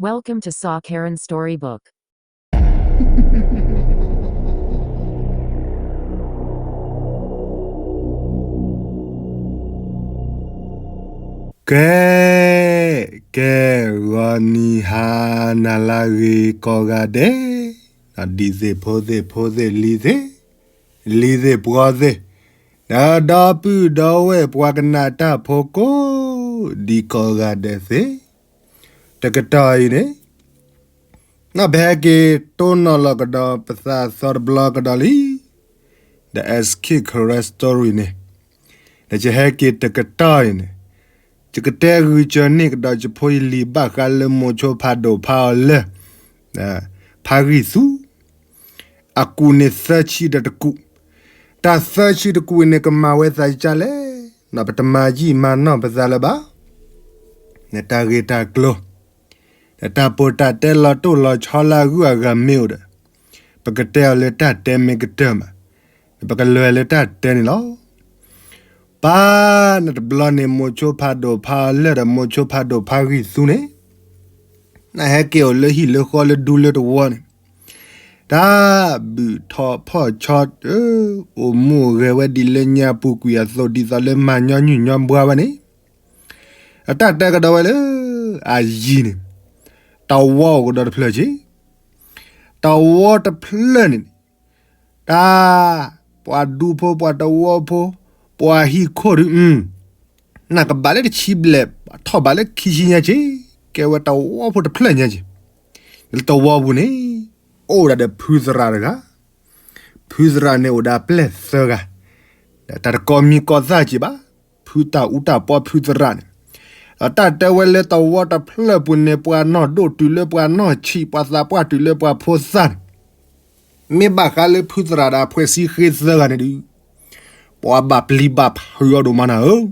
Welcome to Saw Karen Storybook. ကဲ, ကဲ, ဂီၤနံၤဟါနၤလၢအဂ့ၤကိးဂၤဒဲး, ဒ်သ့ၣ်ဖိသ့ၣ်ဖိသ့ၣ်လံၤသ့ၣ်, လံၤသ့ၣ်ပှီၤသ့ၣ်, ဒီးဒီပုၢ်ဒီဝဲၢ်ပှၤကနၣ်တၢ်ဖိကိးဒံကိးဂၤဒဲးသ့ၣ်, တကတီၢ်အံၤန့ၣ် နီၢ်ပဟဲက့ၤတိၢ်နီၣ်လီၤကဒီးပသးသီတဘျီကဒီးလံ, the Escape Karen Story န့ၣ်, ဒီးယဟဲက့ၤတကတီၢ်အံၤန့ၣ်, ယကတဲဂုာ်ကၢၤန့ၢ်ကဒီးယဖိယလံၤဘၣ်ဃးလၢမိၤဆိဖးဒိၣ်ဖးအီၤလၢ ဖးဂံၢ်သူ အကူၣ်န့ၣ်သၢဆံဒီးတကူၣ်, တၢ်သၢဆံတကူၣ်အံၤန့ၣ် ကမၤဝဲသးကလဲၣ်, ပတမၤယံာ်မၤနီၢ်ပသးလၢၤဘၣ်, နတၢ်ဂ့ၢ်တၢ်ကျိၤ ဒီးတၢ်ပိာ်တၢ်တဲလီၤတိၢ်လီၤဆီလၢအဂုၤအဂၤမ့ၢ်အိၣ်ဒီး, ပကတဲအီၤလၢတၢ်တဲမ့ၢ်ကတၢၢ်မး, ပကလဲၤလၢတၢ်တဲန့ၣ်လီၤ. ပၢ်နတဘျီန့ၣ် မိၤဆိဖးဒိၣ်ဖးအီၤလၢာ်ဒီးမိၤဆိဖးဒိၣ်ဖးဂံၢ်သူန့ၣ်, နဟဲက့ၤအိၣ်လၢဟံၣ်လၢဃီလၢဒူလၢတဝီန့ၣ်, တၢ်ဘုၣ်ထီၣ်ဖီၣ်ဆီ, အိၣ်မူအိၣ်ဂဲၤဝဲဒ်လၢညါပူၤကွံာ်အသိး ဒ်သိးလၢမၤညီနုၢ်ညီဘှါဝဲန့ၣ်, အတၢ်တဲကဒီးဝဲလၢ အယံၤန့ၣ်, တဝီအိၣ်ကဒီးတဖျၢၣ်က့ၤ, တဝီတဖျၢၣ်န့ၣ်, တၢ်, ပှၤဒူဖိပှၤတဝီဖိ, ပှၤဟံၣ်ခိၣ်ဒုး, နကဘၣ်လၢတဆံဘျဲၣ်, ထီၣ်ဘၣ်လၢခံဆံညါက့ၤ, ကဲဝဲတဝီဖိတဖျၢၣ်ညါက့ၤ, လၢတဝီပူၤန့ၣ်, အိၣ်ဒၣ်ဒီးဖုသရၣ်တဂၤ, ဖုသရၣ်န့ၣ်အိၣ်ဒၣ်ပျဲၢ်သၢဂၤ, ဒီးတၢ်တကိးမံၤကိးသၣ်က့ၤဘၣ်, ဖုတၢ်အူတၢ်ပီဖုသရၣ်န့ၣ်, ဒီးတၢ်တဲဝဲလၢတဝီတဖျၢၣ်ပူၤန့ၣ် ပှၤနီၢ်ဒိၣ်တုၤလၢပှၤနီၢ်ဆံး ပှၤသးပှၢ်တုၤလၢပှၤဖိသၣ်န့ၣ်, မ့ၢ်ဘၣ်ဃးလၢဖုသရၣ်ဒီးအဖှဲးစံဃ့သၢဂၤန့ၣ်ဒုး, ပှၤဘၣ်ပျံၤဘၣ်ဖုးအီၤဒိၣ်မးနၤဧၢ,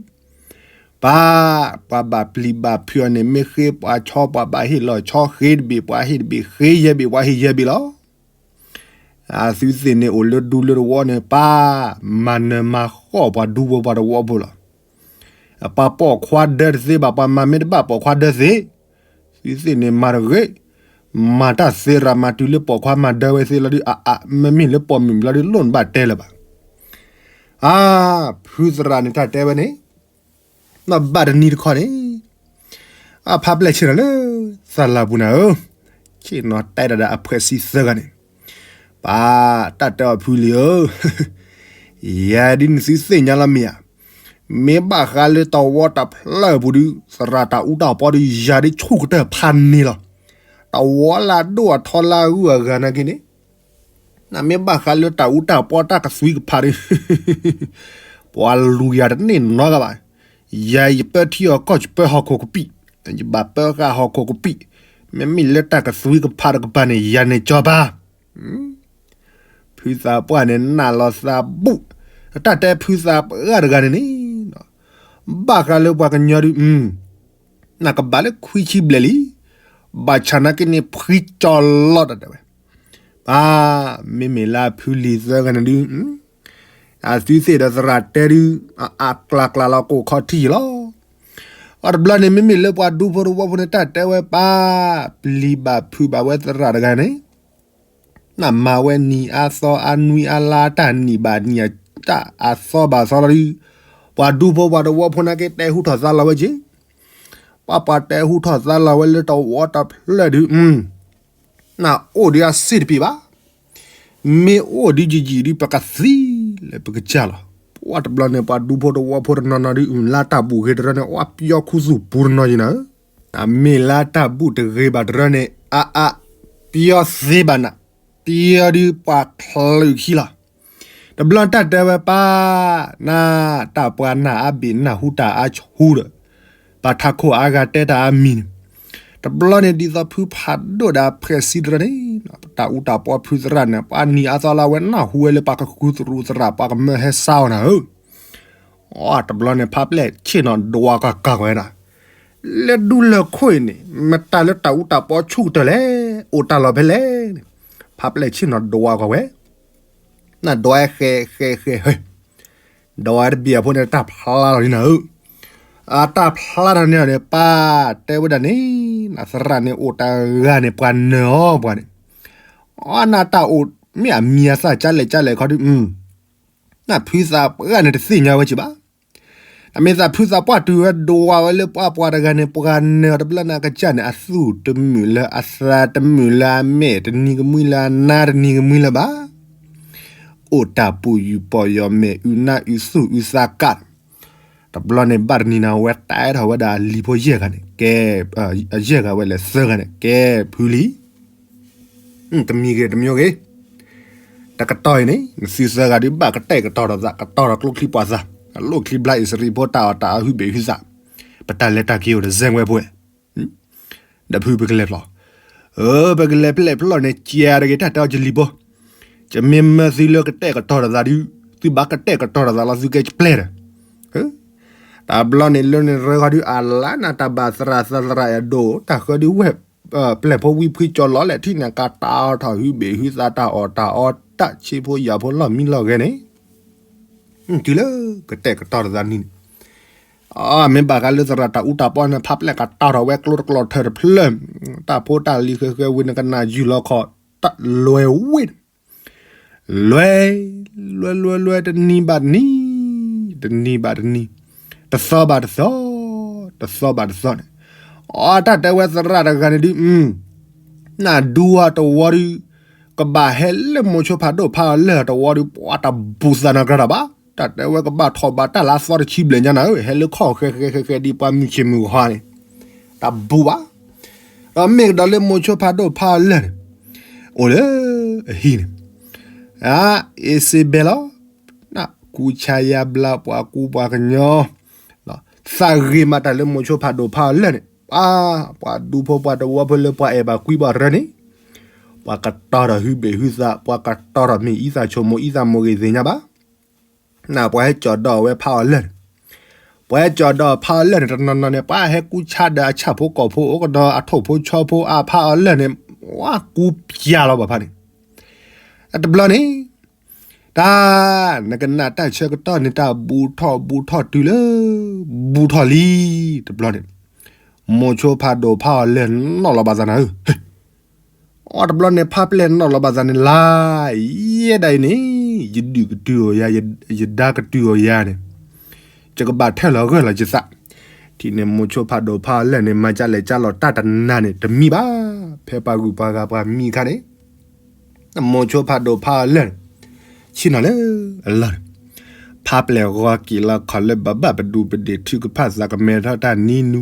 ပၢ်, ပှၤဘၣ်ပျံၤဘၣ်ဖုးအီၤန့ၣ် မ့ၢ်ဃ့ပှၤဆီ ပှၤဘၣ်ဟ့ၣ်လီၤဆီ ဃ့တဘ့ၣ် ပှၤဟ့ၣ်တဘ့ၣ် ဃ့ယဲၢ်ဘ့ၣ် ပှၤဟ့ၣ်ယဲၢ်ဘ့ၣ်လီၤ. အသုသ့ၣ်န့ၣ်အိၣ်လၢဒူလၢတဝီန့ၣ် ပၢ်, မၤနၢၤမၤဃီၣ်ပှၤဒူဖိပှၤတဝီဖိလီၤ. ပှၤပိာ်ခွါဒၢတသ့ဘၣ် ပှၤမၤမ့ၢ်တဘၣ်ပိာ်ခွါဒၢသ့, သုသ့ၣ်န့ၣ်မၤတဂ့ၤ, မၤတၢ်သ့ရၤမၤတုၤလၢပိာ်ခွါမၤဒၢဝဲသ့လီၤဒုး အအ, မ့မ့ၢ်လၢပိာ်မုၣ်မံၤလီၤဒုး လိၣ်နဘၣ်တဲလၢၤဘၣ်. အါ, ဖုသရၣ်န့ၣ်တၢ်တဲဝဲန့ၣ်, နီၢ်ဘၣ်တနံၤတခီန့ၣ်, အဖါပျဲၢ်ဆ့ၣ်နီၤလၢ သးလၤပူၤနၤဧၢ, ဆ့ၣ်နီၤတဲဒၣ်ဒီးအဖှဲးစံသၢဂၤန့ၣ်, ပၢ်, တၢ်တဲအီၤဖုလံၤဧၢ, ယၤဒ်နသုသ့ၣ်ညါလီၤမ့ၢ်ဧါ, မ့ၢ်ဘၣ်ဃးလၢတဝီတဖျၢၣ်ပူၤဒုး သရၣ်တၢ်အူတၢ်ပီဒုး ယၤဒ်ဆူၣ်ကတၢၢ်ဖးန့ၣ်လီၤ. တဝီလၢအဒိၣ်အထီလၢအဂုၤအဂၤနာ်က့န့ၣ်, နမ့ၢ်ဘၣ်ဃးလၢတၢ်အူတၢ်ပီတၢ်ကသွံကဖးဒုး ပှၤလူၤယၤတန့ၢ်နီတဂၤဘၣ်. ယၤယပၢထံအီၤကီၢ် ယပၢဟီၣ်ခိၣ်ကပံာ်, ယဘၣ်ပၢဃာ်ဟီၣ်ခိၣ်ကပံာ်, မ့မ့ၢ်လၢတၢ်ကသွံကဖးတကပၤန့ၣ် ယၤန့ၣ်ကၠီပၢ်. ဖုသးပှၢ်န့ၣ် နၢ်လီၤသးဘူၣ်, တၢ်တဲဖုသးပှၢ်တဂၤန့ၣ်န့ၣ်, ဘၣ်ဃးလၢပှၤကညီဒုး နကဘၣ်လၢခွံဆံဘျဲၣ်လံ, ဘၣ်ဆၣ်နာ်က့န့ၣ် ဖှံကၠီလီၤတၢ်တဲဝဲ, ပၢ်, မ့မ့ၢ်လၢအဖုလံၤသၢဂၤန့ၣ်ဒုး, အသုသ့ၣ်ဒီးသရၣ်တဲဒုး, အကျးကျးလီၤကိၣ်ခီထံလီၤ. အတဘျီန့ၣ် မ့မ့ၢ်လၢပှၤဒူဖိတဝီဖိန့ၣ် တၢ်တဲဝဲပၢ်, ပျံၤဘၣ်ဖုးဘၣ်ဝဲသရၣ်တဂၤန့ၣ် နမၤဝဲနံၤအါသီအါနွံအါလါတၢ်နံၣ်ဘၣ်နံၣ်အတၢ်အသီဘၣ်သီလီၤဒုး, ပှၤဒူဖိပှၤတဝီဖိနာ်က့ တဲဟူထီၣ်သါလီၤဝဲက့ၤ, ပှၤပှၤတဲဟူထီၣ်သါလီၤဝဲလၢတဝီတဖျၢၣ်ဒုး, နအိၣ်ဒုးအစ့ၢ်တပ့ၤဘၣ်, မ့ၢ်အိၣ်ဒုးယံာ်ယံာ်ဒုး ပကသံလၢပကစၢ်လီၤ. ပှၤတဘျီန့ၣ် ပှၤဒူဖိတဝီဖိတနီၤနီၤဒုး လါတၢ်ဘူၣ်ဂ့ၤတရၢန့ၣ် အပျီခူသူၣ်ပူၤတနီၤယံၤနၤဧၢ, အမ့ၢ်လါတၢ်ဘူၣ်တဂ့ၤဘၣ်တရၢန့ၣ် အအ, ပျီသ့ဘၣ်နၤ, ပျီဒုးပှၤချၢခံလီၤ. တဘျီတၢ်တဲဝဲပၢ်, နတၢ်ပှၤနၢ်အါဘ့ၣ်နၢ်ဟူတၢ်အါဆူဒီး, ပှၤထးခိၣ်အါဂၤတဲတၢ်အါမံၤန့ၣ်, တဘျီန့ၣ် ဒ်သိးဖုဖးဒိၣ်ဒီးဖှဲးစံတရၢန့ၣ်, တၢ်အူတၢ်ပီဖုသရၣ်န့ၣ် ပှၤနံၤအါသီလၢအဝဲနၢ်ဟူဝဲလၢပှၤကဃုသရူးသရၣ် ပှၤကမၢဟဲစါအီၤနၤဧၢ. အတဘျီန့ၣ် ဖါပျဲၢ်ဆ့ၣ်နီၤဒွးကီၢ်ကီၢ်ဝဲဒၣ်, လၢဒူလၢၢ်ခိၣ်အံၤန့ၣ် မတၤလၢတၢ်အူတၢ်ပီဆူၣ်ကတၢၢ်လဲၣ်, အိၣ်တၢ်လီၢ်ဖဲလဲၣ်န့ၣ်, ဖါပျဲၢ်ဆ့ၣ်နီၤဒွးကီၢ်ဝဲ, နဒွးဃဲဃဲဃဲ, ဒွးတဘ့ၣ်အဖိန့ၣ် တၢ်ဖျါထီၣ်န့ၣ်နၤဧၢ, အတၢ်ဖျါထီၣ်န့ၣ်န့ၣ် ပၢ်တဲဝဲဒၣ်န့ၣ် နသရၣ်န့ၣ်အိၣ်တဂၤန့ၣ် ပှၤနၢၤအီၤပှၤန့ၣ်, အနတၢ်အိၣ်မ့ၢ်အမံၤအသၣ်ကလဲာ်ကလဲာ်ခီဒုး, နဖုသးပှၢ်န့ၣ်တသ့ၣ်ညါဝဲက့ၤဘၣ်. နမ့ၢ်သးဖုသးပှၢ်တုၤဝဲဒိးဝဲလၢပှၤပှၤတဂၤန့ၣ် ပှၤနၢၤအီၤတဘျီန့ၣ် အကစၢ်န့ၣ် အသူၣ်တမုာ်လၢအသးတမုာ်လၢအမဲာ်တနံၤကမှံလၢအနါတနံၤကမှံလၢၤဘၣ်. အိၣ်တၢ်ပူၤယူၤပီၢ်ယီၤမဲာ်အုးနါအုးသူၣ်အုးသးကး, တဘျီန့ၣ်ဘၣ်တနံၤန့ၣ် အဝဲတဲထီၣ်ဝဲဒၣ်အလံၤဖိယဲၢ်ဂၤန့ၣ် ကဲ, အယဲၢ်ဂၤဝဲလဲၣ်သၢဂၤန့ၣ် ကဲဖုလံ တမံၤဂ့ၤတမံၤဂ့ၤ, တကတီၢ်အံၤန့ၣ် နသုသၢဂၤဒုးဘၣ်ကတဲာ်ကတီၤထီၣ်သး ကတီၤထီၣ်ကျိချံပှၤသး, အလိၣ်ချံဘျါအံၣ်စရ့းဖိတၢ်အီၣ်တၢ်အီဟုဘ့ၣ်ဟုသး, ပတၢ်လဲၤတၢ်က့ၤအိၣ်တစဲးဝဲဖဲ ဒီးဖုပကလဲၤဖျီၣ်, ပကလဲၤဖျီၣ်န့ၣ် ကဲတဂ့ၤတၢ်တဲအီၤကလံၤဖိ, ကမ့ၢ်မၢသုလၢကတဲာ်ကတီၤထီၣ်သးဒုး, သုဘၣ်ကတဲာ်ကတီၤထီၣ်သးလီၤ သုကဲပျဲၢ်ဒီး, တဘျီန့ၣ်လၢန့ၣ်ရၢဃီဒုး အလါနၤတၢ်ဘၣ်သရၣ်သရၣ်အဒိၣ် တၢ်ဃၢဒုးဝဲၢ်ပျဲၢ်ဖိဝံဖှံကၠီၤလီၤလဲၣ်ထံၣ်န့ၣ် ကတီၤထီၣ်ဟုဘ့ၣ်ဟုသးတၢ်အီၣ်တၢ်အီတၢ်ဆ့ဖိယာ်ဖိလီၢ်မံလီၢ်ဂဲၤန့ၣ် တုၤလၢကတဲာ်ကတီၤထီၣ်သးနံၤန့ၣ်, မ့ၢ်ဘၣ်ဃးလၢသရၣ်တၢ်အူတၢ်ပီန့ၣ် ဖးပျဲၢ်ကတီၤထီၣ်ဝဲကျိတကျီထၢၣ်တဖျၢၣ်, တၢ်ဖိတၢ်လံၤဃဲဃဲဝံၤန့ၣ် ကနၣ်ယုၢ်လီၤခီၣ် တၢ်လွဲၤဝဲန့ၣ်, လွဲၤ, လွဲၤလွဲၤလွဲၤတနံၤဘၣ်တနံၤ, တနံၤဘၣ်တနံၤ, တသီဘၣ်တသီ, တသီဘၣ်တသီန့ၣ်, အတၢ်တဲဝဲသရၣ်တဂၤန့ၣ်ဒုး နဒူအီၤတဝီဒုး, ကဘၣ်ဟဲလၢမိၤဆိဖးဒိၣ်ဖးအီၤလၢာ်တဝီဒုး ပှၤတဘူးသးနီတဂၤဒီးဘၣ်, တၢ်တဲဝဲကဘၣ်ထီၣ်ဘၣ်တၢ်လၢအသီတဆံဘျဲၣ်ညါနၤဧၢ, ဟဲလၢခီၣ်ဃဲဃဲဃဲဃဲဒ်ပှၤမုၢ်ဆ့ၣ်မုၢ်ဂီၤန့ၣ်, တဘူးဘၣ်, ဒီးမ့ၢ်ကဒီးလၢမိၤဆိဖးဒိၣ်ဖးအီၤလၢာ်န့ၣ်, အိၣ်လၢအဟံၣ်န့ၣ်, အ့စ့ဘဲလီၤ, ကူဆါယါဘျါပှၤကူပှၤကညီ သးဂ့ၤမးတၢ်လၢမိၤဆိဖးဒိၣ်ဖးအီၤလၢာ်န့ၣ်, ပှၤ, ပှၤဒူဖိပှၤတဝီဖိလၢပှၤအဲၣ်ဘၣ်ကွံဘၣ်ရၢန့ၣ်, ပှၤကတီၤထီၣ်ဟုဘ့ၣ်ဟုသး, ပှၤကတီၤထီၣ်မ့ၢ်အံသၣ်ဆိမိၣ်အံသၣ်မိၣ်ဂ့ၤသ့ၣ်ညါဘၣ်. နပှၤဟဲကၠီၤဒီးဝဲဖးအီၤလၢာ်န့ၣ်, ပှၤဟဲကၠီၤဒီးဖးအီၤလၢာ်န့ၣ် တနီၤနီၤန့ၣ် ပှၤဟဲကူဆါဒီးအဆၣ်ဖိကီၢ်ဖိအိၣ်ကဒီးအထိၣ်ဖိဆီဖိအဖးအီၤလၢာ်န့ၣ်, ဝါကူပျၢ်လီၤဘၣ်ဖးန့ၣ်, တဘျီန့ၣ် တၢ်, နကနၣ်တၢ်ဆၢကတီၢ်န့ၣ် တၢ်ဘူးထီၣ်ဘူးထီၣ်တုၤလၢ, ဘူးထီၣ်လံ, တဘျီန့ၣ်, မိၤဆိဖးဒိၣ်ဖးအီၤလၢာ်နီၣ်လီၤဘၣ်သးနၤဧၢ, အီၤတဘျီန့ၣ် ဖးပျဲၢ်နီၣ်လီၤဘၣ်သးန့ၣ်လါ, ယဲဒၣ်အံၤန့ၣ်, ယဒုၣ်ကတုၤအီၤယၤ, ယဒါကတုၤအီၤယၤန့ၣ်, ယကဘၣ်ထၢၣ်လီၤဂၢၢ်လီၤယသး, ထံၣ်န့ၣ်မိၤဆိဖးဒိၣ်ဖးအီၤလၢာ်န့ၣ် မၤကလဲၣ်ကလီၤတၢ်တနၤန့ၣ် တမံဘၣ်, ဖဲပှၤဂုၤပှၤဂၤပှၤမံအခါန့ၣ် မိၤဆိဖးဒိၣ်ဖးအီၤလၢာ်န့ၣ်, ဆ့ၣ်နီၤလၢအလီၢ်န့ၣ်, ဖးပျဲၢ်ဂီၤက့ၤလီၤခီၣ်လၢဘၣ်ဘၣ်ပဒူပဒ့ၣ်ထုကဖၣ်သးကမဲထီၣ်တၢ်နံၤနူ,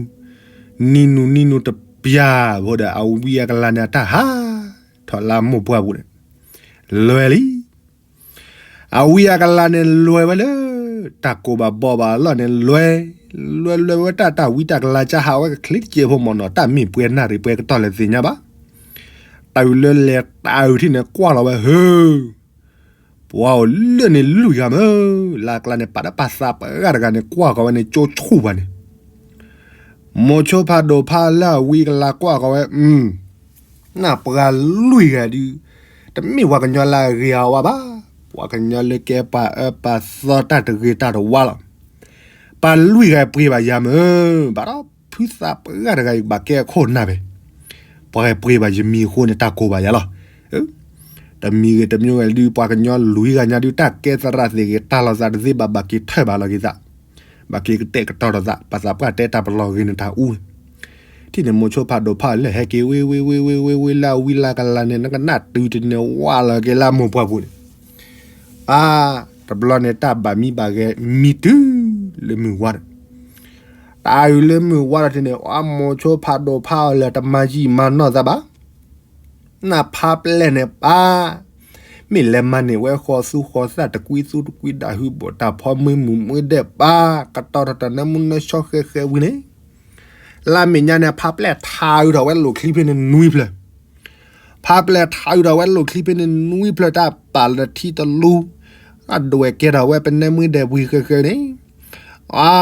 နံၤနူနံၤနူတပျၢ်ဖိဒီး အဝံအကလၤန့ၣ်အတၢ်ဟးထီၣ်လၢမိၢ်ပှၢ်ပူၤန့ၣ်, လွဲၤလံ အဝံအကလၤန့ၣ်လွဲၤဝဲလၢ တၢ်ကိၢ်ဘၣ်ဘီဘၣ်အလီၢ်န့ၣ်လွဲၤ, လွဲၤလွဲၤဝဲတၢ် တၢ်ဝံတၢ်ကလၤကဟးဝဲကချ့တစဲးဖိမ့ၢ်နီၤ တၢ်မ့ၢ်ပှဲၤနၣ်ရံၣ်ပှဲၤကတီၢ်လဲၣ်သ့ၣ်ညါဘၣ်. တၢ်အုးလၢလဲၤတၢ်အုးထံၣ်န့ၣ် ကွၢ်လီၤဝဲဟၢ, ပှၤအိၣ်လၢန့ၣ်လွံၢ်ဂၤမ့ၢ်, လၢအကျါန့ၣ် ပာ်တၢ်ပာ်သးပှၢ်တဂၤန့ၣ် ကွၢ်ဃီၤဝဲန့ၣ် ကၠိဆူၣ်ပှၤန့ၣ် မိၤဆိဖးဒိၣ်ဖးအီၤလၢအဝံအကလၤကွၢ်ဃီၤဝဲ, နၢ်ပှၤလွံၢ်ဂၤဒုး, တမ့ၢ်ပှၤကညီလၢအဂ့ၤအဝါဘၣ်, ပှၤကညီလၢကဲပှၤအၢပှၤသီတၢ်တဂ့ၤတၢ်တဝါလီၤ. ပှၤလွံၢ်ဂၤပှ့ၤဘၣ်ယၤမ့ၢ်, ဘၣ်ဒီးဖုသးပှၢ်တဂၤအံၤကဘၣ်ကဲအခိၣ်နၢ်ဖဲ, ပှၤပှ့ၤဘၣ်ယမံၤအဃိန့ၣ် တၢ်ကိၢ်ဘၣ်ယၤလီၤ. တမံၤဂ့ၤတမံၤဂ့ၤဒုး ပှၤကညီလွံၢ်ဂၤညါဒုး တၢ်ကဲသရၣ်သ့ၣ်ဂ့ၤ တၢ်လီၤသးတသ့ဘၣ် ဘၣ်က့ၤထၢၣ်ဘၣ်လီၤက့ၤသး, ဘၣ်က့ၤကတဲာ်ကတီၤထီၣ်သး ပှၤသးပှၢ်တဲတၢ်ပလီၢ်ဂ့ၤန့ၣ်တၢ်အူန့ၣ်, ထံၣ်န့ၣ်မိၤဆိဖးဒိၣ်ဖးအီၤလၢာ်ဟဲက့ၤဝ့ဝ့ဝ့ဝ့ဝ့ဝ့လၢအဝံလၢအကလၤန့ၣ် နကနၣ်တုၤတန့ၢ်ဝါလီၤက့ၤလၢအမိၢ်ပှၢ်ပူၤန့ၣ်, ပၢ်, တဘျီန့ၣ်တၢ်ဘၣ်မံဘၣ်ဂဲၤ မံတုၤလၢမုၢ်ဝါဒီး တၢ်အုးလၢမုၢ်ဝါဒီးထံၣ်န့ၣ် အမိၤဆိဖးဒိၣ်ဖးအီၤလၢာ်တမၤယံာ်မၤနီၢ်သးဘၣ်. နၢ်ဖးပျဲၢ်န့ၣ်ပၢ်, မ့ၢ်လဲၤမၤန့ၢ်ဝဲဃီသူဃီသၣ်တကွံသူတကွံဒၣ်ဟုဘိၣ်တၢ်ဖီမ့ၢ်မုၢ်မ့ၢ်ဒဲးပၢ်, ကတီၤထီၣ်တၢ်နၢမူနၢဆှီဃဲဃဲဝံၤန့ၣ်, လၢမဲာ်ညါန့ၣ် ဖးပျဲၢ်ထးအုးထီၣ်ဝဲလိၣ်ချံဖဲန့ၣ်နွံဖျၢၣ် ဖးပျဲၢ်ထးအုးထီၣ်ဝဲလိၣ်ချံဖဲန့ၣ်နွံဖျၢၣ် တၢ်ပာ်လၢထံတလူ, အဒွဲၣ်ကဲထီၣ်ဝဲပနဲမွ့ဒဲးပှံၤဃဲဃဲန့ၣ်, အါ,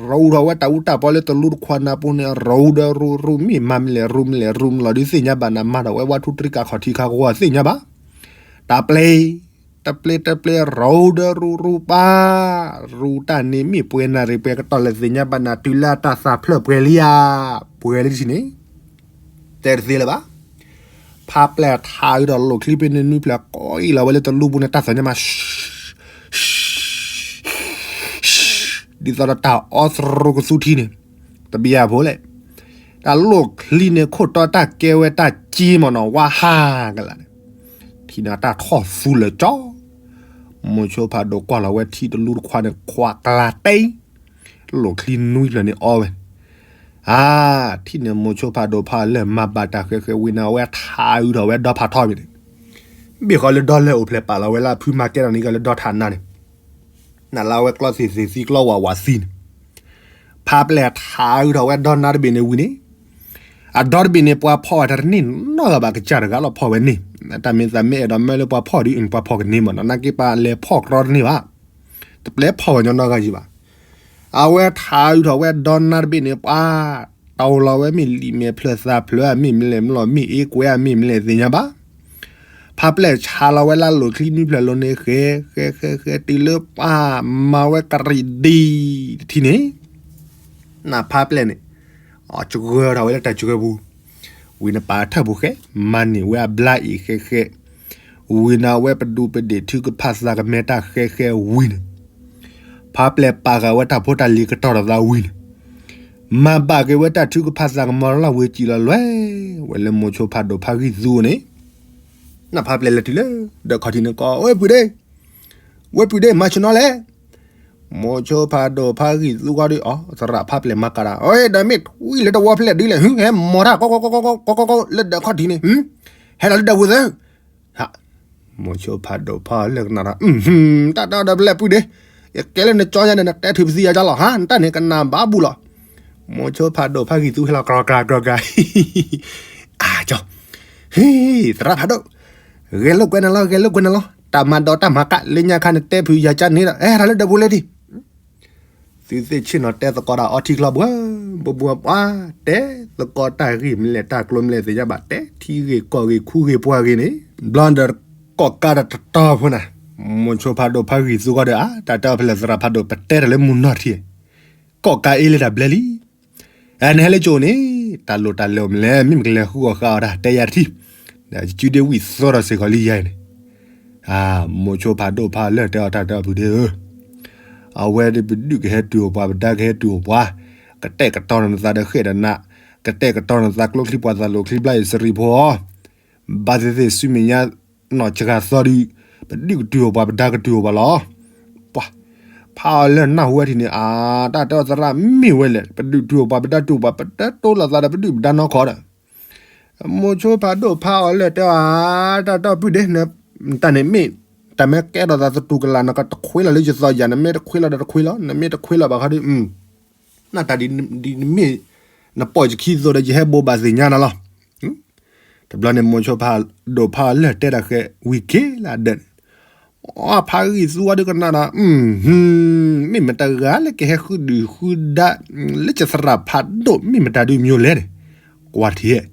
ရူးထီၣ်ဝဲတၢ်အူတၢ်ပီလၢတလူတခွးနၢ်ပူၤန့ၣ် ရူးဒီးရူးရူး မ့ၢ်မၤမလဲၣ်ရူးမလဲၣ်ရူးမလီၤဒုးသ့ၣ်ညါဘၣ်နၤ မၤထီၣ်ဝဲဝါထူတြံးကးခီၣ်ထံးခါကဝီၤသ့ၣ်ညါဘၣ်. တၢ်ပျဲၢ်, တပျဲၢ်တပျဲၢ် ရူးဒီးရူးရူးပၢ်, ရူးတၢ်န့ၣ်မ့ၢ်ပှဲၤနၣ်ရံၣ်ပှဲၤကတီၢ်လဲၣ်သ့ၣ်ညါဘၣ်နၤ တုၤလၢအတၢ်သးဖျၢၣ်ပှဲၤလံဧါ, ပှဲၤလံတထံၣ်န့ၣ် တဲတသ့လၢၤဘၣ်. ဖါပျဲၢ်ထးအုးဒီးလိာ်ချံဖဲန့ၣ်နွံဖျၢၣ် ကိးအံၤလီၤဝဲလၢတလူပူၤန့ၣ် တၢ်သးညါမး ဒ်သိးဒီးတၢ်အီသရူကသူထံန့ၣ် တဘၣ်ယၤဖိလဲၣ်. တၢ်လိာ်ချံန့ၣ် ခိၣ်တီတၢ်ကဲဝဲတၢ်က့မ့ၢ်နီၤ ဝါဟးကလးန့ၣ် ထံၣ်န့ၢ်တၢ်ထီၣ်သူလၢာ်ကၠီ မိၤဆိဖးဒိၣ်ကွၢ်လီၤဝဲထံတလူတခွးန့ၣ် ခွးကျါတ့ လိာ်ချံနွံဖျၢၣ်န့ၣ်အီဝဲ အါ ထံၣ်န့ၢ်မိၤဆိဖးဒိၣ်ဖးအီၤလၢာ်မၤဘၣ်တၢ်ဃဲဃဲဝံၤန့ၣ် အဝဲထးအုးထီၣ်ဝဲဒီဖးထီဘ့ၣ်န့ၣ် ဘ့ၣ်ဃီလၢဒီလၢအိၣ်ဖျဲၣ်ပာ်လီၤဝဲလၢအဖုမၤကဲထီၣ်န့ၣ်ကလၢဒီထးနါန့ၣ် နလၢအဝဲကျီသံၣ်သံၣ်သံကျီဝးဝးသံန့ၣ် ဖါပျဲၢ်ထးအုးထီၣ်ဝဲဒီနါတဘ့ၣ်န့ၣ်ဝံၤန့ၣ် အဒီတဘ့ၣ်န့ၣ် ပှၤဖီၣ်ဝဲတၢ်တန့ၢ်နီတဂၤဘၣ် ကစၢ်တဂၤလီၤဖီၣ်ဝဲန့ၣ် တၢ်မ့ၢ်သးမ့ၢ်အဲၣ်ဒိးမၢလၢပှၤဖီၣ်ဒီး ပှၤဖီၣ်ကန့ၢ်မ့ၢ်နီၤ နာ်က့ပှၤလဲၤဖီၣ်ကြီတန့ၢ်ဘၣ် တပျဲဖီၣ်ဝဲညီနီတဂၤယံၤဘၣ် အဝဲထးအုးထီၣ်ဝဲဒီနါတဘ့ၣ်န့ၣ် ပှၤ တီလီၤဝဲမ့ၢ်လံာ်မဲာ်ဖျၢၣ်သးဖျၢၣ် မ့ၢ်မလဲၣ်မလီၤ မ့ၢ်အ့ကွဲး မ့ၢ်မလဲၣ်သ့ၣ်ညါဘၣ် ဖါပျဲၢ်ဆါလီၤဝဲလၢလိာ်ချံနွံဖျၢၣ်လိၤန့ၣ် ဃဲ ဃဲ ဃဲ ဃဲ တုၤလၢပှၤ မၤဝဲကရံၣ်ဒံၣ်တထံၣ်န့ၣ် နဖါပျဲၢ်န့ၣ် စှၢထီၣ်ဝဲလၢတၢ်စှၢပူၤ ဝံၤန့ၣ်ပာ်ထၢၣ်ပူၤဃဲ မၤန့ၢ်ဝဲအဘျါအံၤဃဲဃဲ ဝံၤန့ၣ်အဝဲပဒူးပဒ့ၣ်ထုကဖၣ်သးကမဲတၢ်ဃဲဃဲဝံၤန့ၣ် ဖါပျဲၢ်ပာ်ဃာ်ဝဲတၢ်ဖိတၢ်လံၤကတီၤထီၣ်သးဝံၤန့ၣ် မၤဘၣ်က့ၤဝဲတၢ်ထုကဖၣ်သးကမီၤလၢ်ဝံၤစံာ်လီၤလွဲၢ် ဝဲလၢမိၤဆိဖးဒိၣ်ဖးဂံၢ်သူန့ၣ် နဖါပျဲၢ်လဲၤတုၤလၢ ဒီးခီၣ်ထံးန့ၣ်ကီး ဝဲပုၢ်ဒ့ ဝဲပုၢ်ဒ့ မၤဆ့ၣ်နီၤလဲၣ် မိၤဆိဖးဒိၣ်ဖးဂံၢ်သူဃီဒီး အသရၣ်ဖါပျဲၢ်မၤကၤတၢ် အဒီးမ့ၢ်ထွံလၢတဝီဖျဲၣ်ဒုလဲၣ် ဟဲမီၤတၢ်ကီကီကီကီကီလၢဒီးခီၣ်ထံးန့ၣ် ဟဲလီၤလၢဒီးပူၤသၢ မိၤဆိဖးဒိၣ်ဖးအီၤလၢာ်ကနၣ်ဒီး တၢ်တဲအီၤဒီးပျဲၢ်ပုၢ်ဒ့ ယကဲလၢနကၠီညါန့ၣ် နတဲထုးပသံယၤကၠီလီၤ ဟါ နတၢ်န့ၣ်ကနၣ်ဘၣ်ဘူးလီၤ မိၤဆိဖးဒိၣ်ဖးဂံၢ်သူဟဲလီၤကြီကြီကြီ အၢ ကၠီ ဟ့ သရၣ်ဖးဒိၣ် ဂဲၤလိာ်ကွဲနၤလီၤ ဂဲၤလိာ်ကွဲနၤလီၤ တၢ်မၤဒီးတၢ်မၤကး လၢညါခါနတဲဖုးယၤကၠီန့ၣ်ဒီး ဟဲလီၤလၢဒီးပူၤလဲၣ်ဒံး သုသ့ၣ်ဆ့ၣ်နီၤတဲသကိးတၢ်အီထံချီဘှၢ ဘှၢဘှၢပှၤ တဲသကိးတၢ်ဂ့ၢ်မလဲၣ်တၢ်ကျိၤမလဲၣ်သ့ၣ်ညါဘၣ် တဲထံဂ့ၢ်ကီၢ်ဂ့ၢ်ခူဂ့ၢ်ပှၢ်ဂ့ၢ်န့ၣ် ဘျီဒီးကီၢ်ကးတတီၤဖိနၤ မိၤဆိဖးဒိၣ်ဖးဂံၢ်သူဃီဒီး အါ တၢ်တဲအီၤဖဲလဲၣ်သရၣ်ဖးဒိၣ် ပတဲတၢ်လၢမုၢ်နီၢ်ထံ ကီၢ်ကးအ့လၢတၢ်ဘျဲလံ အနဟဲလၢကၠိန့ၣ် တၢ်လိၣ်တၢ်လဲၤအိၣ်မလဲၣ် မ့ၢ်မကလဲၤဃုအီၣ်ဃာ်အီၣ်တၢ် တဲယၤတထံၣ် ဒီးကၠူဒ့ဝံၣ်သိဒီးစ့ၢ်ကီးလံယၤအံၤန့ၣ် မိၤဆိဖးဒိၣ်ဖးအီၤလၢာ်တဲအီၤတၢ်တဲအီၤဖုးဒ့ဧၢ အဝဲဒၣ်ပဒုးကဟဲတုၤအိၣ်ပှၤ ပဒါကဟဲတုၤအိၣ်ပှၤ ကတဲာ်ကတီၤနသးဒီးဃဲၣ်ဒီးနး ကတဲာ်ကတီၤနသးကျိချံပှၤသးလိာ်ချံဘျါအံၤစရံဖိအီၤ ဘၣ်သ့ၣ်သ့ၣ်ဆူမဲာ်ညါ နီၢ်စှၤသီဒုး ပဒုးကတုၤအိၣ်ပှၤ ပဒါကတုၤအိၣ်ပှၤလီၤ ပှၤ ဖးအီၤလၢာ်နၢ်ဟူဝဲထံၣ်န့ၣ် အါ တၢ်တဲအီၤသရၣ်မ့ၢ်ဝဲလဲၣ် ပဒုးတုၤအိၣ်ပှၤ ပဒါတုၤအိၣ်ပှၤ ပတဲတိလီၤသးဒီးပဒုၣ်ပဒါနီၢ်ခီဒီး မိၤဆိဖးဒိၣ်ဖးအီၤလၢာ်တဲအီၤ တၢ်တဲအီၤပုၢ်ဒ့ တၢ်န့ၣ်မ့ၢ် တၢ်မ့ၢ်ကဲထီၣ်သးသတူၢ်ကလာ် နကတခွ့လီၤလၢယသီယၤ နမ့ၢ်တခွ့လီၤဒီးတခွ့လီၤ နမ့ၢ်တခွ့လီၤဘၣ်ဃီဒီး နတၢ်ဒ်နမ့ၢ် နပိာ်ယခံသိးဒီးယဟဲဘိးဘၣ်သ့ၣ်ညါနၤလီၤ တဘျီန့ၣ် မိၤဆိဖးဒိၣ်ဖးအီၤလၢာ်တဲတၢ်ဃဲ ဝံၤက့ၤလၢဒၢးန့ၣ် အဖးဂံၢ်သူဝဲဒုးကနၣ်ဒီး မ့ၢ်မတၤဂၤလၢကဟဲဃုဒုၣ်ဃုဒါ လၢယသရၣ်ဖးဒိၣ် မ့ၢ်မတၤဒုးမံၤလဲၣ်န့ၣ် ကွၢ်ထံၣ်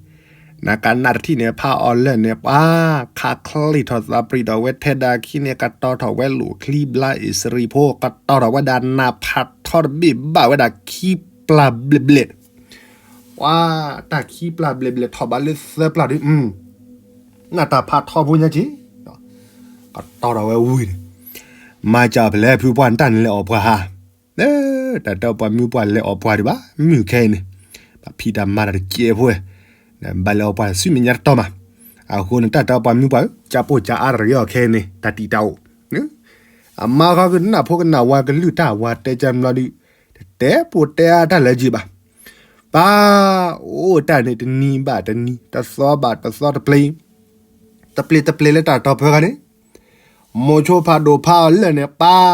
နကနၣ်တထံၣ်န့ၣ် ဖးအီၤလၢာ်န့ၣ် ပှၤ ခးချံၣ်ထီၣ်သးပြံးထီၣ်ဝဲထဲဒၣ်ခံန့ၣ် ကတီၤထီၣ်ဝဲလိာ်ချံဘျါအံၤစရံဖိ ကတီၤထီၣ်ဝဲဒၣ်နးဖးထီတဘ့ၣ်ဘၣ်ဝဲဒၣ်ခံပျၢ်ဘျဲၣ်ဘျဲၣ် ပှၤ တၢ်ခံပျၢ်ဘျဲၣ်ဘျဲၣ်ထီၣ်ဘးလၢသၢပျၢ်ဒုး နၢ်တၢ်ဖးထီဖိညါက့ၤ ကတီၤထီၣ်ဝဲဝံၤန့ၣ် မၤစၢ်ဖဲလဲၣ်ဖုပှၢ် နတၢ်န့ၣ်လဲၤအီၣ်ပှၤဟါ တၢ်တဲပှၤမုၢ်ပှၢ်လဲၤအီၣ်ပှၤဒံးဘၣ် မုၢ်ခဲအံၤန့ၣ် ဘၣ်ဖံးတၢ်မၤတၢ်တကဲးဖိဝဲ ဘၣ်လဲၤအီၣ်ပှၤဆူမဲာ်ညါတတီၤမး အဃိန့ၣ် တၢ်တဲပှၤမုၢ်ပှၢ်ဧၢ ကၠါပိၢ်ကၠါအါတရံးအီၤခဲအံၤန့ၣ် တၢ်တံာ်တာ်အိၣ် အမါဃီကနၣ်ဖိကနၣ်ဝါကလုၢ်တၢ်ဝါတဲကၢမျီဒုး တတဲပိာ်တဲအါတၢ်လၢၤက့ၤဘၣ် ပၢ် အိၣ်တၢ်န့ၣ်တနံၤဘၣ်တနံၤ တသီဘၣ်တသီ တပျ့ၤ တပျ့ၤတပျ့ၤလၢတၢ်တီၤပၢခါန့ၣ် မိၤဆိဖးဒိၣ်ဖးအီၤလၢာ်န့ၣ် ပၢ်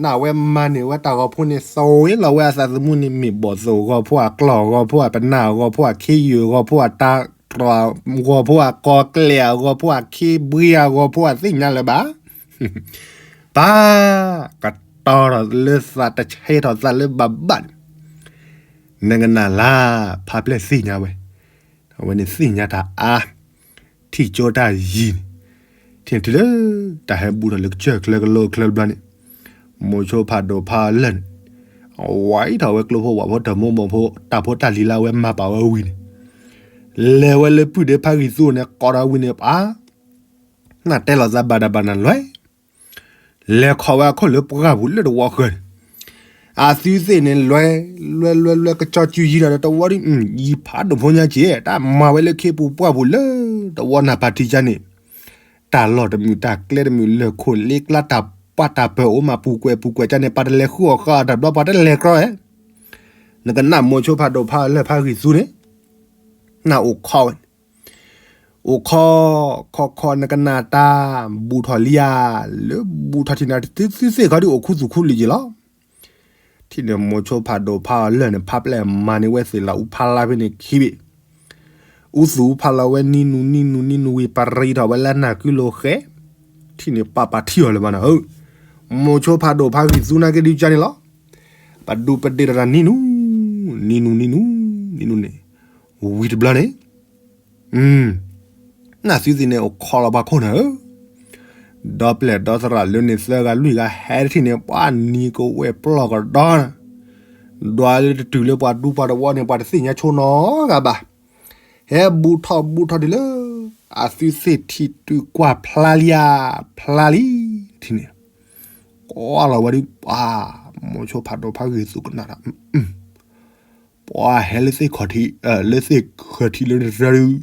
နၢ်ဝဲမၤန့ၢ်ဝဲတၢ်ဂီၤဖိန့ၣ် သဝ့လီၤဝဲအသးသမူန့ၣ် မ့ၢ်ဘီၣ်သိၣ်ဂီၤဖိအကျီၢ် ဂီၤဖိအပနၢ် ဂီၤဖိအခ့ယုၢ် ဂီၤဖိအတၢ်တြီၢ် ဂီၤဖိအကီၤကျဲၢ် ဂီၤဖိအခ့ဘှံး ဂီၤဖိအသ့ၣ်ညါလၢၤဘၣ် ပၢ် ကတီၤထီၣ်လၢသး တဆဲးထီၣ်သးလၢဘၣ်ဘၣ်န့ၣ် နကနၣ်လၢ် ဖါပျဲၢ်သ့ၣ်ညါဝဲ အဝဲန့ၣ်သ့ၣ်ညါတၢ်အါ ထံၣ်ကၠိတၢ်ယံၤန့ၣ် ထံၣ်တုၤလၢ တၢ်ဟဲဘူးထီၣ်လၢကစၢၢ်ချၢကလိချၢတဘျီန့ၣ် မိၤဆိဖးဒိၣ်ဖးအီၤလၢာ်န့ၣ် ဝဲအံၤထီၣ်ဝဲကျိဖိဝၣ်ဖိတၢ်မိၢ်မိၢ်ဖိ တၢ်ဖိတၢ်လံၤလၢအဝဲမၤပာ်ဝဲဝံၤန့ၣ် လဲၤဝဲလၢပုၢ်ဒ့ဖါဂံၢ်သူန့ၣ် ကိးဒီးဝံၤန့ၣ်ပှၤ နတဲလိာ်သးဘၣ်ဒၣ်ဘၣ်နၤလွဲၢ်, လဲၤခီဝဲအခိၣ်လၢပှၢ်ပူၤလၢတဝီဃၢၤန့ၣ်, အသုသ့ၣ်န့ၣ်လွဲၢ်, လွဲၢ်လွဲၢ်လွဲၢ် ကစီၤစုၤယံၤဒီးတဝီဒီး ယံၤဖးဒိၣ်ဖိညါက့ၤ တၢ်မၤဝဲလၢခ့ပူၤပှၢ်ပူၤလၢတဝီနၢ်ပၤထံကါန့ၣ်, တၢ်လီၢ်တမုာ်တၢ်ကျဲတမုာ် လၢၢ်ခိၣ်လ့ကျါ တၢ်ပှၢ်တၢ်ပၢၤအိၣ်မး ပူၤကွဲးပူၤကွဲးကါန့ၣ် ပှၤတလဲၤဃုအီၣ်ဃုအီတၢ်ဘျီ ပှၤတလဲၤကြီဧဲ, နကနၣ်မိၤဆိဖးဒိၣ်ဖးအီၤလၢၢ်ဖါဂံၢ်သူန့ၣ်, နၢ်အိၣ်ခီဝဲန့ၣ်, အိၣ်ခီ, ခီခီနကနၣ်တၢ်, ဘူးထီၣ်လံဧါ, လၢဘူးထီၣ်ထံၣ်န့ၣ် သုသ့ၣ်ခီဒုးအိၣ်ခူသူၣ်ခူလံာ်က့ၤလီၤ. ထံၣ်န့ၣ်မိၤဆိဖးဒိၣ်ဖးအီၤလၢၢ်န့ၣ် ဖးပျဲၢ်မၤန့ၢ်ဝဲသ့ၣ်လီၤ အူဖးလါဖဲန့ၣ်ခံဘ့ၣ်, အူသူၣ်အူဖးလီၤဝဲနံနူနံနူနံနူဝံၤ ပရံးထီၣ်ဝဲလၢနၢ်ကုလိၤဃဲ, ထံၣ်န့ၣ်ပာ်ပာ်ထံၣ်အီၤလၢၤဘၣ်နၤဧၢ, မိၤဆိဖးဒိၣ်ဖးဂံၢ်သူနာ်က့ဒုးကါန့ၣ်လီၤ. ပဒူပဒ့ၣ်တၢ်နံနူ, နံနူနံနူ, နံနူန့ၣ်, ဝံၤတဘျီန့ၣ်, နသုသ့ၣ်န့ၣ်အိၣ်ခိးလီၤပှၤခိၣ်နၢ်ဧၢ, ဒီပျဲၢ်ဒီသရၣ်လၢန့ၣ်သၢဂၤလွံၢ်ဂၤဟဲတထံၣ်န့ၣ် ပှၤနံၤကဝဲၢ်ပျီၢ်ကဒီနၤ, ဒွးလၢတတုၤလၢပှၤဒူပှၤတဝီန့ၣ် ပှၤတသ့ၣ်ညါဆိနီတဂၤဘၣ်, ဟဲဘူးထီၣ်ဘူးထီၣ်ဒ်လၢ အသုသ့ၣ်ထံၣ်တုၤကွၢ်ဖျါလံဧါ, ဖျါလံ, ထံၣ်န့ၣ်, ကွၢ်လီၤဝဲဒုး ပှၤ, မိၤဆိဖးဒိၣ်ဖးဂံၢ်သူကနၣ်ဒီး ပှၤဟဲလၢသ့ၣ်ခီၣ်ထံး, လၢသ့ၣ်ခီၣ်ထံးလၢန့ၣ်တရၢဒုး,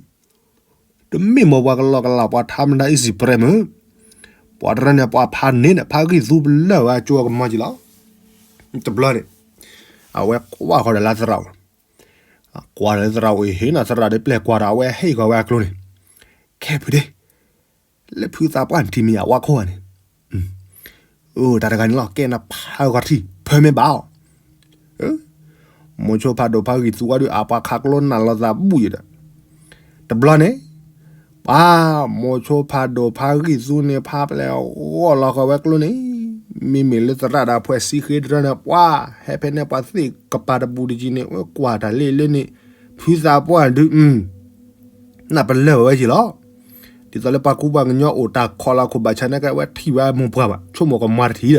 တမ့ၢ်မ့ၢ်ပှၤကလီကလီ ပှၤထါမတၤအံၤစံးပြဲမုၢ်, ပှၤတရၢန့ၣ် ပှၤဖးန့ၢ်န့ၣ် ဖးဂံၢ်သူပလၢၢ်ဝဲအကၠိအကမီၤက့ၤလီၤ. တဘျီန့ၣ်, အဝဲကွၢ်ဃီၤဒီးလၢသရၣ်အိၣ်, ကွၢ်ဒီးလၢသရၣ်အိၣ်အံၤ ဟ့ၣ်နီၤသရၣ်ဒီးပျဲၢ်ကွၢ်ဒီး အဝဲဟ့ၣ်ဃီၤဝဲအကျိန့ၣ်, ခဲဖုဒ့ လၢဖုသးပှၢ်နထံၣ်မ့ၢ်ယၤဝါခိၣ်ဧါန့ၣ်, အၢ တၢ်တဂၤန့ၣ်လီၤ ကဲနဖးဂီၤထံၣ် ဖၢမ့ၢ်ဘၣ်အီၤ, မိၤဆိဖးဒိၣ်ဖးဂံၢ်သူဝဲဒုးအပှၤခးကျိနၢ်လိာ်သးဘူၣ်ယံၤဒီး, တဘျီန့ၣ်, ပှၤ, မိၤဆိဖးဒိၣ်ဖးဂံၢ်သူန့ၣ် ဖးပျဲၢ်ဂီၢ်လီၤဃီၤဝဲကျိန့ၣ်, မ့မ့ၢ်လၢသရၣ်ဒီးဖှဲးစံဃ့တရၢန့ၣ် ပှၤ, ဟဲဖဲန့ၣ်ပှၤသ့ၣ်ကပၤတဘူးတကံၤန့ၣ် အဝဲကွၢ်တၢ်လၢလၢန့ၣ်, ဖုသးပှၢ်ဒုး နၢ်ပလၢၢ်ဝဲက့ၤလီၤ. ဒ်သိးလၢပှၤကူပှၤကညီအိၣ်တၢ်ခီလီၤခိၣ်ဘၣ်ဆၣ်နာ်က့ အဝဲထံၣ်ဝဲမိၢ်ပှၢ်ဘၣ် ဆိကမိၣ်ကမၤတထံၣ်ဒီး,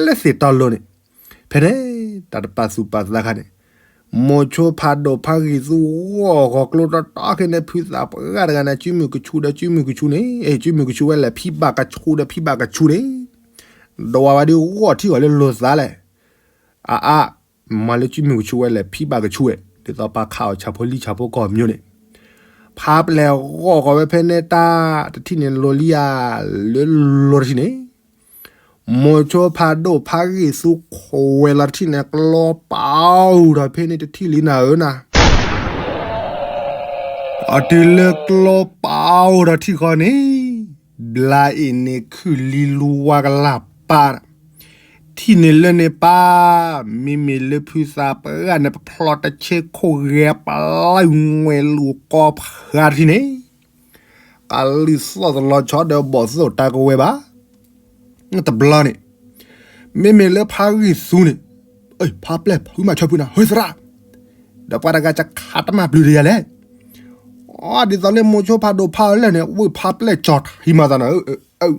လၢသ့ၣ်တီလိၤန့ၣ်, ဖဲန့ၣ်, တၢ်တပာ်သူၣ်ပာ်သးခါန့ၣ်, မိၤဆိဖးဒိၣ်ဖးဂံၢ်သူဂီၢ်ဂီၤကျိတီတီခဲန့ၣ် ဖုသးပှၢ်တဂၤန့ၣ် စုမုၢ်ကဆူဒီးစုမုၢ်ကဆူန့ၣ်, စုမုၢ်ကဆူဝဲလဲၣ် ဖံဘၣ်ကဆူဒီးဖံဘၣ်ကဆူန့ၣ်, ဒွးဝဲဒုးဂီၢ်ထံၣ်အီၤလၢလိာ်သးလဲၣ် အါအါ, မၤလၢစုမုၢ်ကဆူဝဲလဲၣ် ဖံဘၣ်ကဆူဝဲ, ဒ်သိးပာ်ခးအီၤဆၣ်ဖိလံၣ်ဆၣ်ဖိကီၢ်မၠိန့ၣ်, ဖးပျဲၢ်ဂီၢ်ဂီၤဝဲဖဲန့ၣ်တၢ်, တထံၣ်န့ၣ်လိၤလံဧါ, လၢလိၤတထံၣ်န့ၣ်, မိၤဆိဖးဒိၣ်ဖးဂံၢ်သူခွဲးလီၤတထံၣ်န့ၣ် ကျီပာ်အူဒီးဖဲန့ၣ်တထံၣ်လံနၤဧၢနၤ အတုၤလၢကျီပာ်အူဒီးထံၣ်ဃီန့ၣ်, ဘျါအ့ၣ်န့ၣ်ခုၣ်လံလူဝါကလၢ်ပၢ်, ထံၣ်န့ၣ်လၢန့ၣ်ပၢ်, မ့မ့ၢ်လၢဖုသးပှၢ်န့ၣ် ပဖျီတဆဲခိၣ်ဂဲၤပလၢ်ငွဲၣ်လူၤကီဖျါတထံၣ်န့ၣ်, ကလံၤသီၣ်သလီၤဆီဒီးဘီၣ်သိၣ်တၢ်ကဝဲၤဘၣ် တဘျီန့ၣ်, မ့မ့ၢ်လၢဖးဂံၢ်သူန့ၣ်, ဖးပျဲၢ်ဖုမၤဆီဖုနၤ ဟၢသရၣ်, ဒီးပှၤတဂၤကခးတမၢ်ပျုၤတယၤလဲၣ်, အဒ်သိးလၢမိၤဆိဖးဒိၣ်ဖးအီၤလၢာ်န့ၣ် ဝ့ၢ်ဖးပျဲၢ်ကၠီၤထံမၤသးနၤဧၢ,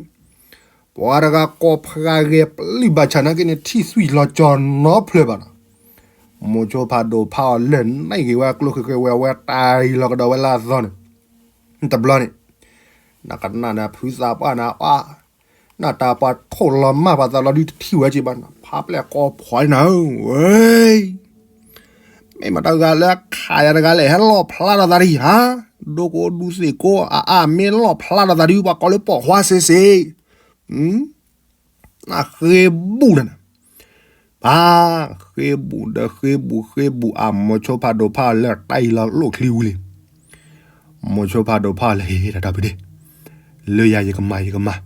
ပှၤတဂၤကီဖျါဂဲၤပလံၢ်ဘၣ်ဆၣ်နာ်က့န့ၣ် ထံၣ်သွံၣ်လီၤကၠီၤနီဖျၢၣ်ဘၣ်နီၤ, မိၤဆိဖးဒိၣ်ဖးအီၤလၢာ် နဲၣ်ဂ့ၤဝဲအကျိဃ့ဃ့ဝဲ အဝဲတၢ်အံၤလီၤကဒီးဝဲလၢအသီန့ၣ်, တဘျီန့ၣ် နကနၣ်န့ၣ်ဖုသးပှၢ်န့ၣ် အါ, နၢ်တၢ်ပှၤထိၣ်လီၤမၢ်ပှၤသးလီၤဒုးတထံၣ်ဝဲက့ၤဘၣ်နီၤ ဖးပျဲၢ်ကီဖီန့ၣ်နၤဧၢ, ဝဲ မ့ၢ်မတၤတဂၤလၢအခးယၤတဂၤလဲၣ် ဟဲလီၣ်ဖျါထီၣ်သးတဂ့ၤဧါ, ဒိကအိၣ်ဒူသ့ၣ်ကိးအါအါ မ့ၢ်လီၣ်ဖျါထီၣ်သးတဂ့ၤ ပှၤကိးလၢပိာ်ခွါစ့စ့, နဃ့ဘူးနၤန့ၣ်, ပၢ်, ဃ့ဘူးဒီးဃ့ဘူးဃ့ဘူးအမိၤဆိဖးဒိၣ်ဖးအီၤလၢာ် တၢ်အံၤလီၤလိၣ်ချံဝံၤလံ မိၤဆိဖးဒိၣ်ဖးအီၤလၢာ် ဟ့ၣ်တၢ်ဒီဘ့ၣ်ဒ့ၣ်, လၢယၤယကမၤယကမၤ,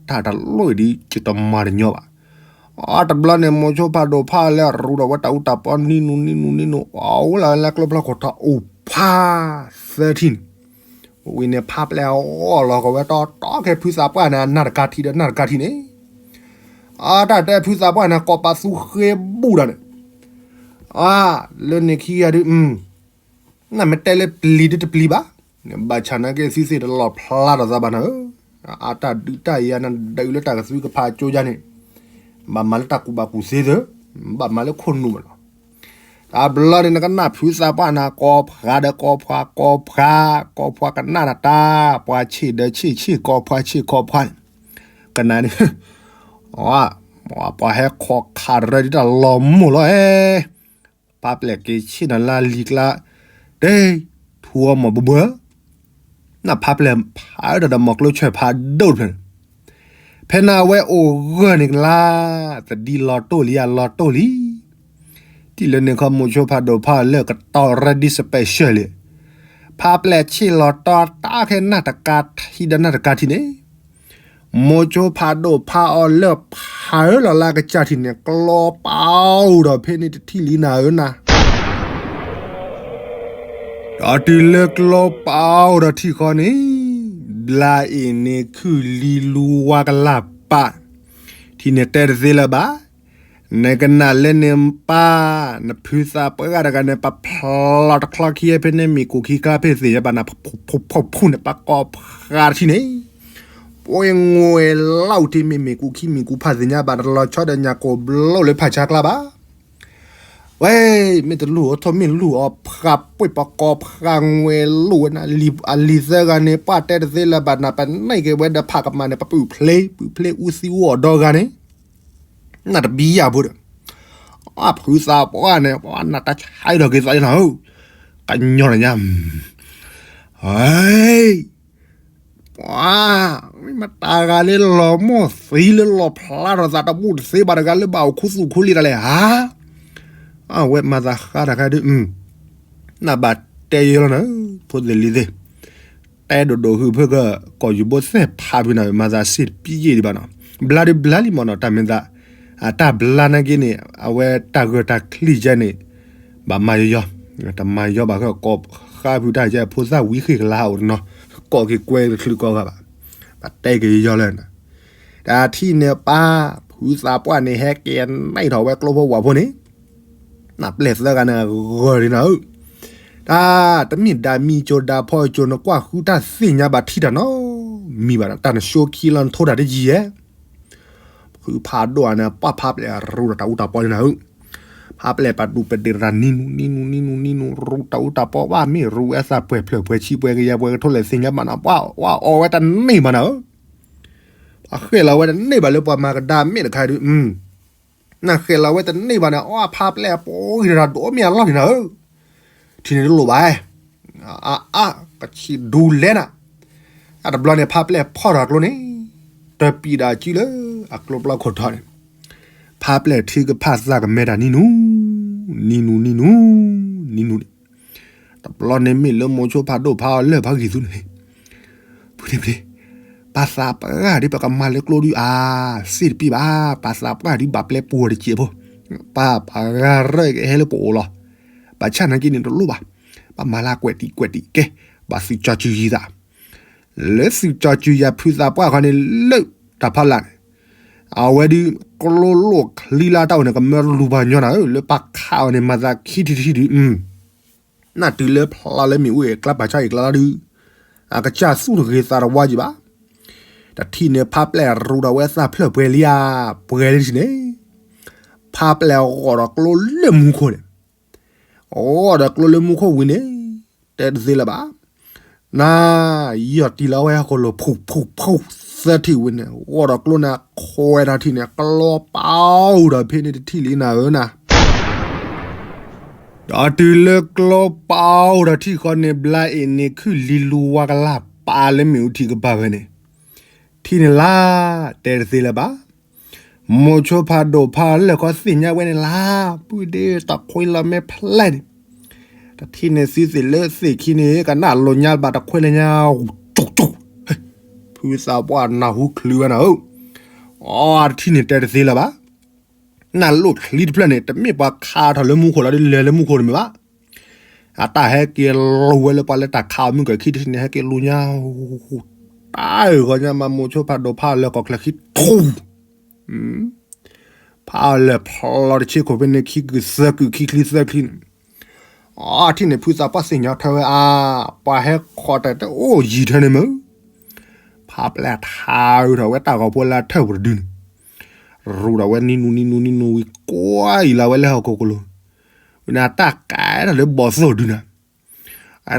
တၢ်တလိၣ်ဒ်ယတမၤတညီဘၣ်, အတဘျီန့ၣ် မိၤဆိဖးဒိၣ်ဖးအီၤလၢာ် ရူဒီးဝဲတၢ်အူတၢ်ပီနံနူနံနူနံနူ အဝဲလၢကျိဖျါခိၣ်ထီၣ်အိၣ်ဖးသၢထံၣ်န့ၣ်, ဝံၤန့ၣ်ဖးပျဲၢ်အီၣ်လီၤကဝဲတီတီခဲဖုသးပှၢ်န့ၣ် အနၢ်တကါထံဒီးနၢ်တကါထံန့ၣ် အတၢ်တဲဖုသးပှၢ်န့ၣ် ကိးပသူဃ့ဘူးဒီးန့ၣ်, အါ, လၢန့ၣ်ခံဂၤဒုး, နမ့ၢ်တဲလၢပျံၤဒုးတပျံၤဘၣ်, ဘၣ်ဆၣ်နာ်က့သုသ့ၣ်တလီၣ်ဖျါထီၣ်သးဘၣ်နၤဧၢ, အတၢ်ဒုးတၢ်ယၤနဒုးလၢတၢ်ကသွံကဖးကၠိယါန့ၣ်, ဘၣ်မၤလၢတၢ်ကူၣ်ဘၣ်ကူၣ်သ့သၢ, ဘၣ်မၤလၢခိၣ်နူာ်ဘၣ်လီၤ. တဘျီန့ၣ် နကနၣ်ဖုသးပှၢ်နၤ ကိးဖှါဒီးကိးဖှါ ကိးဖှါ ကိးဖှါကနၣ်နတၢ် ပှၤဆံးဒီးဆံးဆံး ကိးဖှါဆံးကိးဖှါန့ၣ် ကနၣ်န့ၣ် ပှၤဟဲခိးခးရၢဒ်တၢ်လီၤမိၢ်လီၤဧဲ, ဖးပျဲၢ်က့ၤဆ့ၣ်နီၤလၢလံၤကျါ, တဲ, ထူအီၤမီၢ်ဘၢဘၢ, နဖးပျဲၢ်ဖးအၢတၢ်ဒီးမီၢ်ကျိဆၢၣ်ဖးဒိၣ်တဖျၢၣ်န့ၣ်, ဖဲနဝဲအိၣ်ဂၢၢ်န့ၣ်ကလါ, သဒံလီၤတိၢ်လံယလီၤတိၢ်လံ, ထံၣ်လၢန့ၣ်ခီ မိၤဆိဖးဒိၣ်ဖးအီၤလၢကတီၢ်ရၢဒ် special လံ, ဖးပျဲၢ်ဆ့ၣ်လီၤတီတၢ်ခဲနၢ်တကးထံဒီးနၢ်တကးထံန့ၣ် မိၤဆိဖးဒိၣ်ဖးအီၤလၢဖးအၢလီၤလၢကစၢ်ထံၣ်န့ၣ် ကျီပာ်အိၣ်ဒီးဖဲန့ၣ်တထံၣ်လံနၤဧၢနၤ, ဒီးတုၤလၢကျီပာ်အိၣ်ဒီးထံၣ်ဃီန့ၣ်, ဘျါအ့ၣ်န့ၣ်ခုၣ်လံလူဝါကလၢ်ပာ်, ထံၣ်န့ၣ်တဲတသ့လၢၤဘၣ်, နကနၣ်လၢန့ၣ်ပၢ်, နဖုသးပှၢ်တဂၤန့ၣ် ပဖျီတချီခံဖဲန့ၣ် မ့ၢ်ကူၣ်ခံကျါဖဲသ့ၣ်ညါဘၣ်နၤ ဖုဖုဖုန့ၣ် ပကိးဖှါတထံၣ်န့ၣ် ပှဲၤငွဲၤလီၢ်တ့ၢ်မ့ၢ်မ့ၢ်ကူၣ်ခံမ့ၢ်ကူၣ်ဖးသ့ၣ်ညါဘၣ် တလီၤဆီဒီးညၣ်ကိၢ်ဘျီၣ်လၢဖးဆါကျါဘၣ်. ဝဲ, မ့ၢ်တလူၢ်အီၤထီၣ်မ့ၢ်လူၢ်အီၤဖှါပှဲၢ်ပကိးဖှါငွဲၤလိာ်ဝဲနၤ, အလံၤသၢဂၤန့ၣ် ပှၢ်တဲတသ့လၢၤဘၣ်နၤ ပန့ၢ်က့ၤဝဲဒီးဖးကမၣ်န့ၣ် ပပုၢ်ဖျ့, ပုၢ်ဖျ့အူသံအူအီၣ်ဒီဂၤန့ၣ် နတဘံယၢ်ဖိဒီး, အဖုသးပှၢ်န့ၣ် ပှၤနတၢ်ဆါဒီးက့ၤသးလံနၤဧၢ, ကညီနၤညါ, ဟဲ, ပှၤ, မ့ၢ်မတၤဂၤလၢလီၤမိၢ်သံလၢလီၤဖျါထီၣ်သးတဘူၣ်တသ့ဘၣ်တဂၤလၢဘၣ်အိၣ်ခူသူၣ်ခူလံတၢ်လဲၣ်ဧါ, အဝဲမၤသးဃါတခါဒုး, နဘၣ်တဲယဲလီၤနၤ, ဖိသ့ၣ်လံၤသ့ၣ် တဲဒိၣ်ဒိၣ်ဟုဖၢကီၢ်ယူၤဘိသ့ၣ်ဖးဖုနၤ မၤသးစ့ၢ်တပံယဲၢ်ဒံးဘၣ်နီၤ, ဘျါဒုးဘျါလံမ့ၢ်နီၤ တၢ်မ့ၢ်သး, အတၢ်ဘျါနာ်က့န့ၣ် အဝဲတၢ်ဂၢၢ်တၢ်ချံယဲန့ၣ်, ဘၣ်မၤယီၤယီၤ, တမၤယီၤဘၣ်ဃီကိးဃါဖုတၢ်ယဲဖိသၣ်ဝံၤဃ့ၢ်ကလါအိၣ်တနီၤ, ကိးက့ၤကွဲတချုးကိးဂၤဘၣ်, ဘၣ်တဲက့ၤယီၤလၢနၤ, တၢ်ထံၣ်န့ၣ်ပၢ်, ဖုသးပှၢ်န့ၣ်ဟဲက့ၤအနဲၣ်ထီၣ်ဝဲကျိဖိဝၣ်ဖိန့ၣ် နပျဲၢ်သၢဂၤန့ၣ်ဂၢၢ်လံနၤဧၢ, တၢ်တမ့ၢ်ဒၣ်မံၤကၠိဒၣ်ဖီကၠိ နကွၢ်ဃုတၢ်သ့ၣ်ညါဘၣ်ထံၣ်တၢ်နီတမံၤဘၣ်ဒီး တၢ်နဆိခံလီၤနထိတၢ်တယံာ်ဧဲ, ဖုဖးဒိၣ်ဧါန့ၣ် ပှၤဖးပျဲၢ်ရူးဒီးတၢ်အူတၢ်ပီလံနၤဧၢ, ဖးပျဲၢ်ပာ်ဒူၣ်ပဒ့ၣ်တၢ်နံၤနူၤနံၤနူၤနံၤနူၤနံၤနူၤ ရူးတၢ်အူတၢ်ပီ ဘၣ်မ့ၢ်ရူးဝဲအသးပှဲၤဖျၢၣ်ပှဲၤဆံးပှဲၤကယၤပှဲၤကထိလဲၣ်သ့ၣ်ညါဘၣ်နၤ ပှၤအီၣ်ဝဲတန့ၢ်ဘၣ်နၤဧၢ ပှၤဃဲၢ်လီၤဝဲတန့ၢ်ဘၣ်လၢပှၤမၤကဒါမဲာ်တခါဒုး, နဃဲၢ်လီၤဝဲတန့ၢ်ဘၣ်န့ၣ် အီၣ်ဖးပျဲၢ်အပီဂံၢ်တၢ်ဒိၣ်မ့ၢ်အလီၢ်လံနၤဧၢ, ထံၣ်န့ၣ်တလိၣ်ဘၣ်, အါအါ ကဆံးဒူလဲနၤ, အတဘျီန့ၣ် ဖးပျဲၢ်ဖီၣ်ထီၣ်အကျိန့ၣ်, တပံးဒီးအစုလၢအကျိပျီခိၣ်ထီန့ၣ်, ဖးပျဲၢ်ထံကဖၣ်သးကမဲတၢ်နံၤနူၤ, နံၤနူၤနံၤနူၤ, နံၤနူၤန့ၣ် တဘျီန့ၣ်မ့ၢ်လၢမိၤဆိဖးဒိၣ်ဖးအီၤလၢၢ်ဖးဂံၢ်သူန့ၣ်, ဖုန့ၣ်ဖုန့ၣ်, ပှၤသးပှၢ်ဒ်ပကမၤလၢကျိဒုးအါ, စ့ၢ်တပံးဘၣ်, ပှၤသးပှၢ်ဒ်ဘၣ်ပျဲပူၤတစဲးဖိ, ပှၤပှၤဂၤရၢကဟဲလၢပအိၣ်လီၤ, ဘၣ်ဆၣ်နာ်က့န့ၣ်တလိၣ်ဘၣ်, ပမၤလၢကွဲးတံာ်ကွဲးတံာ်ကဲ, ဘၣ်သုးကၠီၤစုၤယံၤသး, လၢသုးကၠီၤစုၤယၤဖုသးပှၢ်ခီန့ၣ်လၢတၢ်ဖီလာ်န့ၣ်, အဝဲဒုးကျိလိၣ်ချံလၢတၢ်အိၣ်န့ၣ် ကမၢလူၤပှၤညီနၤဧၢ လၢပှၤခးအီၤန့ၣ် မၤသးခံထံၣ်တထံၣ်ဒုး နၢ်တုၤလၢဖျါလၢမ့ၣ်အူအကျါပာ်ဆါအကျါလီၤဒုး, အကစၢ်သူၣ်တဂ့ၤသးတဝါယံၤဘၣ်. တထံၣ်န့ၣ်ဖးပျဲၢ်ရူးဒီးဝဲသးဖျၢၣ်ပှဲၤလံဧါ, ပှဲၤလံထံၣ်န့ၣ်, ဖးပျဲၢ်ဂီၤဒီးကျိလၢမူခိၣ်န့ၣ်, ဂီၤဒီးကျိလၢမူခိၣ်ဝံၤန့ၣ်, တဲတသ့လၢၤဘၣ်. နၤ, ယီၢ်တံၢ်လီၤဝဲဟီၣ်ခိၣ်လိၤ ဖူၣ်ဖူၣ်ဖူၣ်သၢထံၣ်ဝံၤန့ၣ် ဂီၤဒီးကျိန့ၣ် ခွဲးထီၣ်ထံၣ်န့ၣ် ကျီပာ်အိၣ်ဒီးဖဲန့ၣ်တထံၣ်လံနၤဧၢနၤ ဒီးတုၤလၢကျီပာ်အိၣ်ဒီးထံၣ်ဃီန့ၣ် ဘျါအ့ၣ်န့ၣ်ခုၣ်လံလူဝါကလၢ်ပာ်လၢမ့ၣ်အူထံကပၤဝဲန့ၣ်, ထံၣ်န့ၣ်လါ, တဲတသ့လၢၤဘၣ်. မိၤဆိဖးဒိၣ်ဖးလၢာ်ခီသ့ၣ်ညါဝဲန့ၣ်လါ, ပုၢ်ဒ့တခွ့လီၤမ့ၢ်ဖျဲၣ်န့ၣ်, တထံၣ်န့ၣ်သုသ့ၣ်လၢသ့ၣ်ခံန့ၣ် ကနၣ်လိာ်ညါဘၣ်တခွ့လၢညါ, ဖုသးပှၢ်နၢ်ဟူချုးဝဲနၤဧၢ, အတထံၣ်န့ၣ်တဲတသ့လၢၤဘၣ်. နၢ်လိာ်ချံတဖျၢၣ်န့ၣ် တမ့ၢ်ပှၤခးထီၣ်လၢမူခိၣ်လီၤဒ်လဲၤလၢမူခိၣ်တမ့ၢ်ဘၣ်. အတၢ်ဟဲက့ၤလိာ်ဝဲလၢပှၤလၢတၢ်ခးအီၤမုၢ်ကခံတထံၣ်န့ၣ် ဟဲက့ၤလိာ်ညါ, တၢ်အၢၣ်ဂီၤညါမး မိၤဆိဖးဒိၣ်ဖးလၢာ်ခီကျၢၢ်ခံထူၣ်, ဖးအီၤလၢာ်ဖျီတဆ့ခိၣ်ဖဲန့ၣ် ခံကုၢ်သၢကုၢ်ခံချံသၢချံန့ၣ်, အထံၣ်န့ၣ်ဖုသးပှၢ်သ့ၣ်ညါထၢဝဲအါ, ပှၤဟဲခိးတၢ်တအိၣ်ယံၤထၢန့ၣ်မုၢ်, ဖးပျဲၢ်ထါအုးထီၣ်ဝဲတၢ်ဂီၤဖိလၢထၢၣ်ပူၤတဒုန့ၣ်, ရူးထီၣ်ဝဲနံၤနူၤနံၤနူၤနံၤနူၤဝံၤ ကွၢ်အံၤလီၤဝဲလၢဟီၣ်ခိၣ်ကလိၤ, နတၢ်ကဲထီၣ်လၢဘီၣ်သိၣ်ဒုနၤ,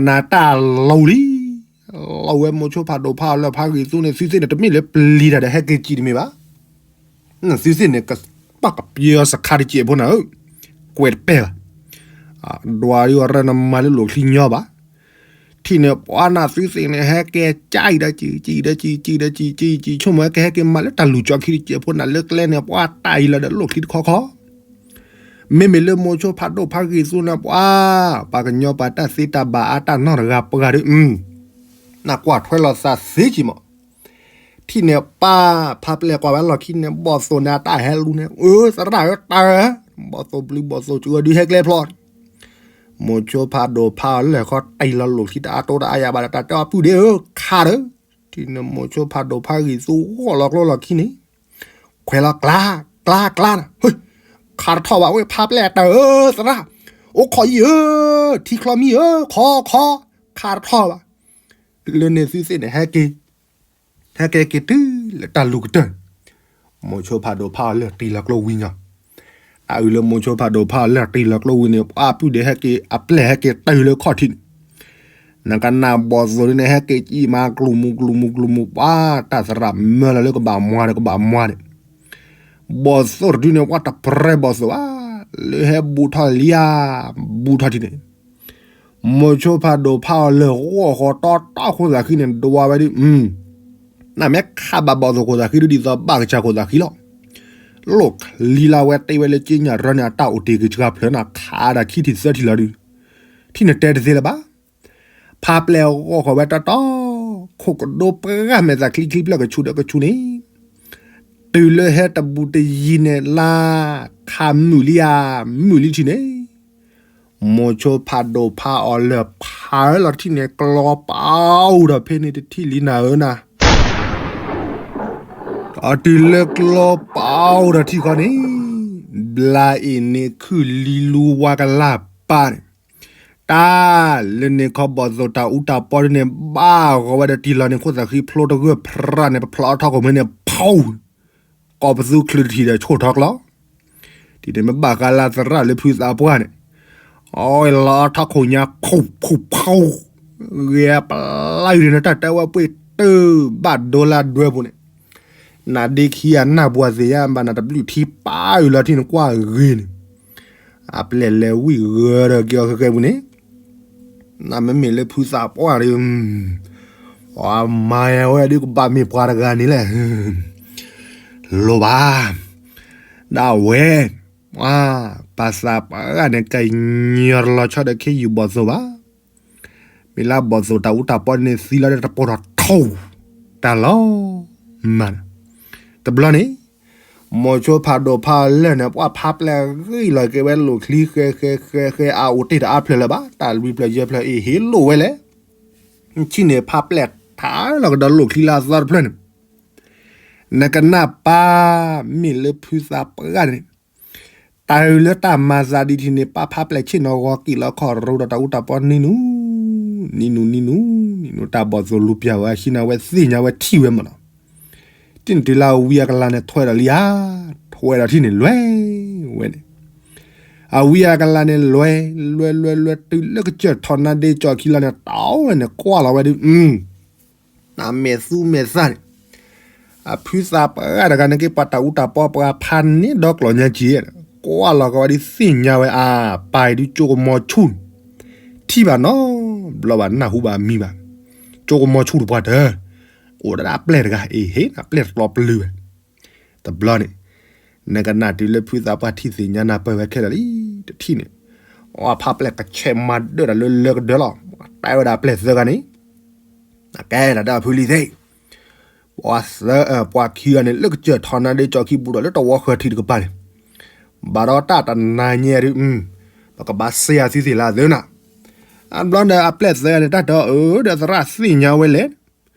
နတၢ်လီၤလံ, လီၤဝဲမိၤဆိဖးဒိၣ်ဖးအီၤလၢဖးဂ့ၤသူန့ၣ် သုသ့ၣ်န့ၣ် တမ့ၢ်လၢပျံၤတၢ်ဒီးဟဲက့ၤစံးတမ့ၢ်ဘၣ်. သုသ့ၣ်န့ၣ် ပှၤကပျီစခါတစဲးဖိနၤဧၢ, ကွဲးတပဲၢ်ဘၣ်. ဒွးဒ်အီၤရၢနမၤလၢလိာ်ချံညီဘၣ်. ထံၣ်န့ၣ်ပှၤနသုသ့ၣ်န့ၣ် ဟဲက့ၤကၠံဒီးစံး စံးဒီးစံး စံးဒီးစံး စံးဆိကမိၣ်ဟဲက့ၤဟဲက့ၤမၤလၢတၢ်လူၤကၠီခံတစဲးဖိနၤ လၢကျဲန့ၣ် ပှၤတၢ်အံၤလီၤဒီးလိာ်ချံတခီခီ မ့မ့ၢ်လၢမိၤဆိဖးဒိၣ်ဖးဂ့ၤသူန့ၣ် ပှၤ ပှၤကညီပှၤတၢ်သ့တၢ်ဘၣ်အါတၢ်နီတဂၤပှၤဒီး နကွၢ်ထွဲလီၤသးသ့က့မး. ထံၣ်န့ၣ်ပၢ် ဖါပျဲၢ်ကွၢ်ဝဲလီၢ်ခံန့ၣ် ဘီၣ်သိၣ်န့ၣ်အတၢ်ဟဲလူၤန့ၣ် အၢ သရၣ်ဧၢတၢ်ဧၢ, ဘီၣ်သိၣ်ဘျုးဘီၣ်သိၣ်စှၤဒုးဟဲကျဲဖျီ မိၤဆိဖးဒိၣ်ဖးအီၤလၢာ်ခီတံၢ်လီၤလိာ်ချံတအါတိတအါယၤဘၣ်ဒီး တၢ်တဲအီၤပုၢ်ဒ့ဧၢ ခးဒီး, ထံၣ်န့ၣ်မိၤဆိဖးဒိၣ်ဖးဂ့ၤသူဂီၢ်လီၤကျိလီၢ်ခံန့ၣ် ခွဲးလီၤကျါ ကျါ ကျါနၤ, ဟ့ ခးတထီၣ်ဘၣ်ဝဲ ဖါပျဲၢ်တၢ်ဧၢ သရၣ်, အိၣ်ခိးယံာ်ဧၢ, ထံချီမံဧၢ ခီခီ, ခးတထီၣ်ဘၣ်. လၢန့ၣ်သုသ့ၣ်န့ၣ် ဟဲက့ၤ ဟဲက့ၤက့ၤတုၤလၢတၢ်လူၤကတၢၢ် မိၤဆိဖးဒိၣ်ဖးအီၤလၢာ်တံၢ်လီၤကျိဝံၤညီ, တၢ်အုးလၢမိၤဆိဖးဒိၣ်ဖးအီၤလၢာ်တံၢ်လီၤကျိဝံၤန့ၣ် ပှၤပုၢ်ဒ့ဟဲက့ၤ အပျဲၢ်ဟဲက့ၤတုၤလၢခီၣ်ထံးန့ၣ်, နကနၣ်ဘီၣ်သိၣ်ဒုန့ၣ် ဟဲက့ၤကံမၤကျူၤမူကျူၤမူကျူၤမူ ပှၤတၢ်သရၣ်မၢလီၤလၢကဘၣ်မွၤဒီးကဘၣ်မွၤန့ၣ်, ဘီၣ်သိၣ်တဒုန့ၣ် ပှၤတပြဲဘီၣ်သိၣ်ဘၣ်, လၢဟဲဘူးထီၣ်လံဧါ, ဘူးထီၣ်ထံးန့ၣ် မိၤဆိဖးဒိၣ်ဖးအီၤလၢာ်ဂီၢ်ဃီတီတီခိၣ်သးဃံန့ၣ် ဒွးဝဲဒုး, နမ့ၢ်ခးဘၣ်ဘီၣ်သိၣ်ခိၣ်သးဃံဒုး ဒ်သိးဘၣ်ကစၢ်ခိၣ်သးဃံလီၤ. လိၣ်ချံလၢဝဲတ့ဝဲလၢက့ညၣ်ရၢန့ၣ် အတၢ်အိၣ်တ့ၢ်က့ၤစှၤဖျၢၣ်နၤ ခးဒၣ်ခံထံၣ်သၢထံၣ်လီၤဒုး, ထံၣ်န့ၣ်တဲတသ့လၢၤဘၣ်. ဖါပျဲၢ်ဂီၢ်ဃီဝဲတီတီ ခိၣ်ကဒိပှၢ်မဲာ်သၣ်ချံချံဖျၢၣ်ကဆူၣ်ဒီးကဆူၣ်န့ၣ် တုၤလၢဟဲတဘူးတယံၤန့ၣ် လါခးမုၢ်လံဧါ, မုၢ်လံထံးန့ၣ် မိၤဆိဖးဒိၣ်ဖးအီၤလၢာ်ဖးလီၤထံၣ်န့ၣ် ကျီပာ်အိၣ်ဒီးဖဲန့ၣ်တထံၣ်လံနၤဧၢနၤ, အတုၤလၢကျီပာ်အိၣ်ဒီးထံၣ်ခီန့ၣ် ဘျါအ့ၣ်န့ၣ်ခုၣ်လံလူဝါကလၢ်ပၢ်န့ၣ် တၢ်လၢန့ၣ်ခီဘီၣ်သိၣ်တၢ်အူတၢ်ပီဒ်န့ၣ် ဘၣ်ဂီၤဝဲဒီးတံၢ်လီၤန့ၣ်ခိၣ်သးဃံဖျိတဂၢၢ်ဖြးန့ၣ် ပဖျီအီထီၣ်ခိၣ်မ့ၢ်န့ၣ် ဖီ ကိးပသူချုးတထံၣ်ဒီးဆိၣ်ထီၣ်ကျီ, ဒ်န့ၣ်မ့ၢ်ဘၣ်ဃးလၢသရၣ်လၢဖုသးပှၢ်န့ၣ်, အီလီၤအီထီၣ်ခိၣ်ညါ ဖူဖူဖူ, ဂဲၤပလါယူၤန့ၣ် တၢ်တဲဝဲပှ့ၤတၢ်ဘၣ်ဒိလၢဒွဲပူၤန့ၣ်, နဒ့ခံဂၤနၢ်ပှၤသ့ၣ်ညါဘၣ်နတဘျုးထံပာ်အုးလီၤထံၣ်နကွၢ်ဂ့ၤန့ၣ်, အပျဲၢ်လဲၤဝံၣ်ဂၢၤဒီးက့ၤအီၤဃဲဃဲပူၤန့ၣ် နမ့မ့ၢ်လၢဖုသးပှၢ်ဒီး အမၤယၤဝဲဒုးကဘၣ်မ့ၢ်ပှၤတဂၤန့ၣ်လဲၣ်, လိၣ်ဘၣ်, ဒၣ်ဝဲ, ပှၤသးပှၢ်ဂၤန့ၣ် ကညီတလီၤဆီဒီးခ့ယုၢ်ဘီၣ်သိၣ်ဘၣ်, မ့ၢ်လၢဘီၣ်သိၣ်တၢ်အူတၢ်ပီန့ၣ်သံလီၤဒီးတပိာ်ထီၣ်ထီ, တၢ်လီၤ, မၤ, တဘျီန့ၣ် မိၤဆိဖးဒိၣ်ဖးအီၤလၢာ်န့ၣ် ပှၤဖါပျဲၢ်ဂံၢ်လီၤက့ၤဝဲလိာ်ချံဃဲဃဲဃဲဃဲ အအိၣ်တ့ၢ်တအါဖျၢၣ်လၢၤဘၣ် တၢ်လွံၢ်ဖျၢၣ်ယဲၢ်ဖျၢၣ်အ့ၣ်ဟ့ၣ်လိၣ်ဝဲလဲၣ်, ထံၣ်န့ၣ်ဖါပျဲၢ်ထးလီၤကဒီးလိာ်ချံလၢအသီတဖျၢၣ်န့ၣ်, နကနၣ်ပၢ်မ့ၢ်လၢဖုသးပှၢ်န့ၣ်, တၢ်အုးလၢတၢ်မၤသးဒ်ထံၣ်န့ၣ် ပၢ်ဖါပျဲၢ်ဆ့ၣ်နီၤဂီၤကံၣ်လီၤခီၣ်ရိဒီးတၢ်အူတၢ်ပီနံၤနူ, နံၤနူနံၤနူ, နံၤနူတၢ်ဘီၣ်သိၣ်လူၤပျၢ်ဝဲအဟံးန့ၢ်ဝဲသ့ၣ်ညါဝဲထံၣ်ဝဲမးနီၤ တံၢ်နတုၤလၢအဝံအကလၤန့ၣ်ထွဲဒီးလံဧါ, ထွဲဒီးထံၣ်န့ၣ်လွဲၢ်ဝဲန့ၣ်, အဝံအကလၤန့ၣ်လွဲၢ်, လွဲၢ်လွဲၢ်လွဲၢ်တုၤလၢကစၢၢ်ထီၣ်နါဒ့ကၠီခံလီၤန့ၣ် တဝဲန့ၣ်ကွၢ်လီၤဝဲဒုး, နမဲာ်သူမဲာ်သၣ်န့ၣ်, အဖုသးပှၢ်တဂၤန့ၣ်က့ၤပှၤတၢ်အူတၢ်ပီပှၤဖးန့ၢ်ဒီကျီၢ်ညါက့ၤ, ကွၢ်လီၤကဝဲဒုးသ့ၣ်ညါဝဲအါ, ပၢ်အံၤဒုးကၠိကမီၤဆူၣ်, ထံၣ်ဘၣ်နီတဘျီဘၣ်နၢ်ဟူဘၣ်မံၤဘၣ်, ကၠိကမီၤဆူၣ်တပှၢ်တၢၢ်, အိၣ်ဒၣ်အပျဲၢ်တဂၤအ့ၣ်ဟ့ၣ်အပျဲၢ်တကျီပျုၤဝဲ, တဘျီန့ၣ်, နကနၣ်တုၤလၢဖုသးပှၢ်ထံၣ်သ့ၣ်ညါနၢ်ပၢၢ်ဝဲခဲလၢာ်လံ, တထံၣ်န့ၣ်, အဖါပျဲၢ်ကဆဲးမၤဒၢၣ်တၢ်လၢလၢကဒၢလီၤ, တဲဝဲဒၣ်အပျဲၢ်သၢဂၤန့ၣ်, ကဲတၢ်ဒၢဖုလံၤသ့ၣ်, ပှၤသၢ, ပှၤခံဂၤန့ၣ် လၢကစၢၢ်ထီၣ်နါဒ့ကၠီခံဘူးဒီးလၢတဝီဃၢၤထံးတကပၤန့ၣ်, ဘၣ်ဒီးတၢ်တနၤညါဒုး, ပကဘၣ်စ့ယၤသုသ့ၣ်လၢအသၢနၤ, အဘျီဒီးအပျဲၢ်သၢဂၤန့ၣ် တၢ်တဲအီၤအၢ ဒီးသရၣ်သ့ၣ်ညါဝဲလဲၣ်,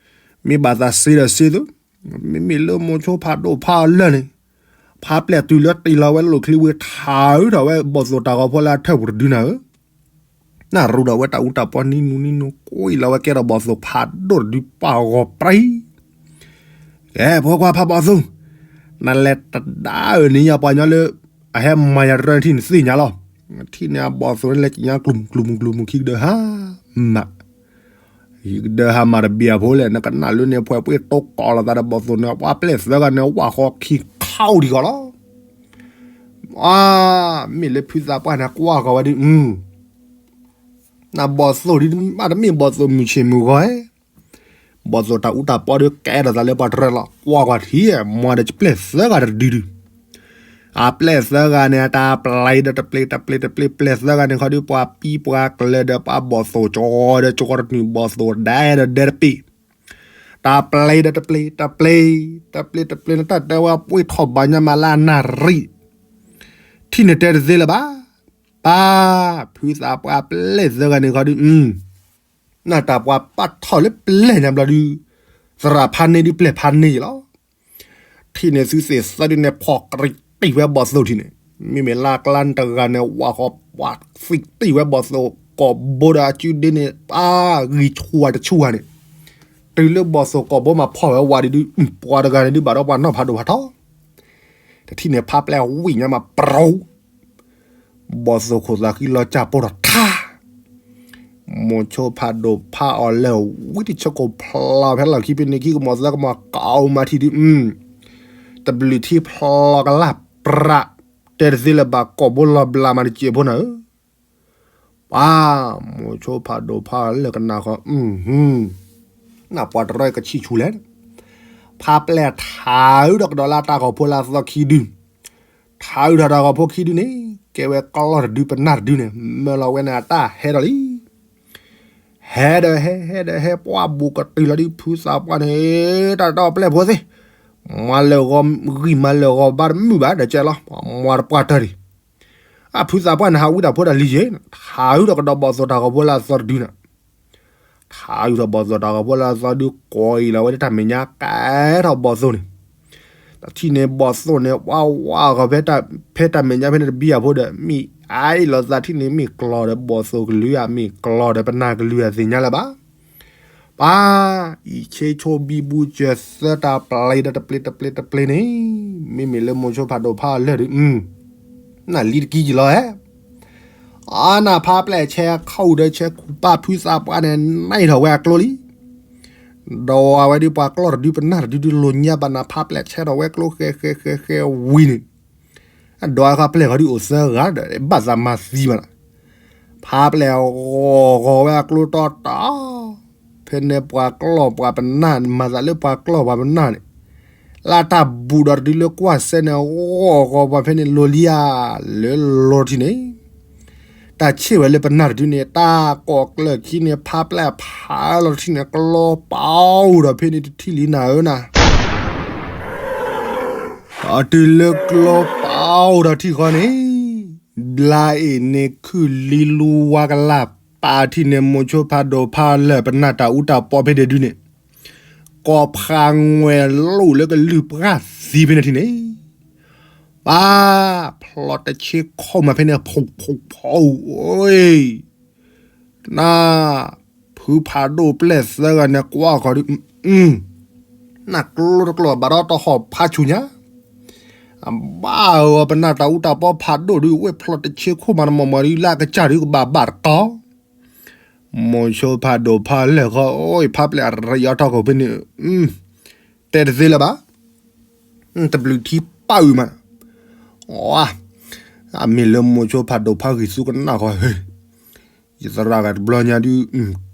မ့ၢ်ဘၣ်သးစ့ဒီးစ့သု, မ့မ့ၢ်လၢမိၤဆိဖးဒိၣ်ဖးအီၤလၢာ်န့ၣ်, ဖါပျဲၢ်တုၤလၢတံၢ်လီၤဝဲလိာ်ချံဝံၤထးအုးထီၣ်ဝဲဘီၣ်သိၣ်တၢ်ဂီၤဖိလၢအထၢၣ်ပူၤတဒုနၤဧၢ နၢ်ရူဒီးဝဲတၢ်အူတၢ်ပီနံၤနူနံၤနူ ကွံာ်လီၤဝဲကဲထီၣ်ဘီၣ်သိၣ်ဖးဒိၣ်တဒုပာ်ဂီၤပြံ, ကဲဖိခွါဖးဘီၣ်သိၣ်, နလဲၤတဒါအၢၣ်န့ၢ်ယၤပှၤကညီလၢ, အဟဲမၤယၤတရၢထံၣ်န့ၣ်သ့ၣ်ညါလီၤ, ထံၣ်န့ၣ်အဘီၣ်သိၣ်န့ၣ်လဲၤကညါကျူၤမုၢ်ကျူၤမုၢ်ကျူၤမုၢ်ခံကဒၢဟါမး, ခံကဒၢဟါမးတဘံၣ်အဖိလဲၣ် နကနၣ်လၢန့ၣ် ဖှဲးပှ့ၢ်တိကိးလိာ်သးဒီးဘီၣ်သိၣ်န့ၣ် ပှၤပျဲၢ်သၢဂၤန့ၣ် ဝၣ်ဃီခံခီဒံးဂီၤလီၤ. အါ, မ့ၢ်လၢဖုသးပှၢ်န့ၣ် ကွၢ်ဃီၤဝဲဒုး, နဘီၣ်သိၣ်ဒုးမ့ၢ်တမ့ၢ်ဘီၣ်သိၣ်မုၢ်ဆ့ၣ်မုၢ်ဂီၤဧါ, ဘီၣ်သိၣ်တၢ်အူတၢ်ပီဒီးကဲထီၣ်သးလၢပှၤတရၢလီၤ. ကွၢ်ကွၢ်ထံၣ် မၤဒီးပျဲၢ်သၢဂၤတဒုဒုး, အပျဲၢ်သၢဂၤန့ၣ် တၢ်ပျဲၢ်ဒီးတပျဲၢ် တပျဲၢ် တပျဲၢ် ပျဲၢ်သၢဂၤန့ၣ် ခီဒုးပှၤပံပှၤကျၢၤဒီးပှၤဘီၣ်သိၣ်ကၠီဒီးကၠီတနုာ် ဘီၣ်သိၣ်ဒဲဒီးဒဲတပ့ၢ်, တၢ်ပျဲၢ်ဒီးတပျဲၢ် တပျဲၢ် တပျဲၢ်တပျဲၢ်န့ၣ် တၢ်တဲဝဲပှ့ၢ်ထီၣ်ဘၣ်ညါမးလၢအနၣ်ရံၣ်, ထံၣ်န့ၣ်တဲတသ့လၢၤဘၣ်. ပၢ်, ဖုသးပှၢ်ပျဲၢ်သၢဂၤန့ၣ်ခီဒုး, နတၢ်ပှၤပာ်ထီၣ်လၢပျဲၢ်ညါဘျီဒုး, သရၣ်ဖးန့ၢ်ဒုးပျဲၢ်ဖးန့ၢ်ယလီၤ. ထံၣ်န့ၣ်သုသ့ၣ်သၢဒုးန့ၣ် ဖီၣ်ကရံၣ်တံၢ်ဝဲဘီၣ်သိၣ်ထံၣ်န့ၣ်, မ့မ့ၢ်လၢကျါတဂၤန့ၣ် ဝၣ်ဃီပှၤသံးတံၢ်ဝဲဘီၣ်သိၣ်ကိာ်ဘိဒီးအစုဒ့န့ၣ် ပၢ်ဂံၢ်ဆူၣ်ဝါတဆူၣ်ဝါန့ၣ်, တုၤလၢဘီၣ်သိၣ်ကိာ်ဘိမၤဖီၣ်ဝဲဝါဒုးဒုး, ပှၤတဂၤန့ၣ်ဒုးဘၣ်ဒီးပှၤနီၢ်ဖးဒိၣ်ဖးထီ, တထံၣ်န့ၣ်ဖးပျဲၢ်ဝံၣ်ညါမးပရိ ဘီၣ်သိၣ်ခိၣ်သးဃံလီၤကၢ်ပိၢ်ထီၣ်ထါ, မိၤဆိဖးဒိၣ်ဖးအီၤလၢာ်ဝံတဆၢကိၣ်ဖျီဖဲလီၢ်ခံဖဲန့ၣ်ခံကမီၤသၢကမီၤကအိၣ်မးထံၣ်ဒုး, တဘျုးထံဖျီကလၢ်ပြး, တဲတသ့လၢၤဘၣ်ကိာ်ဘိလီၤဘျးမးတစဲးဖိနၤဧၢ, ပၢ်, မိၤဆိဖးဒိၣ်ဖးအီၤလၢာ်ကနၣ်ဃီ, နပှၤတရၢကဆံၣ်ဆူၣ်လဲၣ်, ဖးပျဲၢ်ထးအုးဒီးကဒီးလၢတၢ်ဂီၤဖိလၢအသီခံဒုး ထးအုးထီၣ်တၢ်ဂီၤဖိခံဒုန့ၣ် ကဲဝဲကျီၢ်တဒုပနၢ်တဒုန့ၣ် မၢလီၤဝဲန့ၣ်အတၢ်ဟဲဒီးလံ. ဟဲဒီးဟဲ ဟဲဒီးဟဲ ပှၢ်ဘူးကတုၤလီၤဒုး ဖုသးပှၢ်န့ၣ် တၢ်တၢ်အီၣ်ပျဲၢ်ဖိသ့ၣ်, မၤလၢာ်ဂီၤဂံၢ်မၤလၢာ်ဂီၤဘါတမုာ်ဘၣ်ဒီးကဲလီၤ, မၤတပှၢ်တၢၢ်ဒံး. အဖုသးပှၢ်န့ၣ် ဟးဝံတၢ်ဖိတၢ်လံၤယ့ၣ်, ထးအုးထီၣ်ကဒီးဘီၣ်သိၣ်တၢ်ဂီၤဖိလၢအသီတဒုန့ၣ် ထးအုးထီၣ်ဘီၣ်သိၣ်တၢ်ဂီၤဖိလၢအသီဒုး ကိးအံၤလီၤဝဲဒၣ်တၢ်မဲာ်ညါကဲထီၣ်ဘီၣ်သိၣ်န့ၣ်, တထံၣ်န့ၣ်ဘီၣ်သိၣ်န့ၣ် ဝါဝါဂီၤဖဲတၢ်မဲာ်ညါဖဲန့ၣ်တဘံၣ်အဖိဒီး မ့ၢ်အါအံၤလီၤသးထံၣ်န့ၣ် မ့ၢ်ကျီၢ်ဒီးဘီၣ်သိၣ်ကလုၢ်ဧါ မ့ၢ်ကျီၢ်ဒီးပနၢ်ကလုၢ်ဧါသ့ၣ်ညါလၢၤဘၣ်. ပၢ်, အံၤဆ့ဆိဘံဘူစၢၤသၢတၢ်ပျ့ၤဒီးတပျ့ၤတပျ့ၤတပျ့ၤန့ၣ်, မ့မ့ၢ်လၢမိၤဆိဖးဒိၣ်ဖးအီၤလၢာ်ဒီး နလံတကံကလီၤဧါ. အါနၤဖးပျဲၢ်ဆဲခီၣ်ဒီးဆဲခူၣ်ပၢ်ဖုသးပှၢ်န့ၣ် နဲၣ်ထီၣ်ဝဲအကျိလံ. ဒီးအဝဲဒုးပှၤကျီၢ်တဒုပနၢ်တဒုဒုးလိာ်ညါဘၣ်နၤ ဖးပျဲၢ်ဆဲထီၣ်ဝဲကျိဃဲဃဲဃဲဃဲဝံၤန့ၣ်, အဒီးအခါပျဲၢ်ဃီဒုးအိၣ်သၢဂၤဒီး ဘၣ်သးမၤသံဘၣ်နၤ, ဖးပျဲၢ်ဂီၤဂီၤဝဲအကျိတီတီ ဖဲန့ၣ်ပှၤကျီၢ်ပှၤပနၢ် မၤသးလၢပှၤကျီၢ်ပှၤပနၢ်န့ၣ်, လၢတၢ်ဘူးဒီးတဒုလၢကွၢ်စဲန့ၣ် ဂီၤဂီၤပှၤဖဲန့ၣ်လိၤလံဧါ, လၢလီၤထံန့ၣ်, တၢ်ဆ့ၣ်ဝဲလၢပနၢ်တဒုန့ၣ် တၢ်ကိးကျၢၢ်ခံန့ၣ် ဖးပျဲၢ်ဖးလီၤထံန့ၣ် ကျီပာ်အိၣ်ဒီးဖဲန့ၣ်တထံၣ်လံနၤဧၢနၤ အတုၤလၢကျီပာ်အိၣ်ဒီးထံဃီန့ၣ်, ဘျါအ့ၣ်န့ၣ်ခုၣ်လံလူဝါကလၢ်ပာ်ထံၣ်န့ၣ် မိၤဆိဖးဒိၣ်ဖးလၢာ်ပနၢ်တၢ်အူတၢ်ပီဖဲဒဲးဒုန့ၣ်, ကိးဖးငွဲၣ်လိၣ်လၢကလုၢ်ပှၢ်သံဖဲန့ၣ်ထံၣ်န့ၣ်, ပၢ်, ဖျီတဆ့ခီၣ်မးဖဲန့ၣ် ဖီဖီဖီအံၤ န ဖုဖးဒိၣ်ပျဲၢ်သၢဂၤန့ၣ် ကွၢ်ဃီၤဒုး, နကျိတကျိၤဘၣ်ဒီးတဟီၣ်ဖးဆူၣ်ညါ, အဘၣ်အီၤပနၢ်တၢ်အူတၢ်ပီဖးဒိၣ်ဒုး ဝဲဖျီတဆ့ခိၣ်မးတမီၢ်မီၢ်ဒုး လၢအကစၢ်ဒုးကဘၣ်ဘၣ်တကီ, မိၤဆိဖးဒိၣ်ဖးလၢာ်ဃီ အိၣ်ဖးပျဲၢ်ရံးအီထီၣ်ခိၣ်ဖဲန့ၣ်, တဲတသ့လၢၤဘၣ်, တဘျုးထံပၢ်အုးမး, အ အမ့ၢ်လၢမိၤဆိဖးဒိၣ်ဖးဂံၢ်သူကနၣ်ဃီ ဟ့ ယသရၣ်ဂၤတဘျီညါဒုး,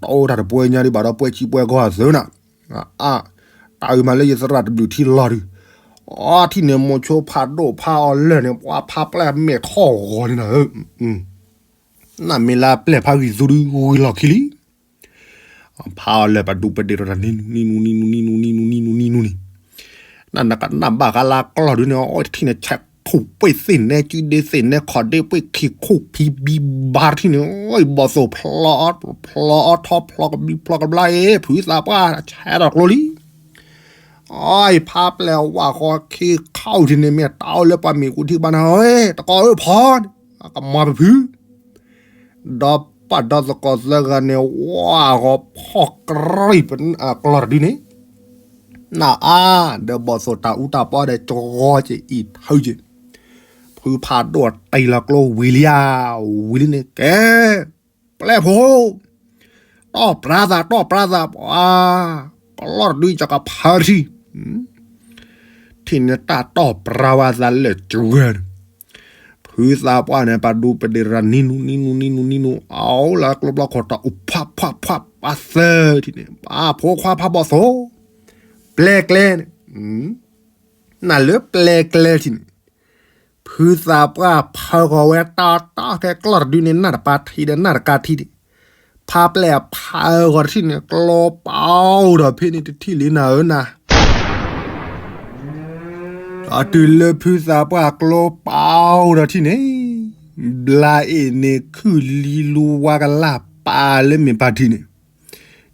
တအိၣ်တၢ်တပှဲၤညါဒုး ဘၣ်ဒီးပှဲၤဆံပှဲၤကီၢ်အသုးနၤ, အ တၢ်အုးမးလၢယသရၣ်တဘျုးထံလီၤဒုး, အထံၣ်န့ၣ်မိၤဆိဖးဒိၣ်ဖးအီၤလၢာ်န့ၣ် ပှၤဖးပျဲၢ်မဲာ်ထီၣ်ဂီၤန့ၣ်နၤဧၢ, နမ့ၢ်လၢပျဲၢ်ဖးဂံၢ်သူဒုး ဂ့ၤလီၢ်ခံလံ. ဖးအီၤလၢာ်ပဒူးပဒ့ၣ်ဒီးတၢ်နံၤနူနံၤနူနံၤနူနံၤနူနံၤနူနံၤနူနံၤနူနံၤ, နနကနၣ်ဘၣ်ဃးလၢကျီၢ်ဒုးန့ၣ် အီထံၣ်န့ၣ် ဆဲးထူၣ်ပှ့ၢ်သ့ၣ်နဲ ကုဒ့သ့ၣ်နဲ ခီၣ်ဒ့ပှ့ၢ်ခံခိၣ်ဖံဘံဘါထံၣ်န့ၣ်, အဘီၣ်သိၣ်ဖျီအီထီၣ်ဖျီကဘျါအ့ၣ် ဖုသးပှၢ်ဆဲးထီၣ်ကျိလံ. အအံၤဖးပျဲၢ်ဝၣ်ဃီခံခီၣ်ထံၣ်န့ၣ် မ့ၢ်တၢ်အိၣ်လၢပှၤမ့ၣ်အူထံကဘၣ်နၤဧၢ, တကီဧၢဖီန့ၣ် ကမၤပဖု ဒီးပၢ်ဒီသကိးသၢဂၤန့ၣ် ဝၣ်ဂီၤဖီၣ်ကြံၢ်ပကျီၢ်တဒုန့ၣ်, နအါ ဒီးဘီၣ်သိၣ်တၢ်အူတၢ်ပီဒီးကဂီၤက့ၤအံၤထၢက့ၤ, ဖုဖးဒိၣ်တ့လီၤကျိဝံၤလံဧါ, ဝံၤလံန့ၣ် ကဲ, ပျဲၢ်ဖိ, တီၢ်ပြါသး တီၢ်ပြါသး ပှၤ, ကလီၢ်တဒုကကဖၢထံ, ထံၣ်န့ၣ်တၢ်တီၢ်ပြါဝဲသးလၢာ်ကဝဲၢ်န့ၣ်, ဖုသးပှၢ်န့ၣ် ပှၤဒူပဒ့ရၤ နံနူ နံနူ နံနူ နံနူ အအိၣ်လၢကျိဘျီခိၣ်တီၢ်အူ ဖှးဖှးဖှး ပှၤသၢထံၣ်န့ၣ် ပှၤဖိခွါဖးဘီၣ်သိၣ်, ပျဲၢ်ကျဲန့ၣ်, နၤလၢပျဲၢ်ကျဲထံၣ်န့ၣ်, ဖုသးပှၢ်ဖၢဃီၤဝဲတီတီ ကဲကျီၢ်တဒုန့ၣ် နၢ်တပၤထံၣ်ဒီး နၢ်တကးထံၣ်ဒီး, ဖးပျဲၢ်ဖးဃီၤတထံၣ်န့ၣ် ကျိပာ်ဒီးဖဲန့ၣ် တထံၣ်လံနၤဧၢနၤ အတုၤလၢဖုသးပှၢ်ကျိပာ်ဒီးထံၣ်န့ၣ်, ဘျါအ့ၣ်န့ၣ် ခုၣ်လံလူဝါကလၢ်ပာ်လၢမ့ၢ်ပၢ်ထံၣ်န့ၣ်,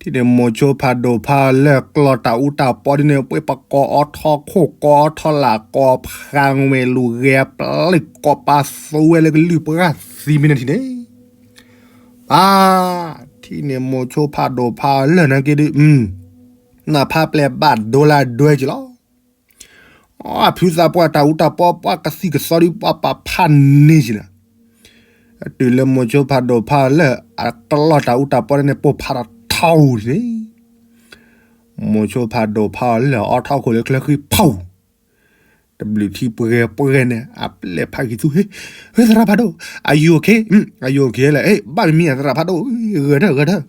ထံၣ်န့ၣ် မိၤဆိဖးဒိၣ်ဖးလၢာ်ကျီၢ်တၢ်အူတၢ်ပီဒ်န့ၣ် ပှ့ၤပကိးအီထီခိၣ် ကိးအီထီလာ် ကိးဖးဝဲလူၤဂဲၤ ပျဲၢ်ကိးပာ်သူဝဲလၢကလုၢ်ပှၢ်သံမ့ၢ်န့ၣ်ထံၣ်န့ၣ်, ပၢ်, ထံၣ်န့ၣ် မိၤဆိဖးဒိၣ်ဖးလၢာ်နာ်က့ဒုး, နဖးပျဲၢ်ဘၣ်ဒိလၢဒွဲက့ၤလီၤ. အဖုသးပှၢ်တၢ်အူတၢ်ပီ ပှၤကသံၣ်ကသီဒုး ပှၤပာ်ဖးန့ၢ်က့ၤနၤ, တုၤလၢမိၤဆိဖးဒိၣ်ဖးလၢာ် အကျီၢ်တၢ်အူတၢ်ပီန့ၣ် ပိၢ်ဖးထီၣ်ထီၣ်န့ၣ်, မိၤဆိဖးဒိၣ်ဖးအီၤလၢာ် အီထီခိၣ်လၢချၢဃံဖီၣ်, တဘျုးထံပှဲၤပှဲၤန့ၣ် အပျဲၢ်ဖးဂံၢ်သူ, ဟ့, ဟ့ သရၣ်ဖးဒိၣ်, are you okay? Are you okay လဲၣ်, ဘၣ်မံၤမံၤဧါ သရၣ်ဖးဒိၣ်, ဂဲၤထၢၣ် ဂဲၤထၢၣ်,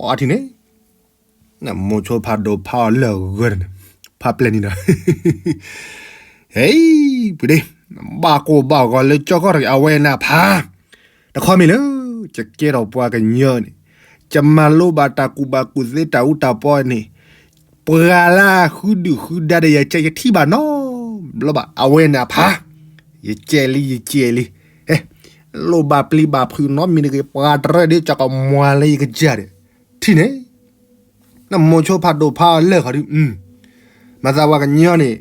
အီထံၣ်န့ၣ် မိၤဆိဖးဒိၣ်ဖးအီၤလၢာ်ဂဲၤန့ၣ်, ဖးပျဲၢ်န့ၣ်ဒီး, ဟဲ, ပူၤဒ့, ဘၣ်ကိၢ်ဘၣ်ဂီၤလၢကၠီကီၢ်တဂ့ၤ အဝဲန့ၣ်ဖး, တခီမ့ၢ်လၢ, ယကဲထီၣ်ပှၤကညီန့ၣ်, ယမၤလိဘၣ်တၢ်ကူၣ်ဘၣ်ကူၣ်သ့တၢ်အူတၢ်ပီန့ၣ်, ပှၤလၢဃုဒုၣ်ဃုဒါဒီးယၤ ယတထံၣ်ဘၣ်နီတဘျီဘၣ် အဝဲန့ၣ်အဖး, ယကဲလံ ယကဲလံ, ဟဲ, လိၣ်ဘၣ်ပျံၤဘၣ်ဖုးနီတမံၤတဂ့ၤ ပှၤတရၢၣ်ဒ်ကကမွၤလၢယကစၢ်ဒီး, ထံၣ်န့ၣ် နမိၤဆိဖးဒိၣ်ဖးအီၤလၢာ်ခီဒုး, မၤသးပှၤကညီန့ၣ်,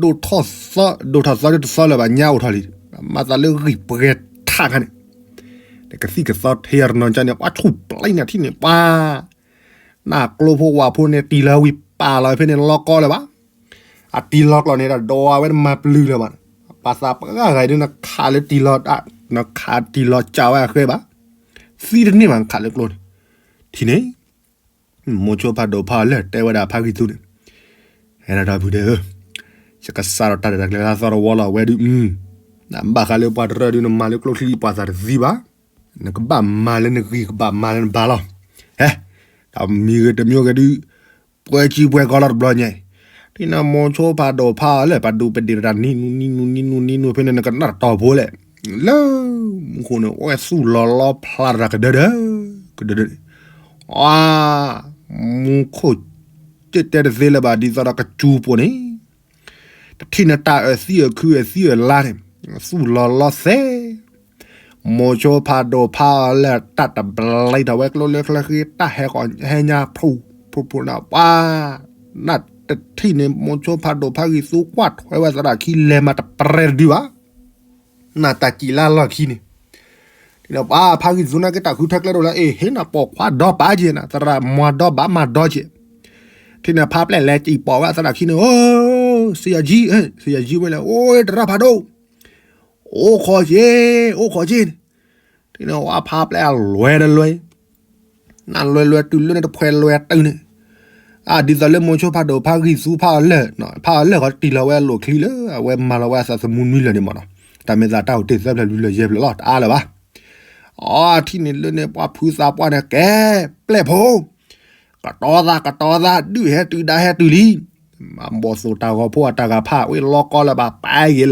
ဒိၣ်ထီၣ်သီ, ဒိၣ်ထီၣ်သီဒ်တသီလၢၤဘၣ် ညါအိၣ်ထီၣ်လံ, မၤသးလၢဂံၢ်ပှဲၤထးခါန့ၣ်, နကသံၣ်ကသီထဲရနီၤကန့ၣ် ပှၤဆူၣ်ပျံၤနၤထံၣ်န့ၣ်ပှၤ, နကျိဖိဝၣ်ဖိန့ၣ် တံၢ်လီၤဝံၤပာ်လီၤဖဲန့ၣ်လီၤကီလၢၤဘၣ်, အတံၢ်လီၤကျီၣ်န့ၣ်ဒီးဒိးဝဲတမၤပျုၤလၢၤဘၣ်, ပှၤသးပှၢ်ဂၤဒ်နခးလၢတံၢ်လီၤ, နခးတံၢ်လီၤကးဝဲအဃဲဘၣ်, သံတန့ၢ်ဘၣ်နခးလၢကျိန့ၣ်, ထံၣ်န့ၣ် မိၤဆိဖးဒိၣ်ဖးအီၤလၢာ်တဲဝဲဒၣ်ဖးဂံၢ်သူန့ၣ်, ဟဲဒၣ်ဒီပုၢ်ဒီဧၢ, ယကစးထီၣ်တၢ်ရဲၣ်တၢ်ကျဲၤလၢအသီတဝီလီၤ အဝဲဒုး, နဘၣ်ဃးလၢပှၤတရၢၣ်ဒုး နမၤလၢကျိချံပှၤသးတသံဘၣ်, နကဘၣ်မၤလၢနဂံၢ်ကဘၣ်မၤလၢနဘါလီၤ, ဟဲ, တၢ်မံၤဂ့ၤတမံၤဂ့ၤဒုး, ပှဲၤကံပှဲၤကီလီၤတဘျီညါ, ထံၣ်န့ၣ်မိၤဆိဖးဒိၣ်ဖးအီၤလၢာ် ပှၤဒူပဒ့ၣ်တၢ်နံနူနံနူနံနူနံနူဖဲန့ၣ် နကနၣ်တတီၤဖိလဲၣ်, လၢမူခိၣ်န့ၣ် အိၣ်ဝဲသူၣ်လီၤလီဖျါတၢ်ကဒၢဒၢ, ကဒၢဒၢန့ၣ်, အါ, မူခိၣ် တဲတဲတသ့လၢၤဘၣ် ဒ်သိးဒီးကစူၤပူၤန့ၣ်, တထံၣ်န့ၣ်တၢ်အၢၣ်သံအၢၣ်ခုအၢၣ်သံအၢၣ်လါန့ၣ်, သူၣ်လီၤလီသဲ မိၤဆိဖးဒိၣ်ဖးအီၤလၢာ်တၢ်တဘျီတၢ်ဝဲကျိလၢချၢဃံ တၢ်ဟဲကီးဟဲညါဖျိဖျိဖျိန့ၣ် ပှၤ, နတထံၣ်န့ၣ် မိၤဆိဖးဒိၣ်ဖးဂံၢ်သူကွၢ်ထွဲဝဲသရၣ်ခံလဲၤမးတပြဲတဒုဘၣ်, နတၢ်စံၣ်လၢလီၢ်ခံန့ၣ် ဒီးပှၤဖးဂံၢ်သူန့ၣ်က့ၤတၢ်ဃုထၢကျဲဒိၣ်လၢ အ့ၣ် ဟ့ၣ်နၤပိာ်ခွါဒီးပာ်က့ၤနၤ သရၣ်မွၤဒီးဘၣ်မၤဒီက့ၤ, ထံၣ်န့ၣ်ဖးပျဲၢ်လဲၤ စံၣ်ပိာ်ဝဲသရၣ်ခံန့ၣ် အိ, စယၤကံ, စယၤကံဝဲလဲၣ် အိ သရၣ်ဖးဒိၣ် အိၣ်ခိးက့ၤ, အိၣ်ခိးက့ၤန့ၣ်, ထံၣ်န့ၣ်ဝဲဖးပျဲၢ်အလွဲဒီးလွဲ, နလွဲလွဲတုၤလၢန့ၣ်တဖှဲလွဲတုၤန့ၣ်, အဒ်သိးလၢမိၤဆိဖးဒိၣ်ဖးဂံၢ်သူဖးအီၤလၢာ်, ဖးအီၤလၢာ်ဃီတံၢ်လီၤဝဲအလိၣ်ချံလၢ အဝဲမၤလီၤဝဲအသးသမူနွံလၢာ်န့ၣ်မးနီၤ, တၢ်မ့ၢ်သးတၢ်အိၣ်တ့ၢ်သၢဖျၢၣ်လွံၢ်ဖျၢၣ်ယဲၢ်ဖျၢၣ်လီၤ တအါလၢၤဘၣ်, အထံၣ်န့ၣ်လၢန့ၣ်ပှၤဖုသးပှၢ်န့ၣ် ကဲ, ပျဲၢ်ဖိ ကတီၤသး ကတီၤသး ဒုးဟဲတုၤဒါဟဲတုၤလံ, မၤဘီၣ်သိၣ်တၢ်ဂီၤဖိအတၢ်ဂၤဖး ဝဲလီၤကီလၢၤဘၣ် ပာ်ဂ့ၤလဲၤကၠီ,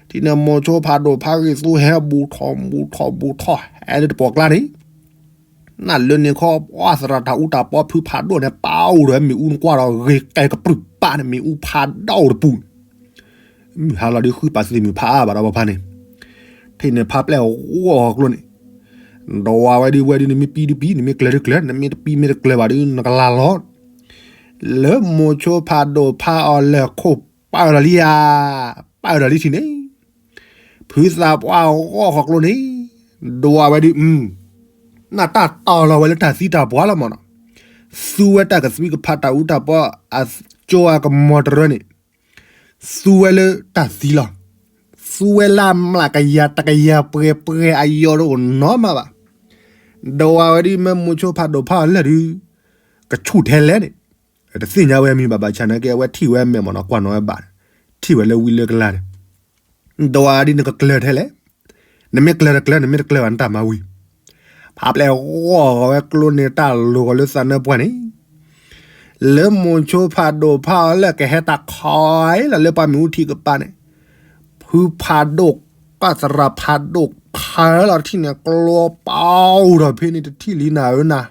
ထံၣ်န့ၣ်မိၤဆိဖးဒိၣ်ဖးဂံၢ်သူဟဲဘူၣ်ထီၣ်ဘူၣ်ထီၣ်ဘူၣ်ထီၣ် ဟဲလၢတပှီၢ်ကျါန့ၣ်, နလၢန့ၣ်ခီ ပှၤသရၣ်တၢ်အူတၢ်ပီဖုဖးဒိၣ်န့ၣ် ပာ်အိၣ်ဒီးမ့ၣ်အူနကွၢ်ဒီး ဂ့ၤကဲကပြုၢ်ပာ်န့ၣ် မ့ၣ်အူဖးဒိၣ်တပူၤ မုၢ်ဟါလီၤဒုးဃုပာ်သ့ၣ်မုၢ်ဖးအါဘၣ်ဒီးပှၤဖါန့ၣ်, ထံၣ်န့ၣ်ဖးပျဲၢ်ဂီၢ်ကျိန့ၣ်, ဒီးဝဲဒုးဝဲဒုး နမ့ၢ်ပံဒုးပံ နမ့ၢ်ကျၢၤဒုးကျၢၤ နမ့ၢ်တပံမ့ၢ်တကျၢၤဘၣ်ဒုး နကလၤလီၤ, လၢမိၤဆိဖးဒိၣ်ဖးအီၤလၢာ်ခိၣ်ပာ်ဒီးလံဧါ, ပာ်ဒီးလံထံၣ်န့ၣ်, ဖုသးပှၢ်ဂီၢ်ဃီကျိန့ၣ်, ဒီးဝဲဒုး, နတၢ်တီၢ်လီၤဝဲလၢတၢ်သံတၢ်ပှၢ်လီၤမးနီၤ, သူဝဲတၢ်ကသွံကဖးတၢ်အူတၢ်ပီအကၠိအကမီၤတရၢန့ၣ်, သူဝဲလၢတၢ်သံလီၤ, သူဝဲလၢအမျးကယၤတကယၤပှဲၤပှဲၤအယီၤတအိၣ်နီတမံၤဘၣ်. ဒီးဝဲဒ်မ့ၢ်မိၤဆိဖးဒိၣ်ဖးအီၤလၢာ်ဒုး ကဆူၣ်ထဲလဲၣ်န့ၣ် တသ့ၣ်ညါဝဲမံၤဘၣ်ဘၣ်ဆၣ်နာ်က့ အဝဲထံၣ်ဝဲမဲာ်မ့ၢ်နီၤ ကွၢ်နီၤဝဲဘၣ်န့ၣ် ထံၣ်ဝဲလၢဝံလၢကလါန့ၣ် ဒီးဝဲဒ်န့ၣ်ကကျၢၤထဲလဲၣ်. နမ့ၢ်ကျၢၤတကျၢၤ နမ့ၢ်တကျၢၤဘၣ်နတၢ်မၤဝံၤ ဖးပျဲၢ်ဂီၢ်ဂီၤဝဲကျိန့ၣ် တၢ်လိၤဂီၤလၢသးနၢပှၢ်န့ၣ် လၢမိၤဆိဖးဒိၣ်ဖးအီၤလၢာ်ကဟဲတၢ်ခီလီၤလၢပှၢ်မုၢ်အူထံကပၤန့ၣ် ဖုဖးဒိၣ် ကၢ်သရၣ်ဖးဒိၣ်ဖးလီၤတထံၣ်န့ၣ် ကျိပာ်အိၣ်ဒီးဖဲန့ၣ်တထံၣ်လံနၤဧၢနၤ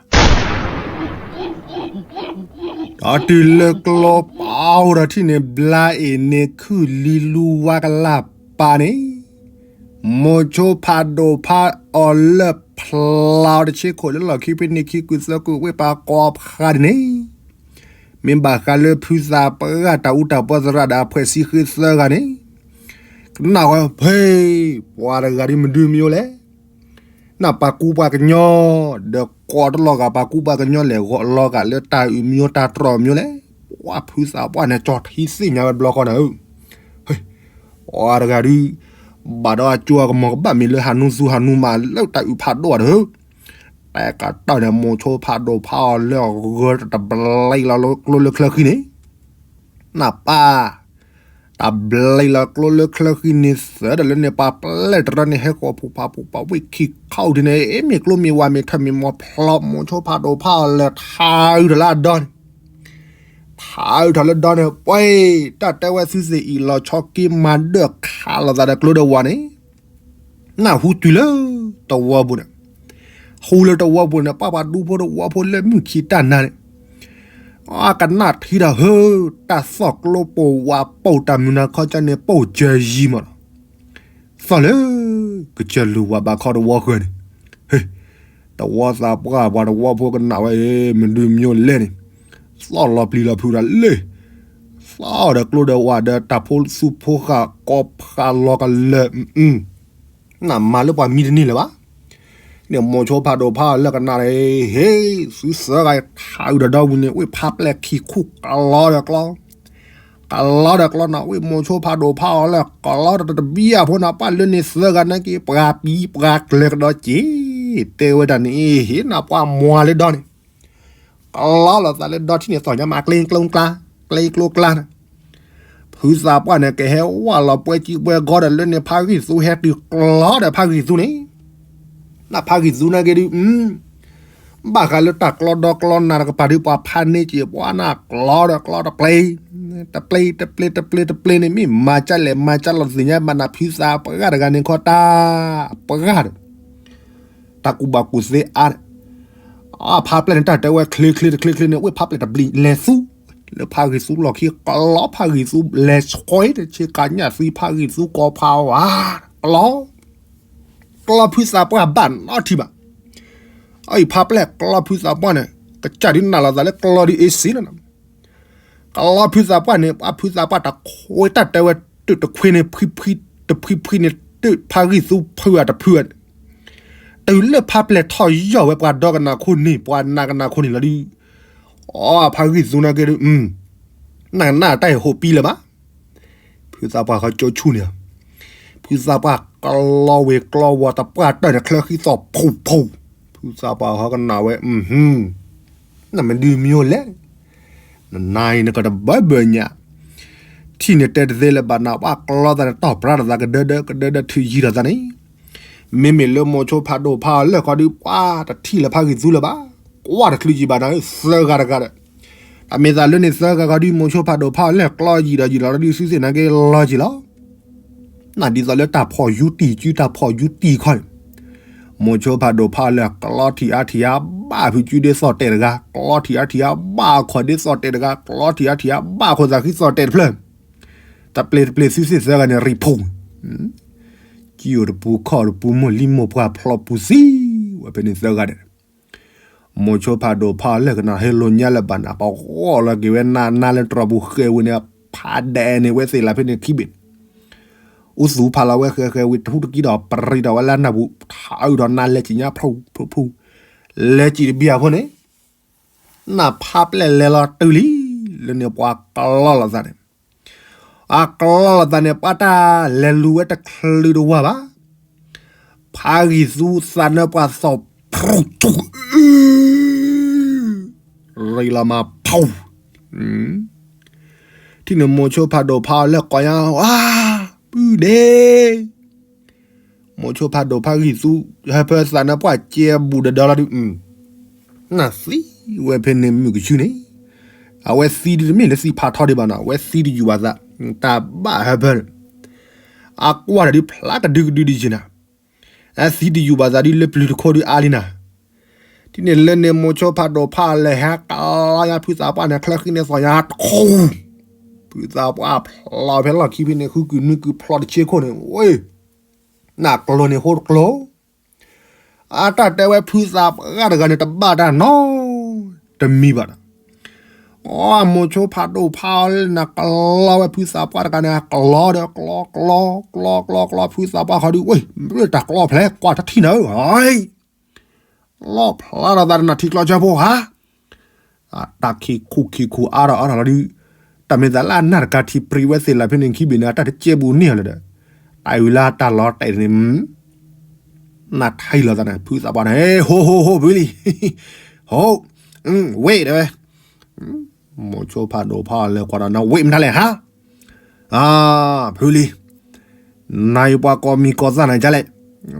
ဒီးတုၤလၢကျိပာ်အိၣ်ဒီးထံၣ်န့ၣ် ဘျါအ့ၣ်န့ၣ် ခုၣ်လံလူဝါကလၢ်ပာ်န့ၣ် မိၤဆိဖးဒိၣ်ဖးအီၤလၢာ်ဖျါအီၤတဆ့ခိၣ်လၢလီၢ်ခံဖဲန့ၣ်ခံ ကုၢ်သၢကုၢ်ဝ့ၢ်ပာ်ကိးဖးဒ်န့ၣ် မ့ၢ်ဘၣ်ဃးလၢဖုသးပှၢ်တၢ်အူတၢ်ပီသရၣ်ဒီးအဖှဲးဆံဃ့သၢဂၤန့ၣ် ကနၣ်ဝဲဖဲ ပှၤတဂၤဒ်မဒုမယိလဲၣ် နၢ်ပာ်ကူပှၤကညီ ဒီးကိးတလီၤဂာ်ပာ်ကူပှၤကညီလဲၣ် ဂီၢ်လီၤဂာ်လၢတၢ်အုၣ်မံၤတၢ်တြီမံၤလဲၣ် ပှၤဖုသးပှၢ်န့ၣ် ကၠီထံသ့ၣ်ညါဝဲတဘျီဃီန့ၣ်ဧၢ ပှၤတဂၤဒုး ဘၣ်ဒီးအကၠိအကမီၤကဘၣ်မ့ၢ်လၢဟးနူသူဟးနူမးလၢတၢ်အုၣ်ဖးဒိၣ်တဟၢ တဲကတီၢ်န့ၣ် မိၤဆိဖးဒိၣ်ဖးအီၤလၢအဂၢၢ်တဘျဲးလီၤကျိလၢချၢဃံန့ၣ် နၢ်ပၢၢ် တၢ်ဘျဲးလီၤကျိလၢချၢဃံန့ၣ် သၢဒီးလၢန့ၣ် ပှၤပျဲၢ်တရၢန့ၣ် ဟဲဃီၤဖူးဖးဖူးဖးဝ့ၢ်ခံခီၣ်ဒ်န့ၣ် အ့ မ့ၢ်ကျိမ့ၢ်ဝါမ့ၢ်ထၢမ့ၢ်မီဖျီ မိၤဆိဖးဒိၣ်ဖးအီၤလၢာ်ထါအုးဒီးလၢအဒီန့ၣ် ထါအုးထီၣ်လၢဒီန့ၣ် ပှဲၤ တၢ်တဲဝဲသုသ့ၣ်အံၤလီၤဆီက့မၤဒၢၣ်ခးလိာ်သးဒီးကျိဒီးဝါန့ၣ် နၢ်ဟူတုၤလၢတဝီပူၤန့ၣ် ဟူလၢတဝီပူၤန့ၣ် ပှၤပှၤဒူဖိတဝီဖိလၢမုၢ်ခံတၢ်နၤန့ၣ် အကနၣ်ထံဒီးဟၢ တၢ်သီၣ်ကျိပိာ်ဝးပိာ်တၢ်မုာ်နၤခီကၢန့ၣ် ပိာ်စၢၤယံၤမးလီၤ သီၣ်လၢ ကစၢၢ်လူၤဝၤဘးခီတဝီဃၢၤန့ၣ် ဟ့ တဝီသးပှၢ်ပှၤတဝီဖိကနၣ်ဝဲအံၤ မဒုမယိလဲၣ်န့ၣ် သီၣ်လီၤပျံၤလီၤဖုးဒီးလၢ သီၣ်ဒီးကျိဒီးဝါဒီးတၢ်ဖိသူဖိဃာ်ကိးဖးလီၤကလၢာ် နမၤလၢပှၤမံတန့ၢ်လၢၤဘၣ် န့ၣ်မိၤဆိဖးဒိၣ်ဖးအီၤလၢာ်ကနၣ်ဒီး ဟ့ သုသၢဂၤထါအုးဒီးဒီဝံၤန့ၣ် ဝ့ၢ်ဖးပျဲၢ်ခံခူၣ်ကလီဒီးကျီ ကလီဒီးကျီနီၤ ဝ့ၢ်မိၤဆိဖးဒိၣ်ဖးအီၤလၢာ် ကလီဒီးတဘံၣ်အဖိနီၤ ပှၤလၢန့ၣ်သၢဂၤနာ်က့ ပှၤပံၤပှၤကျၢၤကဒီးက့ၤ တဲဝဲဒၣ်န့ၣ် ဟ့ၣ်နၤပှၤမွၤလၢဒီန့ၣ် ကလီလိာ်သးလၢဒီထံၣ်န့ၣ် သီၣ်ညါမးကျဲကျိကျါ ကျဲကျိကျါန့ၣ် ဖုသးပှၢ်န့ၣ် ကဟဲဝၢ်လီၤပှဲၤကံပှဲၤဂီၤဒီးလၢန့ၣ် ဖးဂံၢ်သူဟဲတုၤကျီဒီးဖးဂံၢ်သူန့ၣ် နဖးဂံၢ်သူနာ်က့ဒုး ဘၣ်ဃးလၢတၢ်ကျီဒီကျီနၤတကပၤဒုး ပှၤဖးန့ၢ်က့ၤ ပှၤနၢ်ကျီဒီးကျီတပျ့ၤ တပျ့ၤ တပျ့ၤ တပျ့ၤ တပျ့ၤန့ၣ် မ့ၢ်မၤကၢလဲၣ်မၤကၢလီၤသ့ၣ်ညါဘၣ်နၤ ဖုသးပှၢ်တဂၤန့ၣ်ခီတၢ်ပှၢ်ဒီး တၢ်ကူၣ်ဘၣ်ကူၣ်သ့အါန့ၣ် အဖးပျဲၢ်န့ၣ် တၢ်တဲဝဲချ့ချ့တချ့ချ့န့ၣ် ဝ့ၢ်ဖးပျဲၢ်တဘျံးလဲၤသူ လၢဖးဂံၢ်သူလီၢ်ခံ ကျီဖးဂံၢ်သူလဲၤဆွဲတဆ့ကညၣ်သံဖးဂံၢ်သူကိးဖးဝါ ကျီ ကျီဖုသးပှၢ်ဘၣ်နီထံၣ်ဘၣ် အအံၤဖးပျဲၢ်ကျီဖုသးပှၢ်န့ၣ် ကစၢ်ဒုးနၢ်လီၤသးလၢကျီဒုးအ့စ့လီၤနီၤ ကျီဖုသးပှၢ်န့ၣ် ပှၤဖုသးပှၢ်တခွ့တၢ်တဲဝဲ တုးတခွ့န့ၣ် ဖှံဖှံ တဖှံဖှံန့ၣ် တုးဖးဂံၢ်သူဖုအတဖု တုၤလၢဖးပျဲၢ်ထီၣ်ယီၢ်ဝဲပှၤဒီကနၣ်ခိၣ်န့ၣ် ပှၤနၤကနၣ်ခိၣ်န့ၣ်လီၤဒုး အဖးဂံၢ်သူနာ်က့ဒုး နကနၣ်တၢ်အံၤဟိးပံလၢၤဘၣ် ဖုသးပှၢ်ဃီကၠိဆူၣ်န့ၣ် ဖုသးပှၢ်ကျီဝ့ၤကျီဝီၤတပှၢ်တၢၢ်န့ၣ် ချၢဃံသီၣ်ဖှိၣ်ဖှိၣ် ဖုသးပှၢ်ဃီကနၣ်ဝဲ နမ့ၢ်ဒုးမံၤလဲၣ် နနၤအံၤနကတဘၢဘၢညါ ထံၣ်န့ၣ်တဲတသ့လၢၤဘၣ်နၤ ပှၤကျီသးန့ၣ်တီၢ်ပြးဒီးသးကဒၢဒၢကဒၢဒၢထုးယံၤဒီးသးန့ၣ် မ့မ့ၢ်လၢမိၤဆိဖးဒိၣ်ဖးအီၤလၢာ်ခီဒုး ပှၤတထံၣ်လၢဖးဂံၢ်သူလၢၤဘၣ် ကွၢ်တချုးယံၤဘၣ်နၤ သၢဂၤတဂၤဒီး တၢ်မ့ၢ်သးလၢန့ၣ်သၢဂၤခီဒုး မိၤဆိဖးဒိၣ်ဖးအီၤလၢာ်ကျီယံာ်ဒီးယံာ်လီၤဒုး သုသ့ၣ်နာ်က့လီၤက့ၤလီၤ နဒ်သိးလၢတၢ်ဖီၣ်ယူတံၢ်စုတၢ်ဖီၣ်ယူတံၢ်ခီန့ၣ် မိၤဆိဖးဒိၣ်ဖးအီၤလၢာ်ကျီထံၣ်အါထံၣ်အါဘၣ်ဖုစုဒ့သီၣ်တဲာ်တဂၤ ကျီထံၣ်အါထံၣ်အါဘၣ်အခီၣ်ဒ့သီၣ်တဲာ်တဂၤ ကျီထံၣ်အါထံၣ်အါဘၣ်အခိၣ်သးဃံသီၣ်တဲာ်တဖျၢၣ် တပျ့ၤတပျ့ၤသုသ့ၣ်သၢဂၤန့ၣ် ရံၣ်ဖူ ကံၣ်အိၣ်တပူၤခီၣ်အိၣ်တပူၤ မိၢ်လံမိၢ်ပှၢ်ဖျီပူၤသံ ဝဲဖဲန့ၣ်သၢဂၤဒီး မိၤဆိဖးဒိၣ်ဖးအီၤလၢာ်ကနၣ်ဟဲလိာ်ညါလၢၤဘၣ်နၤ ပဂီၢ်လီၤက့ၤဝဲနၤနါလၢတြီၤပူၤဃဲၤဝံၤန့ၣ် ဖးဒဲးန့ၢ်ဝဲသ့ၣ်လၢဖဲန့ၣ်ခံဘ့ၣ် အူသူဖးလီၤဝဲဃဲၤဃဲၤဝံၤ တဟူတကံဒီး ပရံးဒီးဝဲလၢနၢ်ပူၤ ထးအုးဒီးနၤလဲၤက့ၤညါဖျိဖျိဖျိ လဲၤက့ၤတဘံၣ်အဖိန့ၣ် နဖးပျဲၢ်လဲၤလီၤတုၤလံ လၢန့ၣ်ပှၤကျီလိာ်သးန့ၣ် အ အကျီလိာ်သးန့ၣ် ပှၤတၢ်လဲၤလူၤဝဲတချုးတဝၢဘၣ်. ဖးဂံၢ်သူသးနၢပှၢ်သီၣ် ဖရူၣ်ထူၣ် ရ့လီၤမၤဖီ ထံၣ်န့ၣ်မိၤဆိဖးဒိၣ်ဖးအီၤလၢကိးညါ အါ ပုၢ်ဒ့ မိၤဆိဖးဒိၣ်ဖးဂံၢ်သူ ဟၢဖၢသးနၢပှၢ်ကဲဘူးဒီးဒီလီၤဒုး နသံဝဲဖဲန့ၣ်မုၢ်ကဆူန့ၣ် အဝဲသံဒုးတမ့ၢ်လၢသံဖးထီဒံးဘၣ်နီၤ အဝဲသံတယူၤဘၣ်သး တၢ်ဘၣ်ဟၢဖၢန့ၣ် အကွၢ်တၢ်ဒုးဖျါကဒုကဒုဒံးက့ၤနၤ အသံတယူၤဘၣ်သးဒုးလၢပျုၤတခိၣ်ဒုးအါလံနၤ ထံၣ်န့ၣ်လၢန့ၣ်မိၤဆိဖးဒိၣ်ဖးအီၤလဲၤဟဲကလီညါဖုသးပှၢ်န့ၣ် ချၢဃံန့ၣ်သီၣ်ညါတခူ ဖုသးပှၢ်ဖျီဖဲလီၢ်ခံဖဲန့ၣ် ဃုကုၢ်နွံကုၢ်ဖျီတဆ့ခိၣ်န့ၣ် ဝ့ နကျိၤန့ၣ်ဟိတကျိၤ အတၢ်တဲဝဲဖုသးပှၢ်တဂၤန့ၣ် တဘၣ်တၢ်နီတမံၤဘၣ်ဒီး အမိၤဆိဖးဒိၣ်ဖးအီၤလၢနၤ ကလီဝဲဖုသးပှၢ်တဂၤန့ၣ် ကလီဒီးကျီကျီကျီကျီကျီ ဖုသးပှၢ်ခီဒုး ဝ့ၢ် မ့ၢ်တၢ်ကျီဖျဲးကွၢ်တထံၣ်နၤဧၢ လီၣ်ဖျါထီၣ်သးဒီးနၤထံကျီဆၢဖိဧါ တၢ်ခံခူခံခူအါထီၣ်အါထီၣ်လီၤဒုး တၢ်မ့ၢ်သးလၢအနၢ်တကးထံးပြံးဝဲသ့ၣ်လၢဖဲန့ၣ်ခံဘ့ၣ်န့ၣ် အတၢ်တကဲဘူးန့ၢ်အီၤလၢၤဒီး တၢ်အုၣ်လၢတၢ်လီၤတဲာ်န့ၣ် နထံၣ်လိာ်သးန့ၣ် ဖုသးပှၢ်န့ၣ် ဟိဟိဟိဖုလံ ဟိ ဝ့ၢ်တဲဝဲ မိၤဆိဖးဒိၣ်ဖးအီၤလဲၤကွၢ်ဒီးနဝ့ၢ်မတၤလဲၣ်ဟါ အဖုလံ နၤယပှၤကိးမံၤကိးသၣ်နၤဒ်လဲၣ်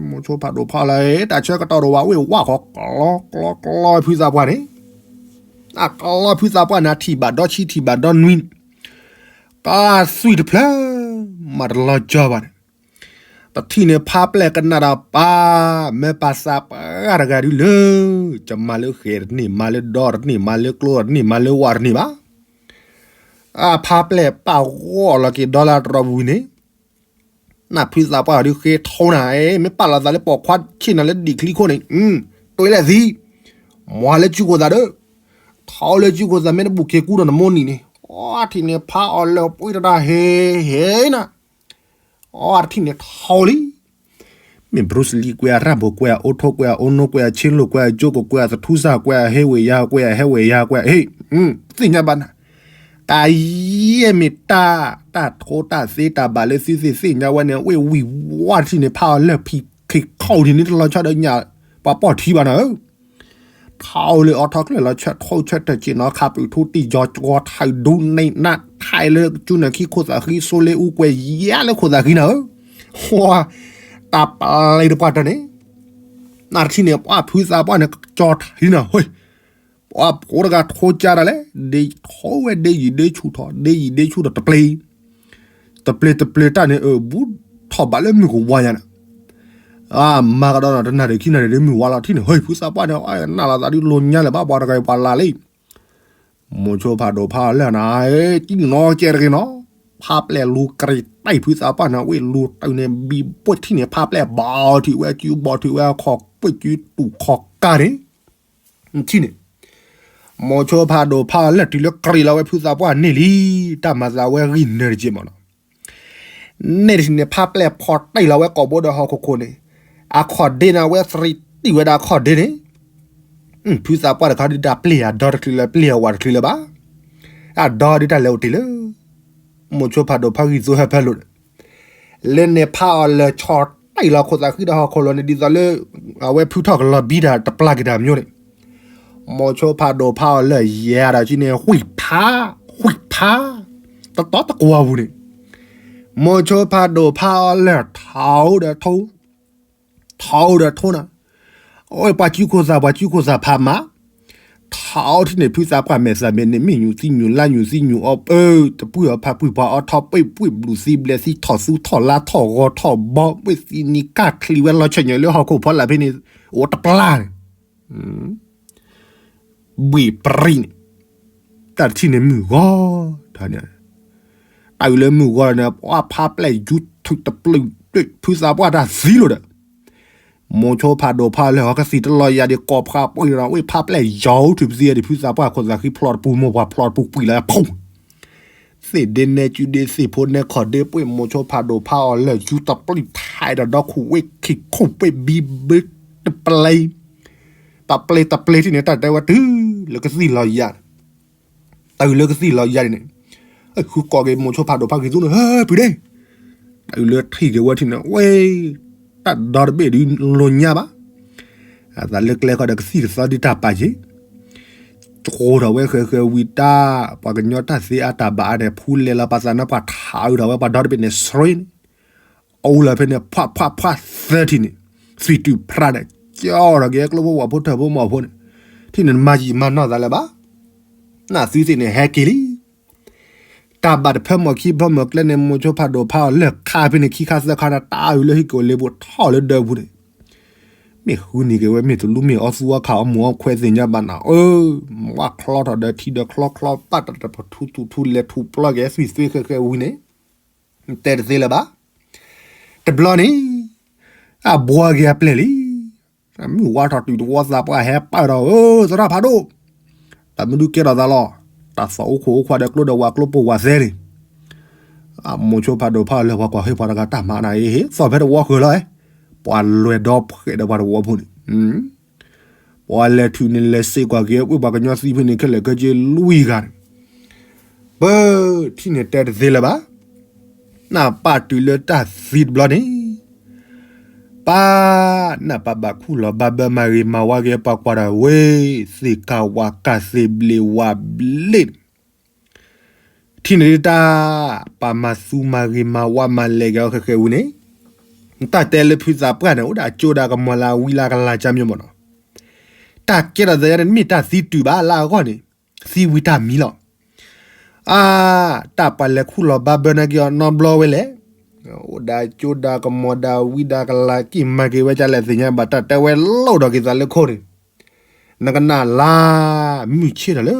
မိၤဆိဖးဒိၣ်ဖးအီၤလဲၤ တၢ်ဆၢကတီၢ်ဒိၣ်ဝဲဝ့ၢ်ဝၣ်ဃီ ကျီကျီကျီဖုသးပှၢ်န့ၣ် အကျီဖုသးပှၢ်န့ၣ် ထံၣ်ဘၣ်ဒီဆံထံၣ်ဘၣ်ဒီနွံ ကသွံၣ်တဖျၢၣ် မၤတလီၤကၢဘၣ်န့ၣ် ပထံၣ်န့ၣ်ဖးပျဲၢ်ကနၣ်ဒီးပၢ် မ့ၢ်ပၢ်သးပှၢ်တဂၤဒုးလၢ ကမၤလၢဃဲၤတန့ၢ် မၤလၢဒီတန့ၢ် မၤလၢကျိတန့ၢ် မၤလၢဝၣ်တန့ၢ်ဘၣ် အဖးပျဲၢ်ပာ်ဂီၢ်လီၤက့ၤဒီလၢတရီပူၤန့ၣ် နဖုသးပှၢ်ဒုးဃ့ထီနၤ မ့ၢ်ပာ်လီၤသးလၢပိာ်ခွါဆ့ၣ်နီၤလၢဒံၣ်ချံခိၣ်န့ၣ် တွဲလၢသံ မၤလၢစုခိၣ်သးဒီး ထီလၢစုခိၣ်သး မ့ၢ်တဘူၣ်က့ၤကူဒီးနမိၢ်နံၤန့ၣ် အထံၣ်န့ၣ်ဖးအီၤလၢပှ့ၤတၢ်ဟဲဟဲနၤ အထံၣ်န့ၣ်ထီလံ မ့ၢ် Bruce Lee ကွဲး Rambo ကွဲး Otto ကွဲး Ono ကွဲး Chilo ကွဲး Joko ကွဲး သထူစၢ် ကွဲး ဟဲဝဲယၤ ကွဲး ဟဲဝဲယၤ ကွဲး ဟ့ၣ် သ့ၣ်ညါဘၣ်နၤ ကယဲၢ်မ့ၢ်တၢ် တၢ်ထိတၢ်သ့တၢ်ဘၣ်လၢသုသ့ၣ်သ့ၣ်ညါဝဲန့ၣ် ဝ့ၢ်ဝံၤဝါထံၣ်န့ၣ် ဖးအီၤလၢဖံးခ့ခီၣ်ထံၣ်န့ၣ် တလီၤဆီဒီးညၣ် ပှၤပိာ်ထံဘၣ်နၤဧၢ ထီလၢအီထီကျၢၢ်လီၤဆၢထိၣ်ဆၢတၢ်က့ၤနီၤ ခးပူၤထူတံၢ်ယီၤကီၤထၢၣ်ဒူန့ၣ်နး ထဲလၢကၠူနၢ်ခံခိၣ်သးဃံ ဆိလ့အူကွဲးယါလၢခိၣ်သးဃံနၤဧၢ ဝါ တၢ်ပျဲတပှၢ်တၢ်န့ၣ် နတထံၣ်န့ၣ် ပှၤဖုသးပှၢ်န့ၣ် ကၠီထံနၤ ဟိ ပှၤဖိတဂၤထိကၢ်ဒၣ်လဲာ် ဒ်ထိဝဲဒ်ယံၤဒ်ဆူၣ်ထီၣ် ဒ်ယံၤဒ်ဆူၣ်ထီၣ်တပျ့ၤ တပျ့ၤတပျ့ၤတၢ်န့ၣ် အဘူးထီၣ်ဘၣ်လၢမုၢ်ကဝါညါန့ၣ် အမၤကဒီးနီၤ တနၣ်ရံၣ်ခံနၣ်ရံၣ်ဒ်မုၢ်ဝါလီၤထံၣ်န့ၣ် ဟိ ဖုသးပှၢ်န့ၣ် နၢ်လီၤသးဒ်လိာ်ညါလၢၤဘၣ် ပှၤတဂၤအံၤပှၤလၢ်လံ မိၤဆိဖးဒိၣ်ဖးအီၤလၢနၤ ကံၣ်နီၤကဲတဂ့ၤနီၤ ဖးပျဲၢ်လူၤကရံၣ်တၢ်ဖုသးပှၢ်န့ၣ် ဝ့ၢ်လူၤတုၤန့ၣ် ဘံဘိၣ်ထံၣ်န့ၣ် ဖးပျဲၢ်ဘီထံၣ်ဝဲကၠူဘီထံၣ်ဝဲခီၣ်ပှ့ၢ်ကၠူတူၢ်ခီၣ်ကၢ်န့ၣ် ထံၣ်န့ၣ် မိၤဆိဖးဒိၣ်ဖးအီၤလၢတုၤလၢကရံၣ်လီၤဝဲဖုသးပှၢ်န့ၣ်လံ တၢ်မၤသးဝဲဂံၢ်နၢၤတက့ၢ်မးနီၤ န့ၣ်တထံၣ်န့ၣ် ဖးပျဲၢ်ဖီၣ်တံၢ်လီၤဝဲကိာ်ဘိဒီးဟီၣ်ခိၣ်ခိၣ်န့ၣ် အခီၣ်ဒ့န့ၣ် အဝဲသရံးတံၢ်ဝဲဒၣ်အခီၣ်ဒ့န့ၣ် ဖုသးပှၢ်တခီဒုးတၢ်ပျ့ၤအဒီတချုးလၢပျ့ၤအဝၤတချုးလၢၤဘၣ် အဒီဒုးတၢ်လဲၤအိၣ်တ့ၢ်လၢ မိၤဆိဖးဒိၣ်ဖးဂံၢ်သူဟၢဖၢလိာ်န့ၣ် လၢန့ၣ်ဖးအီၤလၢဆီတံၢ်လီၤခိၣ်သးဃံဒီးဟီၣ်ခိၣ်လိၤန့ၣ် ဒ်သိးလၢ အဝဲဖုထီၣ်ကလီၤဘံတၢ်တပျၢ်က့ၤတၢ်မၠိန့ၣ် မိၤဆိဖးဒိၣ်ဖးအီၤလၢယဲၤဒီးက့န့ၣ် ဝှံၣ်ဖး ဝှံၣ်ဖး တတီတကွီၤပူၤန့ၣ် မိၤဆိဖးဒိၣ်ဖးအီၤလၢထီၣ်အိၣ်ဒီးထိ ထီၣ်အိၣ်ဒီးထိနၤ အဝဲပှၤစုခိၣ်သး ပှၤစုခိၣ်သးဖးမး ထီၣ်အိၣ်ထံၣ်န့ၣ် ဖုသးပှၢ်မဲာ်သးမဲာ်န့ၣ် မ့ၢ်ညူးသံညူးလါညူးသံညူးအီၣ်ပၢ တပုၢ်အီၣ်ဖးပုၢ်ပှၤအီၣ်ထီၣ်ပှ့ၢ်ပှ့ၢ်ဘျုးသံဘျဲးသံထီၣ်သူထီၣ်လါထီၣ်ဂီၤထီၣ်ဘီ ပှ့ၢ်သံနံၤကၢ်ချံဝဲလီၤဆဲးညါလၢဟီၣ်ခိၣ်ဖီလာ်ဖဲန့ၣ် အိၣ်တပျၢ်န့ၣ် ဘှံးပြံၣ်န့ၣ် တၢ်တထံၣ်န့ၣ်မုၢ်ဂီၤ တၢ်အုၣ်လၢမုၢ်ဂီၤန့ၣ် ပှၤဖးပျဲၢ်ယူၤထုးတပျုာ် ဖုသးပှၢ်တၢ်သံလိာ်ဒီး မိၤဆိဖးဒိၣ်ဖးလၢဟီၣ်ကသံၣ်တလီၤယၤဒံး ကိးဖးပှ့ၤဒီး ဝ့ၢ်ဖးပျဲၢ်ယီၤထူၣ်ပသံအဒံး ဖုသးပှၢ်ခိၣ်သးဃံဖျီတပူၤ မိၢ်ပှၢ်ဖျီတပူၤကွံာ်လၢဖု သ့ၣ်ဒ့နဲကၠူဒ့သ့ၣ်ဖိနဲခီၣ်ဒ့ပှ့ၤ မိၤဆိဖးဒိၣ်ဖးအီၤလၢယူၤတပျုာ်ထဲဒီးဒီခိၣ်ဝ့ၢ်ခံခိၣ် ပှ့ၤဘံဘ့တပျ့ၤ တပျ့ၤတပျ့ၤထံၣ်န့ၣ် တၢ်တဲဝဲတုၤလၢကသံၣ်လီၤယၤ တုၤလၢကသံၣ်လီၤယၤန့ၣ် ဃုကိးက့ၤမိၤဆိဖးဒိၣ်ဖးဂံၢ်သူန့ၣ်, ဟဲဖုဒ့, တၢ်အုၣ်လၢထံၣ်က့ၤဝဲထံၣ်န့ၣ် ဝဲ, တၢ်ဒီတဘ့ၣ်ဒုးလိာ်ညါဘၣ်, အသးလၢကျဲဃီဒီးကသံၣ်ကသီဒုးတၢ်ပာ်က့ၤ, ကဃိထီၣ်ဝဲဃဲဃဲဝံၤတၢ်, ပှၤကညီတၢ်သ့အတၢ်ဘၣ်အါန့ၣ် ဖူလဲၤလီၤပသးန့ၣ် ပှၤထးအုးထီၣ်ဝဲပှၤဒီတဘ့ၣ်န့ၣ် ဆှ့န့ၣ်, အအိၣ်လၢဖဲန့ၣ် ဖှးဖှးဖှးသၢထံၣ်န့ၣ်, သွံၣ်တုၤဖရၣ်န့ၣ် ကၠီထီၣ်က့ၤကျိဖိဝၣ်ဖိထၢၣ်ဖိမီၢ်ဖိန့ၣ်, ထံၣ်န့ၣ်မၤယံာ်မၤနီၢ်သးလၢၤဘၣ်, နသုသ့ၣ်န့ၣ်ဟဲက့ၤလံ တၢ်ဘၣ်တဖၢမီၢ်ခံဖၢမီၢ်ကျဲန့ၣ် မိၤဆိဖးဒိၣ်ဖးအီၤလၢာ်ခါဖဲန့ၣ် ခံခါသၢခါန့ၣ် တၢ်အုၣ်လၢဟံၣ်ကအိၣ်လ့ပူၤထီၣ်လၢဒၢပူၤန့ၣ်, မ့ၢ်ဃုန့ၢ်က့ၤဝဲ မ့ၢ်တလူမ့ၢ်အီသူအီခး အီမိၢ်အီခွဲးသ့ၣ်ညါဘၣ်နၤဧၢ, မ့ၢ်ဝဲချီထီၣ်ဒီးထံဒီးချီချီ ပာ်တၢ်တပထူထူထူလဲၤထူပျီက့ၤသွံၣ်သွံၣ်ဃဲဃဲဝံၤန့ၣ်, တဲတသ့လၢၤဘၣ်, တဘျီန့ၣ်, အဘှီက့ၤအပျဲၢ်လံ မုၢ်ဝါထီၣ်တုၤတဝီသးပှၢ်ဟဲပာ်ဒီး ဧၢ, သရၣ်ဖးဒိၣ်, တၢ်မနုၤကဲထီၣ်သးလီၤ, တၢ်သီၣ်အိၣ်ခိၣ်အိၣ်ခွါဒီးကျိဒီးဝၤကျိပိာ်ဝၤသဲန့ၣ်, မိၤဆိဖးဒိၣ်ဖးအီၤလၢာ် ပှၤကွၢ်ဟ့ၣ်ပှၤတဂၤတၢ်မၤနၤအံၤ ဟ့ၣ်သီၣ်ဖဲတဝီဃၢၤလီၤ, ပှၤလဲၤဒီဖှဲးဒီးပှၤတဝီဖိန့ၣ်, ပှၤလဲၤထုးန့ၣ် လဲၤစ့ၢ်ကီးက့ၤ ဝ့ၢ်ပှၤကညီသံဖဲန့ၣ် ခဲလၢာ်ခဲဆ့လွံၢ်ဂၤန့ၣ်, ပထံၣ်န့ၣ်တဲတသ့လၢၤဘၣ် နပာ်တုၤလၢတၢ်သံတဘျီန့ၣ်, ပၢ်, နပၢ်ဘၣ်ခူၣ်လီၤဘၣ်ဘၢမၤဂ့ၤမၤဝါက့ၤပှၤကွၢ်ဒီးဝဲ, သ့ၣ်ကၢ်ဝးကၢ်သ့ၣ်ဘျ့ဝးဘျ့, ထံၣ်န့ၣ်ဒ်တၢ်, ပၢ်မၤသူမၤဂ့ၤမၤဝါမၤလဲၤက့ၤအီၤဃဲဃဲဝံၤန့ၣ်, တၢ်တဲလၢဖုသးပှၢ်န့ၣ် အိၣ်ဒီးအကၠိဒီးကမီၤလၢအဝံလၢကလၤကၢ်မၠိမၢ်နီၤ, တၢ်ကဲထီၣ်သးယါန့ၣ် မ့ၢ်တၢ်သံတုၤဘၣ်လၢအဂီၢ်န့ၣ်, သံဝံတၢ်မံလီၤ အါ, တၢ်ပှၤလဲၤခူၣ်လီၤဘၣ်ဘၢနာ်က့ၤအီၤနီတဘျီဝဲလဲၣ်, အိၣ်ဒီးကၠိဒီးကမီၤဒီးဝံဒီးကလၤကၢ်မၤက့ၤဝဲဒ်လဲၣ်သ့ၣ်ညါဘၣ် တၢ်တဲဝဲလိၣ်ဒီးက့ၤသးလၢခိၣ်န့ၣ်, နကနၣ်လၢ, မုၢ်ဆ့ၣ်ထီၣ်လၢ,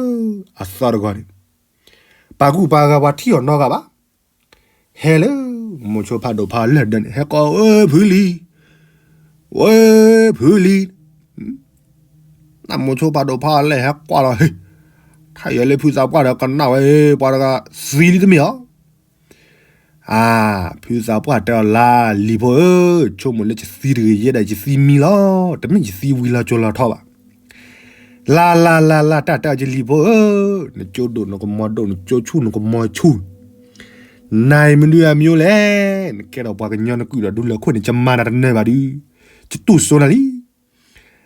အသီတဂီၤန့ၣ်, ပှၤကူၣ်ပှၤဂၤပှၤထံၣ်အီၤနီတဂၤဘၣ်, ဟဲလၢ, မိၤဆိဖးဒိၣ်ဖးအီၤလၢာ်ဒၢန့ၣ် ဟဲကိး ဧၢ ဖုလံၤ, ဝဲ, ဖုလံၤ နမိၤဆိဖးဒိၣ်ဖးအီၤလၢာ်ဟဲကွၢ်လီၤ, ထါယွၤလၢဖုသးပှၢ်ဒီးကနၣ်ဝဲ, ပှၤတဂၤသံလံတမ့ၢ်ဧါ, အါ, ဖုသးပှၢ်တဲအီၤလၢ လံၤဖိဧၢ, ဆိကမိၣ်လၢယသံတဂ့ၤ ယဲဒၣ်ယသံမံလီၤ, တမ့ၢ်ယသံဝံၤလီၤကၠိၤလီၤထီဘၣ်, လၢ်လၢ်လၢ်လၢ် တၢ်တဲအီၤယလံၤဖိဧၢ, နကၠိဒိၣ်နကမီၤဒိၣ် နကၠိဆူၣ်နကမီၤဆူၣ် နၤအံၤမနုၤအမံၤလဲၣ်, နကဲထီၣ်ပှၤကညီနကုၢ်ဒီးဒူလၢာ်ခိၣ်န့ၣ် ယမၤနၤတနၢၤဘၣ်ဒုး, ယတူၢ်စိနၤလံ,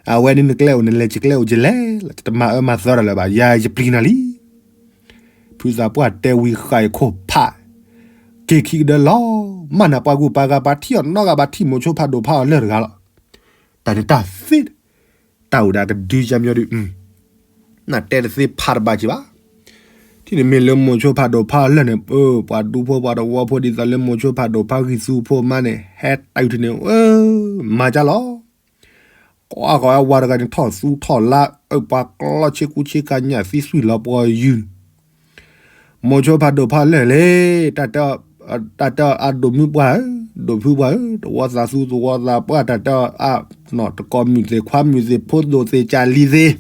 အဝဲန့ၣ်နကျဲအိၣ်နလဲၤ ယကျဲအိၣ်ယလဲၤလီၤ ယတမၤအၢမၤသီတၢ်လၢၤဘၣ် ယၤယပျံၤနၤလံ, ဖုသးပှၢ်တဲဝံၤဃာ်အခိၣ်ဖး, က့ၤခံကဒၢလီၤ, မ့ၢ်နၤပှၤဂုၤပှၤဂၤ ပှၤထံၣ်အီၤနီတဂၤဘၣ် ထံၣ်မိၤဆိဖးဒိၣ်ဖးအီၤလၢာ်တဂၤလီၤ, တၢ်န့ၣ်တၢ်သ့ တၢ်အိၣ်ဒီးကဒုကမၠိဒုး, နတဲတသ့ဖးတဘၣ်က့ၤဘၣ်, ထံၣ်န့ၣ်မ့ၢ်လၢမိၤဆိဖးဒိၣ်ဖးအီၤလၢာ်န့ၣ် ပှၤဒူဖိပှၤတဝီဖိဒ်သိးလၢမိၤဆိဖးဒိၣ်ဖးဂံၢ်သူဖိမါန့ၣ် ဟဲတၢ်အုၣ်ထံၣ်န့ၣ် မၤကၢ်လီၤ, ကိးအါဂီၤအဝၤတဂၤန့ၣ်ထီၣ်သူထီၣ်လါ အၢၣ်ပှၤကျီဆ့ကူဆ့ကၤညၣ်သံသွံၣ်လီၤပှီၢ်ယုၢ် မိၤဆိဖးဒိၣ်ဖးအီၤလၢာ်လဲၣ်, တၢ်တဲအဒိၣ်မုၢ်ပှၢ်ဧၢ, ဒိၣ်ဖုပှၢ်ဧၢ, တဝီသးသူသဝီသးပှၢ် တၢ်တဲအ, နီၢ်တကိးမုၣ်သ့ၣ်ခွါမုၣ်သ့ၣ်ဖိဒိၣ်သ့ၣ်ကၢ်လံၤသ့ၣ်,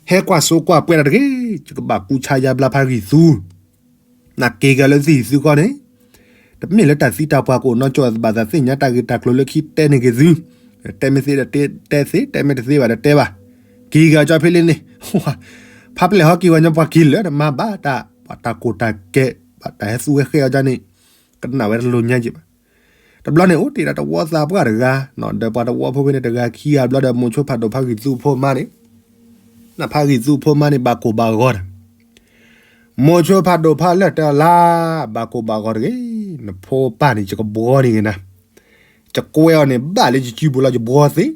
ဟဲကွၢ်စိကွၢ်ပှဲၤတၢ်တဂ့ၤ, ယကဘၣ်ကူဆါယါဘျါဖးဂံၢ်သူ နက့ၤက့ၤလၢသုဟံၣ်သုဃီန့ၣ်, တမ့ၢ်လၢတၢ်သံတၢ်ပှၢ်ကအိၣ်နီတကီၢ် ဘၣ်သးသ့ၣ်ညါတၢ်ဂ့ၢ်တၢ်ကျိၤလၢခံတဲန့ၢ်က့ၤသု, တဲမ့ၢ်သ့ဒီးတဲသ့, တဲမ့ၢ်တသ့ဘၣ်ဒီးတဲဘၣ်, က့ၤက့ၤအီၤကၠီဖဲလၢန့ၣ်, ဖးပျဲၢ်ဟီက့ၤဝဲညီပှၤက့ၤလၢတမၤဘၣ်တၢ်, ပှၤတၢ်ကိၢ်တၢ်ကဲ, ဘၣ်တၢ်ဟဲသူဝဲဃဲအီၤကၠီန့ၣ်, ကနၣ်ဝဲတလိၤညါက့ၤဘၣ် တဘျီန့ၣ် အိၣ်တ့ၢ်ဒီးတဝီသးပှၢ်တဂၤ, ဒီးပှၤတဝီဖိဖဲန့ၣ်တဂၤခံဂၤဘျီဒီး မိၤဆိဖးဒိၣ်ဖးဂံၢ်သူဖိမါန့ၣ်, နဖးဂံၢ်သူဖိမါန့ၣ် ဘၣ်ကိၢ်ဘၣ်ဂီၤဒီး, မိၤဆိဖးဒိၣ်ဖးအီၤလၢာ်တဲအီၤလၢ, ဘၣ်ကိၢ်ဘၣ်ဂီၤတဂ့ၤ, နဖိပၢ်န့ၣ် ယကဘှီန့ၢ်က့ၤနၤ, ယကွဲအီၤန့ၣ် ဘၣ်လၢယစုပူၤလီၤ ယဘှီသ့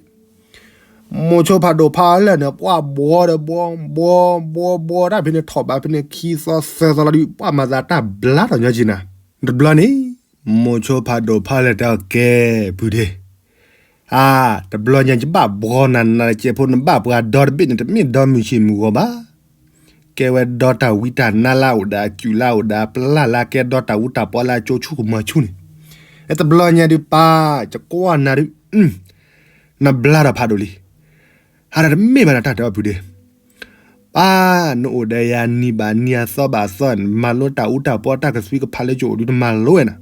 မိၤဆိဖးဒိၣ်ဖးအီၤလၢာ်န့ၣ် ပှၤဘှီဒီးဘှီ, ဘှီ, ဘှီ, ဘှီတၢ်ဖဲန့ၣ် ထီၣ်ဘးဖဲန့ၣ်ခံသီသၢသီလီၤဒုး ပှၤမၤသးတၢ်ဘျါထီၣ်ညီက့ၤနၤ, တဘျီန့ၣ်, မိၤဆိဖးဒိၣ်ဖးအီၤလၢာ်တဲအီၤကဲ, ဖုဒ့, အါ, တဘျီညါယဘၣ်ဘှီနၤနၤတကဲးဖိ နဘၣ်ပှၤဒီတဘ့ၣ်န့ၣ် တမ့ၢ်ဒီမုၢ်ဆ့ၣ်မုၢ်ဂီၤဘၣ်, ကဲဝဲဒီတၢ်ဝံတၢ်နါလၢအအိၣ်ဒီးအစုလၢအအိၣ်ဒီးအပျၢ်လၢအကဲဒီတၢ်ဝူတၢ်ပီလၢအကၠိဆူၣ်ကမီၤဆူၣ်န့ၣ်, တဘျီညါဒုးပၢ်, ယကွၢ်နၤဒုး, နဘျါထီၣ်ဖးဒိၣ်လံ, ဟးဒီးတမ့ၢ်ဘၣ်နတၢ်တဲအီၤဖုဒ့ ပၢ်, နအိၣ်ဒီးယၤနံၤဘၣ်နံၤအသီဘၣ်အသီ, မၤလိတၢ်အူတၢ်ပီတၢ်ကသွံကဖးလၢယအိၣ်ဒုးနမၤလိဝဲနၤ,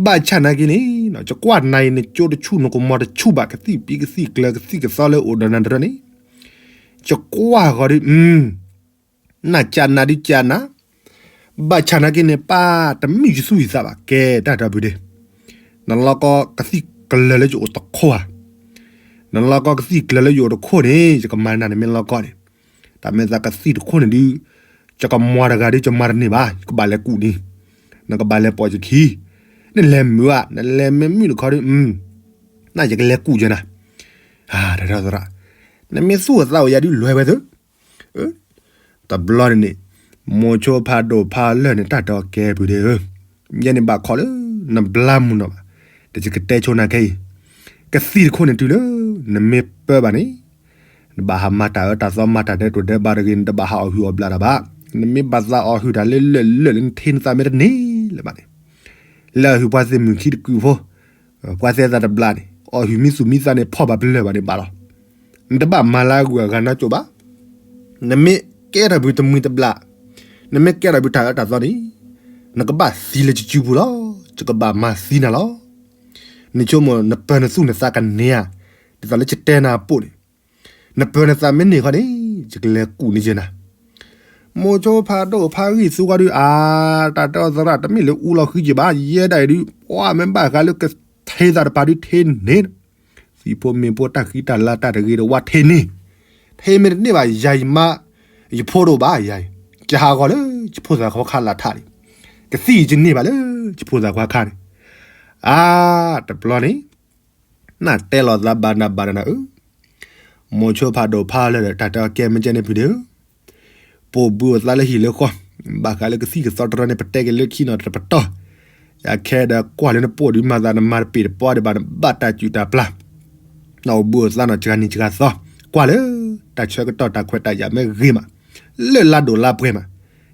ဘၣ်ဆၣ်နာ်က့န့ၣ်, ယကွၢ်နၤအံၤနကၠိတဆူၣ်နကမီၤတဆူၣ်ဘၣ် ကသံၣ်ပံကသံၣ်ကျၢၤကသံၣ်ကသီလၢအိၣ်ဒီးနၤတရၢန့ၣ်, ယကွၢ်ဂီၤဒုး, နကၢ်နၤဒုးကၢ်နၤ, ဘၣ်ဆၣ်နာ်က့န့ၣ် ပၢ်တမ့ၢ်ယသူၣ်ယသးဘၣ် ကဲတၢ်တီပူၤဒ့, နလီၢ်ကီကသံၣ်ကျၢၤလၢယအိၣ်တခိၣ်ဧါ, နလီၢ်ကီကသံၣ်ကျၢၤလၢယအိၣ်တခိၣ်န့ၣ် ယကမၤနၤန့ၣ်မ့ၢ်လီၢ်ကီန့ၣ်, တၢ်မ့ၢ်သးကသံၣ်တခိၣ်န့ၣ်ဒုး ယကမၤတဂၤဒုး ယမၤတန့ၢ်ဘၣ် ယကဘၣ်လဲၤကူၣ်န့ၣ်, နကဘၣ်လဲၤပိာ်ယခံ, နလဲၤမုာ်ဧါ နလဲၤမ့ၢ်မုာ်တခီဒုး နယကလဲၤကူၣ်ယနၤ, တၢ်ဒီသရၣ်, နမ့ၢ်သူၣ်အသးအိၣ်ယၤဒုးလဲၤဝဲသု တဘျီန့ၣ်န့ၣ် မိၤဆိဖးဒိၣ်ဖးလၢာ်န့ၣ် တၢ်တီကဲပူၤဒ့ဧၢ, ယဲန့ၣ်ဘၣ်ခီလၢ နဘျါမုာ်နီၢ်ဘၣ်, တယကတဲဆိနၤခဲအံၤ, ကသံၣ်တခိၣ်န့ၣ်တုၤလၢ နမ့ၢ်ပၢဘၣ်န့ၣ်, နဘၣ်ဟးမၤတၢ်အၢတၢ်သီ မၤတၢ်ဒဲးတိၢ်ဒဲးဘးတဂ့ၤ နတဘၣ်ဟးအီၣ်ဟုၣ်အီၣ်ဘျၣ်တၢ်ဘၣ်, နမ့ၢ်ဘၣ်သးအီၣ်ဟုၣ်တၢ်လၢလၢာ်လၢာ်လၢနထံနသးမ့ၢ်တန့ၢ်လၢၤဘၣ်န့ၣ်, လဲၤအီၣ်ဟုၣ်ပှၤသ့ၣ်မုၣ်ခံတကုာ်ဖိ ပှၤသ့ၣ်သးတဘျၣ်န့ၣ် အီၣ်ဟုၣ်မံသူၣ်မံသးန့ၣ် ဖီၣ်ဘၣ်ပလၢၢ်ဘၣ်န့ၣ်ဘၣ်လီၤ, နတဘၣ်မၤလၢအဂုၤအဂၤနီကိၣ်ဘၣ်, နမ့ၢ်ကဲထီၣ်ဘုတမှံၤတဘျၣ်, နမ့ၢ်ကဲထီၣ်ဘုတၢ်အၢတၢ်သီန့ၣ်, နကဘၣ်သံလၢယစုပူၤလီၤ, ယကဘၣ်မၤသံနၤလီၤ, နဆိကမိၣ်နပၢၤနသူၣ်နသးကန့ၢ်ဧါ, ဒ်သိးလၢယတဲနၤအပိၢ်န့ၣ် နပၢၤနသးမ့ၢ်န့ၢ်ခီန့ၣ် ယကလဲၤကူၣ်န့ၢ်ယနၤ, မိၤဆိဖးဒိၣ်ဖးဂံၢ်သူဃီဒုး အါ, တၢ်တဲအီၤသရၣ် တမ့ၢ်လၢအူလီၤဃံက့ၤဘၣ် ယဲဒၣ်အံၤဒုး ပှၤမ့ၢ်ဘၣ်ဃးလၢကထ့သးတပၤဒုးထ့န့ၢ်, သံၣ်ဖိမ့ၢ်ဖိတၢ်ဃံတၢ်လၤတၢ်တဂ့ၤတဝါထ့န့ၢ်, ထ့မ့ၢ်တန့ၢ်ဘၣ် ယၤယမါ ယဖိတအိၣ်ဘၣ်ယၤအံၤ, ယဟးဂီၤလၢယဖိသၣ်ခွါခါလၢ်ထးလံ, ကသံၣ်ယကန့ၢ်ဘၣ်လၢယဖိသၣ်ခွါခါန့ၣ်, အါ, တဘျီန့ၣ် နတဲလီၤသးဘၣ်နၤဘၣ်နၤဧၢ, မိၤဆိဖးဒိၣ်ဖးလၢာ်ဒီး တၢ်တဲအီၤကဲမ့ၢ်ကဲန့ၣ်ဖုဒ့ဧၢ, ပိာ်ဘှံးအိၣ်သးလၢဟံၣ်လၢဃီ, ဘၣ်ဃးလၢကသံၣ်ကသီတရီန့ၣ် ပတဲက့ၤလၢခံနီၤတပတီၢ်, ယခဲဒီးကွၢ်လၢနပိာ်ဒုးမၤသးနမၤတပ့ၢ်တပီဒံးဘၣ် နဘၣ်တၢ်စူၢ်တၢ်ပျၢ်, နအိၣ်ဘှံးအိၣ်သးနီၤ စှၤနံၤစှၤသီ, ကွၢ်လၢ တၢ်ဆၢကတီၢ်တၢ်ခွဲးတၢ်ယာ်မ့ၢ်ဂ့ၤမး, လၢလါဒိၣ်လါပှဲၤမး,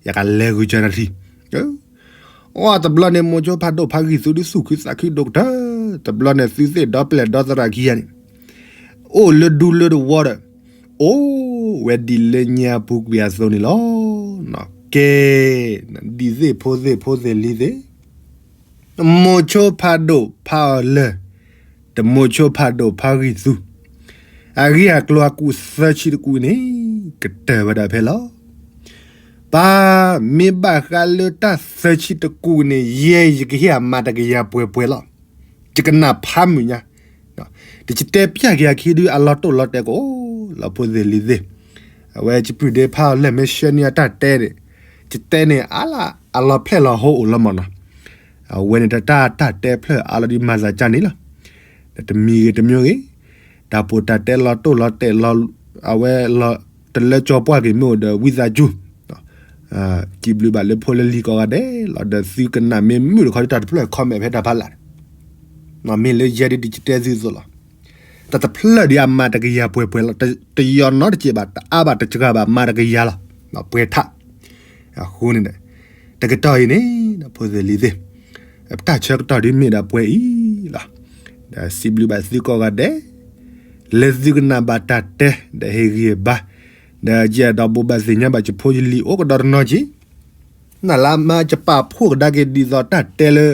ယကလဲၤဂုာ်စၢၤနၤထံ အီ တဘျီန့ၣ် မိၤဆိဖးဒိၣ်ဖးဂံၢ်သူဒုးသူၣ်ခုသးခုဒိၣ်ကတၢၢ်, တဘျီန့ၣ် သုသ့ၣ်ဒီပျဲၢ်ဒီသရၣ်ခံဂၤန့ၣ် အိၣ်လၢဒူလၢတဝီဒီး အိၣ်ဝဲဒ်လၢညါပူၤကွံာ်အသိးန့ၣ်လီၤ. ကဲ, ဒ်သ့ၣ်ဖိသ့ၣ်ဖိသ့ၣ်လံၤသ့ၣ်, မိၤဆိဖးဒိၣ်ဖးအီၤလၢာ်, တမိၤဆိဖးဒိၣ်ဖးဂံၢ်သူ, အဂ့ၢ်အကျိၤအကူၣ်သၢဆံတကူၣ်န့ၣ် ကတၢၢ်ဝဲဒၣ်ဖဲလီၤ. ပၢ်, မ့ၢ်ဘၣ်ဃးလၢတၢ်သၢဆံတကူၣ်န့ၣ် ယဲယကဟ့ၣ်အမၤတကယၤပှဲၤပှဲၤလီၤ. ယကနၣ်ဖးမုာ်ညါ, တယတဲပျၢ်က့ၤအခံဒုး အလီၤတိၢ်လီၤတဲာ်ကအိၣ်လီၤ ဖိသ့ၣ်လံၤသ့ၣ်. အဝဲယပုၢ်ဒ့ဖးအီၤလၢာ် မ့ၢ်ဆှၢန့ၢ်အတၢ်တဲန့ၣ်, ယတဲန့ၣ်အါလၢ်အလီၤဖျဲၣ်လီၤဟိအိၣ်လီၤမးနီၤ. အဝဲန့ၣ်တၢ်တၢ်တဲဖျၢၣ်အါလီၤဒုးမၤသးကၢ်န့ၣ်လီၤ. တမံၤဂ့ၤတမံၤဂ့ၤ, တၢ်ပိာ်တၢ်တဲလီၤတိၢ်လီၤတဲာ်လီၤ, အဝဲလီၤ, တလၢကၠီပှၢ်က့ၤမ့ၢ်အိၣ်ဒီးဝံသးစူၤ စံးဘျုးဘၣ်လၢဖိလၢလံၤကိးဂၤဒဲးလီၤ. ဒီးသုကနၣ်မ့ၢ်မုာ်တခီဒုး တၢ်တဖျၢၣ် comment ဖဲတၢ်ဖးလၢ်န့ၣ်, မ့ၢ်လၢယဲဒုး ဒ်ယတဲသုအသိးလီၤ. တၢ်တဖျၢၣ်ဒုးအမၤတကယၤပှဲၤပှဲၤလီၤ. တယီၤနီတစဲးဘၣ်, တအါဘၣ်တစှၤဘၣ်, မၤတကယၤလီၤ. ပှဲၤထး. အဃိန့ၣ်ဒီး တကတီၢ်အံၤန့ၣ် ဖိသ့ၣ်လံၤသ့ၣ်, ပတၢ်ဆၢကတီၢ်ဒုးမ့ၢ်ဒၣ်ပှဲၤအံၤလီၤ. ဒီးစံးဘျုးဘၣ်သုကိးဂၤဒဲး လၢသုကနၣ်ဘၣ်တၢ်တဲ ဒီးဟ့ၣ်ဂံၢ်ဘါ, ဒီးယအဲၣ်ဒိးဘိးဘၣ်သ့ၣ်ညါဘၣ်ယဖိယလံၤအိၣ်ကဒီးတနီၤက့ၤ နလၢမါယပာ်ဖှိၣ်ကဒါက့ၤဒ်သိးတၢ်တဲလၢ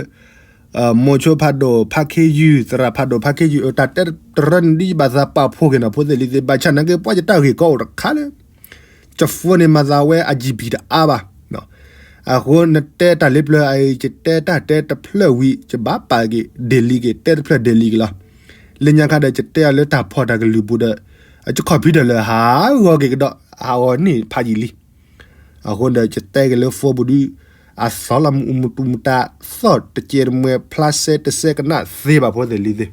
မိၤဆိဖးဒိၣ်ဖးခ့ယုၢ် သရၣ်ဖးဒိၣ်ဖးခ့ယုၢ် တၢ်တဲတရၢန့ၣ်ဒ်ယဘၣ်သးပာ်ဖှိၣ်က့ၤနီၤ ဖိသ့ၣ်လံၤသ့ၣ်. ဘၣ်ဆၣ်နာ်က့ ပှၤယတၢ်ဂ့ၢ်ကီအိၣ်တခါလၢ ယဖိန့ၣ်မၤသးဝဲအ GB တအါဘၣ်. အဃိနတဲတၢ်လၢပျၢၤအံၤ ယတဲတၢ်တဲတဖျၢၣ်ဝံၤ ယဘၣ်ပာ်က့ၤ delete က့ၤ တဲတဖျၢၣ် delete က့ၤလီၤ. လၢညါခါဒီး ယတဲအီၤလၢတၢ်ဖီၣ်တၢ်ကလုၢ်ပူၤဒီး ယ computer လၢဟးဂီၤက့ၤကဒီး ဟးဂီၤန့ၢ်ဖးယံာ်လံ. အဃိဒီး ယတဲက့ၤလၢ phone ပူၤဒုး အသီလီၤမူးမူးတူမူးတၢ် သီၣ်တကဲတမှဲ ဖျါစဲတစဲကနၣ်သ့ဘၣ် ဖိသ့ၣ်လံၤသ့ၣ်.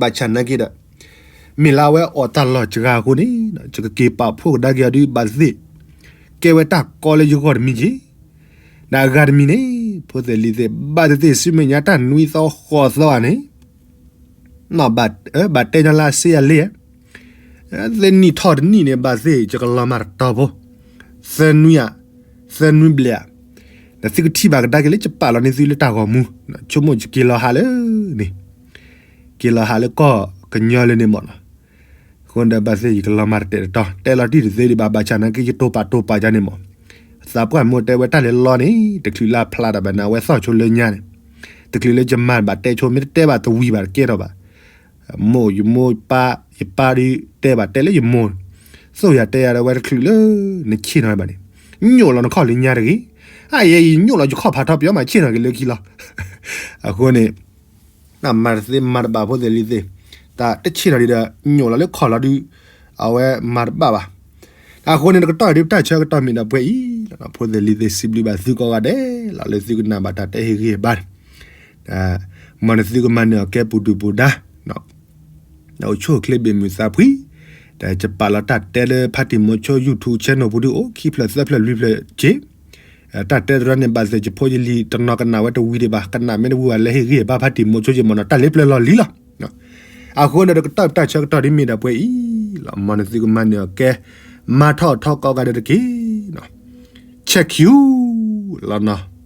ဘၣ်ဆၣ်နာ်က့ဒီး မ့ၢ်လၢအဝဲအီၣ်တၢ်လီၢ်စှၤအဃိန့ၣ် ယကက့ၤပာ်ဖှိၣ်ကဒါက့ၤအီၤဒုးဘၣ်သ့ၣ် ကဲဝဲတၢ်ကီလၢယဂီၢ်တမံၤက့ၤ. ဒီးအဂၤတမံၤန့ၣ် ဖိသ့ၣ်လံၤသ့ၣ် ဘၣ်သ့ၣ်သ့ၣ်ဆူမဲာ်ညါတၢ်နွံသီဃိးသီဧါန့ၣ် ဘၣ်တဲညီလၢအစ့အလ့ဧါ, သ့ၣ်နံၣ်ထီၣ်တနံၣ်န့ၣ် ဘၣ်သ့ၣ်ယကလီၤမၢ်တတီၤဖိ, သၢနွံဧါ, သၢနွံဘျဲၣ်ဧါ, ဒီးသုကထံၣ်ဘၣ်ကဒါက့ၤလၢယပာ်လီၤန့ၢ်သုလၢတၢ်ဂီၤမူ, ဆိကမိၣ်ယက့ၤလီၤဟးလၢန့ၣ်, က့ၤလီၤဟးလၢကီၢ်ကညီလၢန့ၣ်မ့ၢ်နီၤ. အဃိဒီးဘၣ်သ့ၣ်ယကလီၤမၢ်တတဲာ်တတီၤ, တဲလီၤတံၢ်တသ့ဒံးဘၣ်, ဘၣ်ဆၣ်နာ်က့ယတိာ်ပာ်တိာ်ပာ်ယါန့ၣ်မ့ၢ်, သးပှၢ်မိၢ်တဲဝဲတၢ်လဲၤလီန့ၣ် တချုးလၢအဖျါတၢ်ဘၣ်န့ၣ် အဝဲသီၣ်ဆိလၢညါန့ၣ်, တချုးလၢယမၤဘၣ်တဲဆိ မ့ၢ်တတဲဘၣ်တဝံၤဘၣ်တကဲထီၣ်ဘၣ်. မိၢ်ယမိၢ်ပၢ် ယပၢ်ဒုးတဲဘၣ်တဲလၢယမိၢ်, သိၣ်ယၤတဲယၤဒီးဝဲတချုးလၢ နဆ့ၣ်နီၤဘၣ်န့ၣ်, ညိၣ်လီၤနခီၣ်လၢညါတဂ့ၤ, အယဲယညိၣ်လီၤယခီၣ်ဖးထီပယီၤမးဆ့ၣ်နီၤက့ၤလၢခံလီၤ. အဃိန့ၣ် မၤတသ့မၤတဘၣ်ဖိသ့ၣ်လံၤသ့ၣ်, တၢ်တဆ့ၣ်နီၤဒံးဒီး ညိၣ်လီၤလၢခီၣ်လီၤဒုး အဝဲမၤတဘၣ်ဘၣ်. အဃိန့ၣ် တကတီၢ်ဒုးတၢ်ဆၢကတီၢ်မ့ၢ်ဒၣ်ပှဲၤအံၤလီၤ. ဖိသ့ၣ်လံၤသ့ၣ် စံးဘျုးဘၣ်သုကိးဂၤဒဲးလီၤ လၢသုကနၣ်ဘၣ်တၢ်တဲဟ့ၣ်ဂံၢ်ဟ့ၣ်ဘါန့ၣ် မ်နသုကမၤနၢၤအီၤကဲပူၤဒုၣ်ပူၤဒါ, အိၣ်ဆူၣ်အိၣ်ချ့ဘၣ်မုာ်သးဖှံ, ဒီးယပာ်လီၤတၢ်တဲလၢဖါတံၢ်မိၤဆိ YouTube channel ပူၤဒုးအိၣ်ခံဖျၢၣ်သၢဖျၢၣ်လွံၢ်ဖျၢၣ်က့ၤ, တၢ်တဲတရၢန့ၣ် ဘၣ်သ့ၣ်ယဖိယလံၤတနီၤကနၣ်ဝဲတဝံၤဒံးဘၣ်, ကနၣ်မ့ၢ်တဝံၤဘၣ် လဲၤဟ့ၣ်ဂံၢ်ဟ့ၣ်ဘါဖါတံၢ်မိၤဆိက့ၤမ့ၢ်နီၤ တၢ်လၢပျၢၤလီၢ်လံၤလီၤ. အဃိန့ၣ် တကတီၢ်တၢ်ဆၢကတီၢ်ဒ်မ့ၢ်ဒၣ်ပှဲၤအံၤလီၤ. မ်နသုကမၤနၢၤအီၤကဲ, မၤထီၣ်ထီကိးဂၤဒဲးတက့ၢ်. Check you လီၤနီၤ.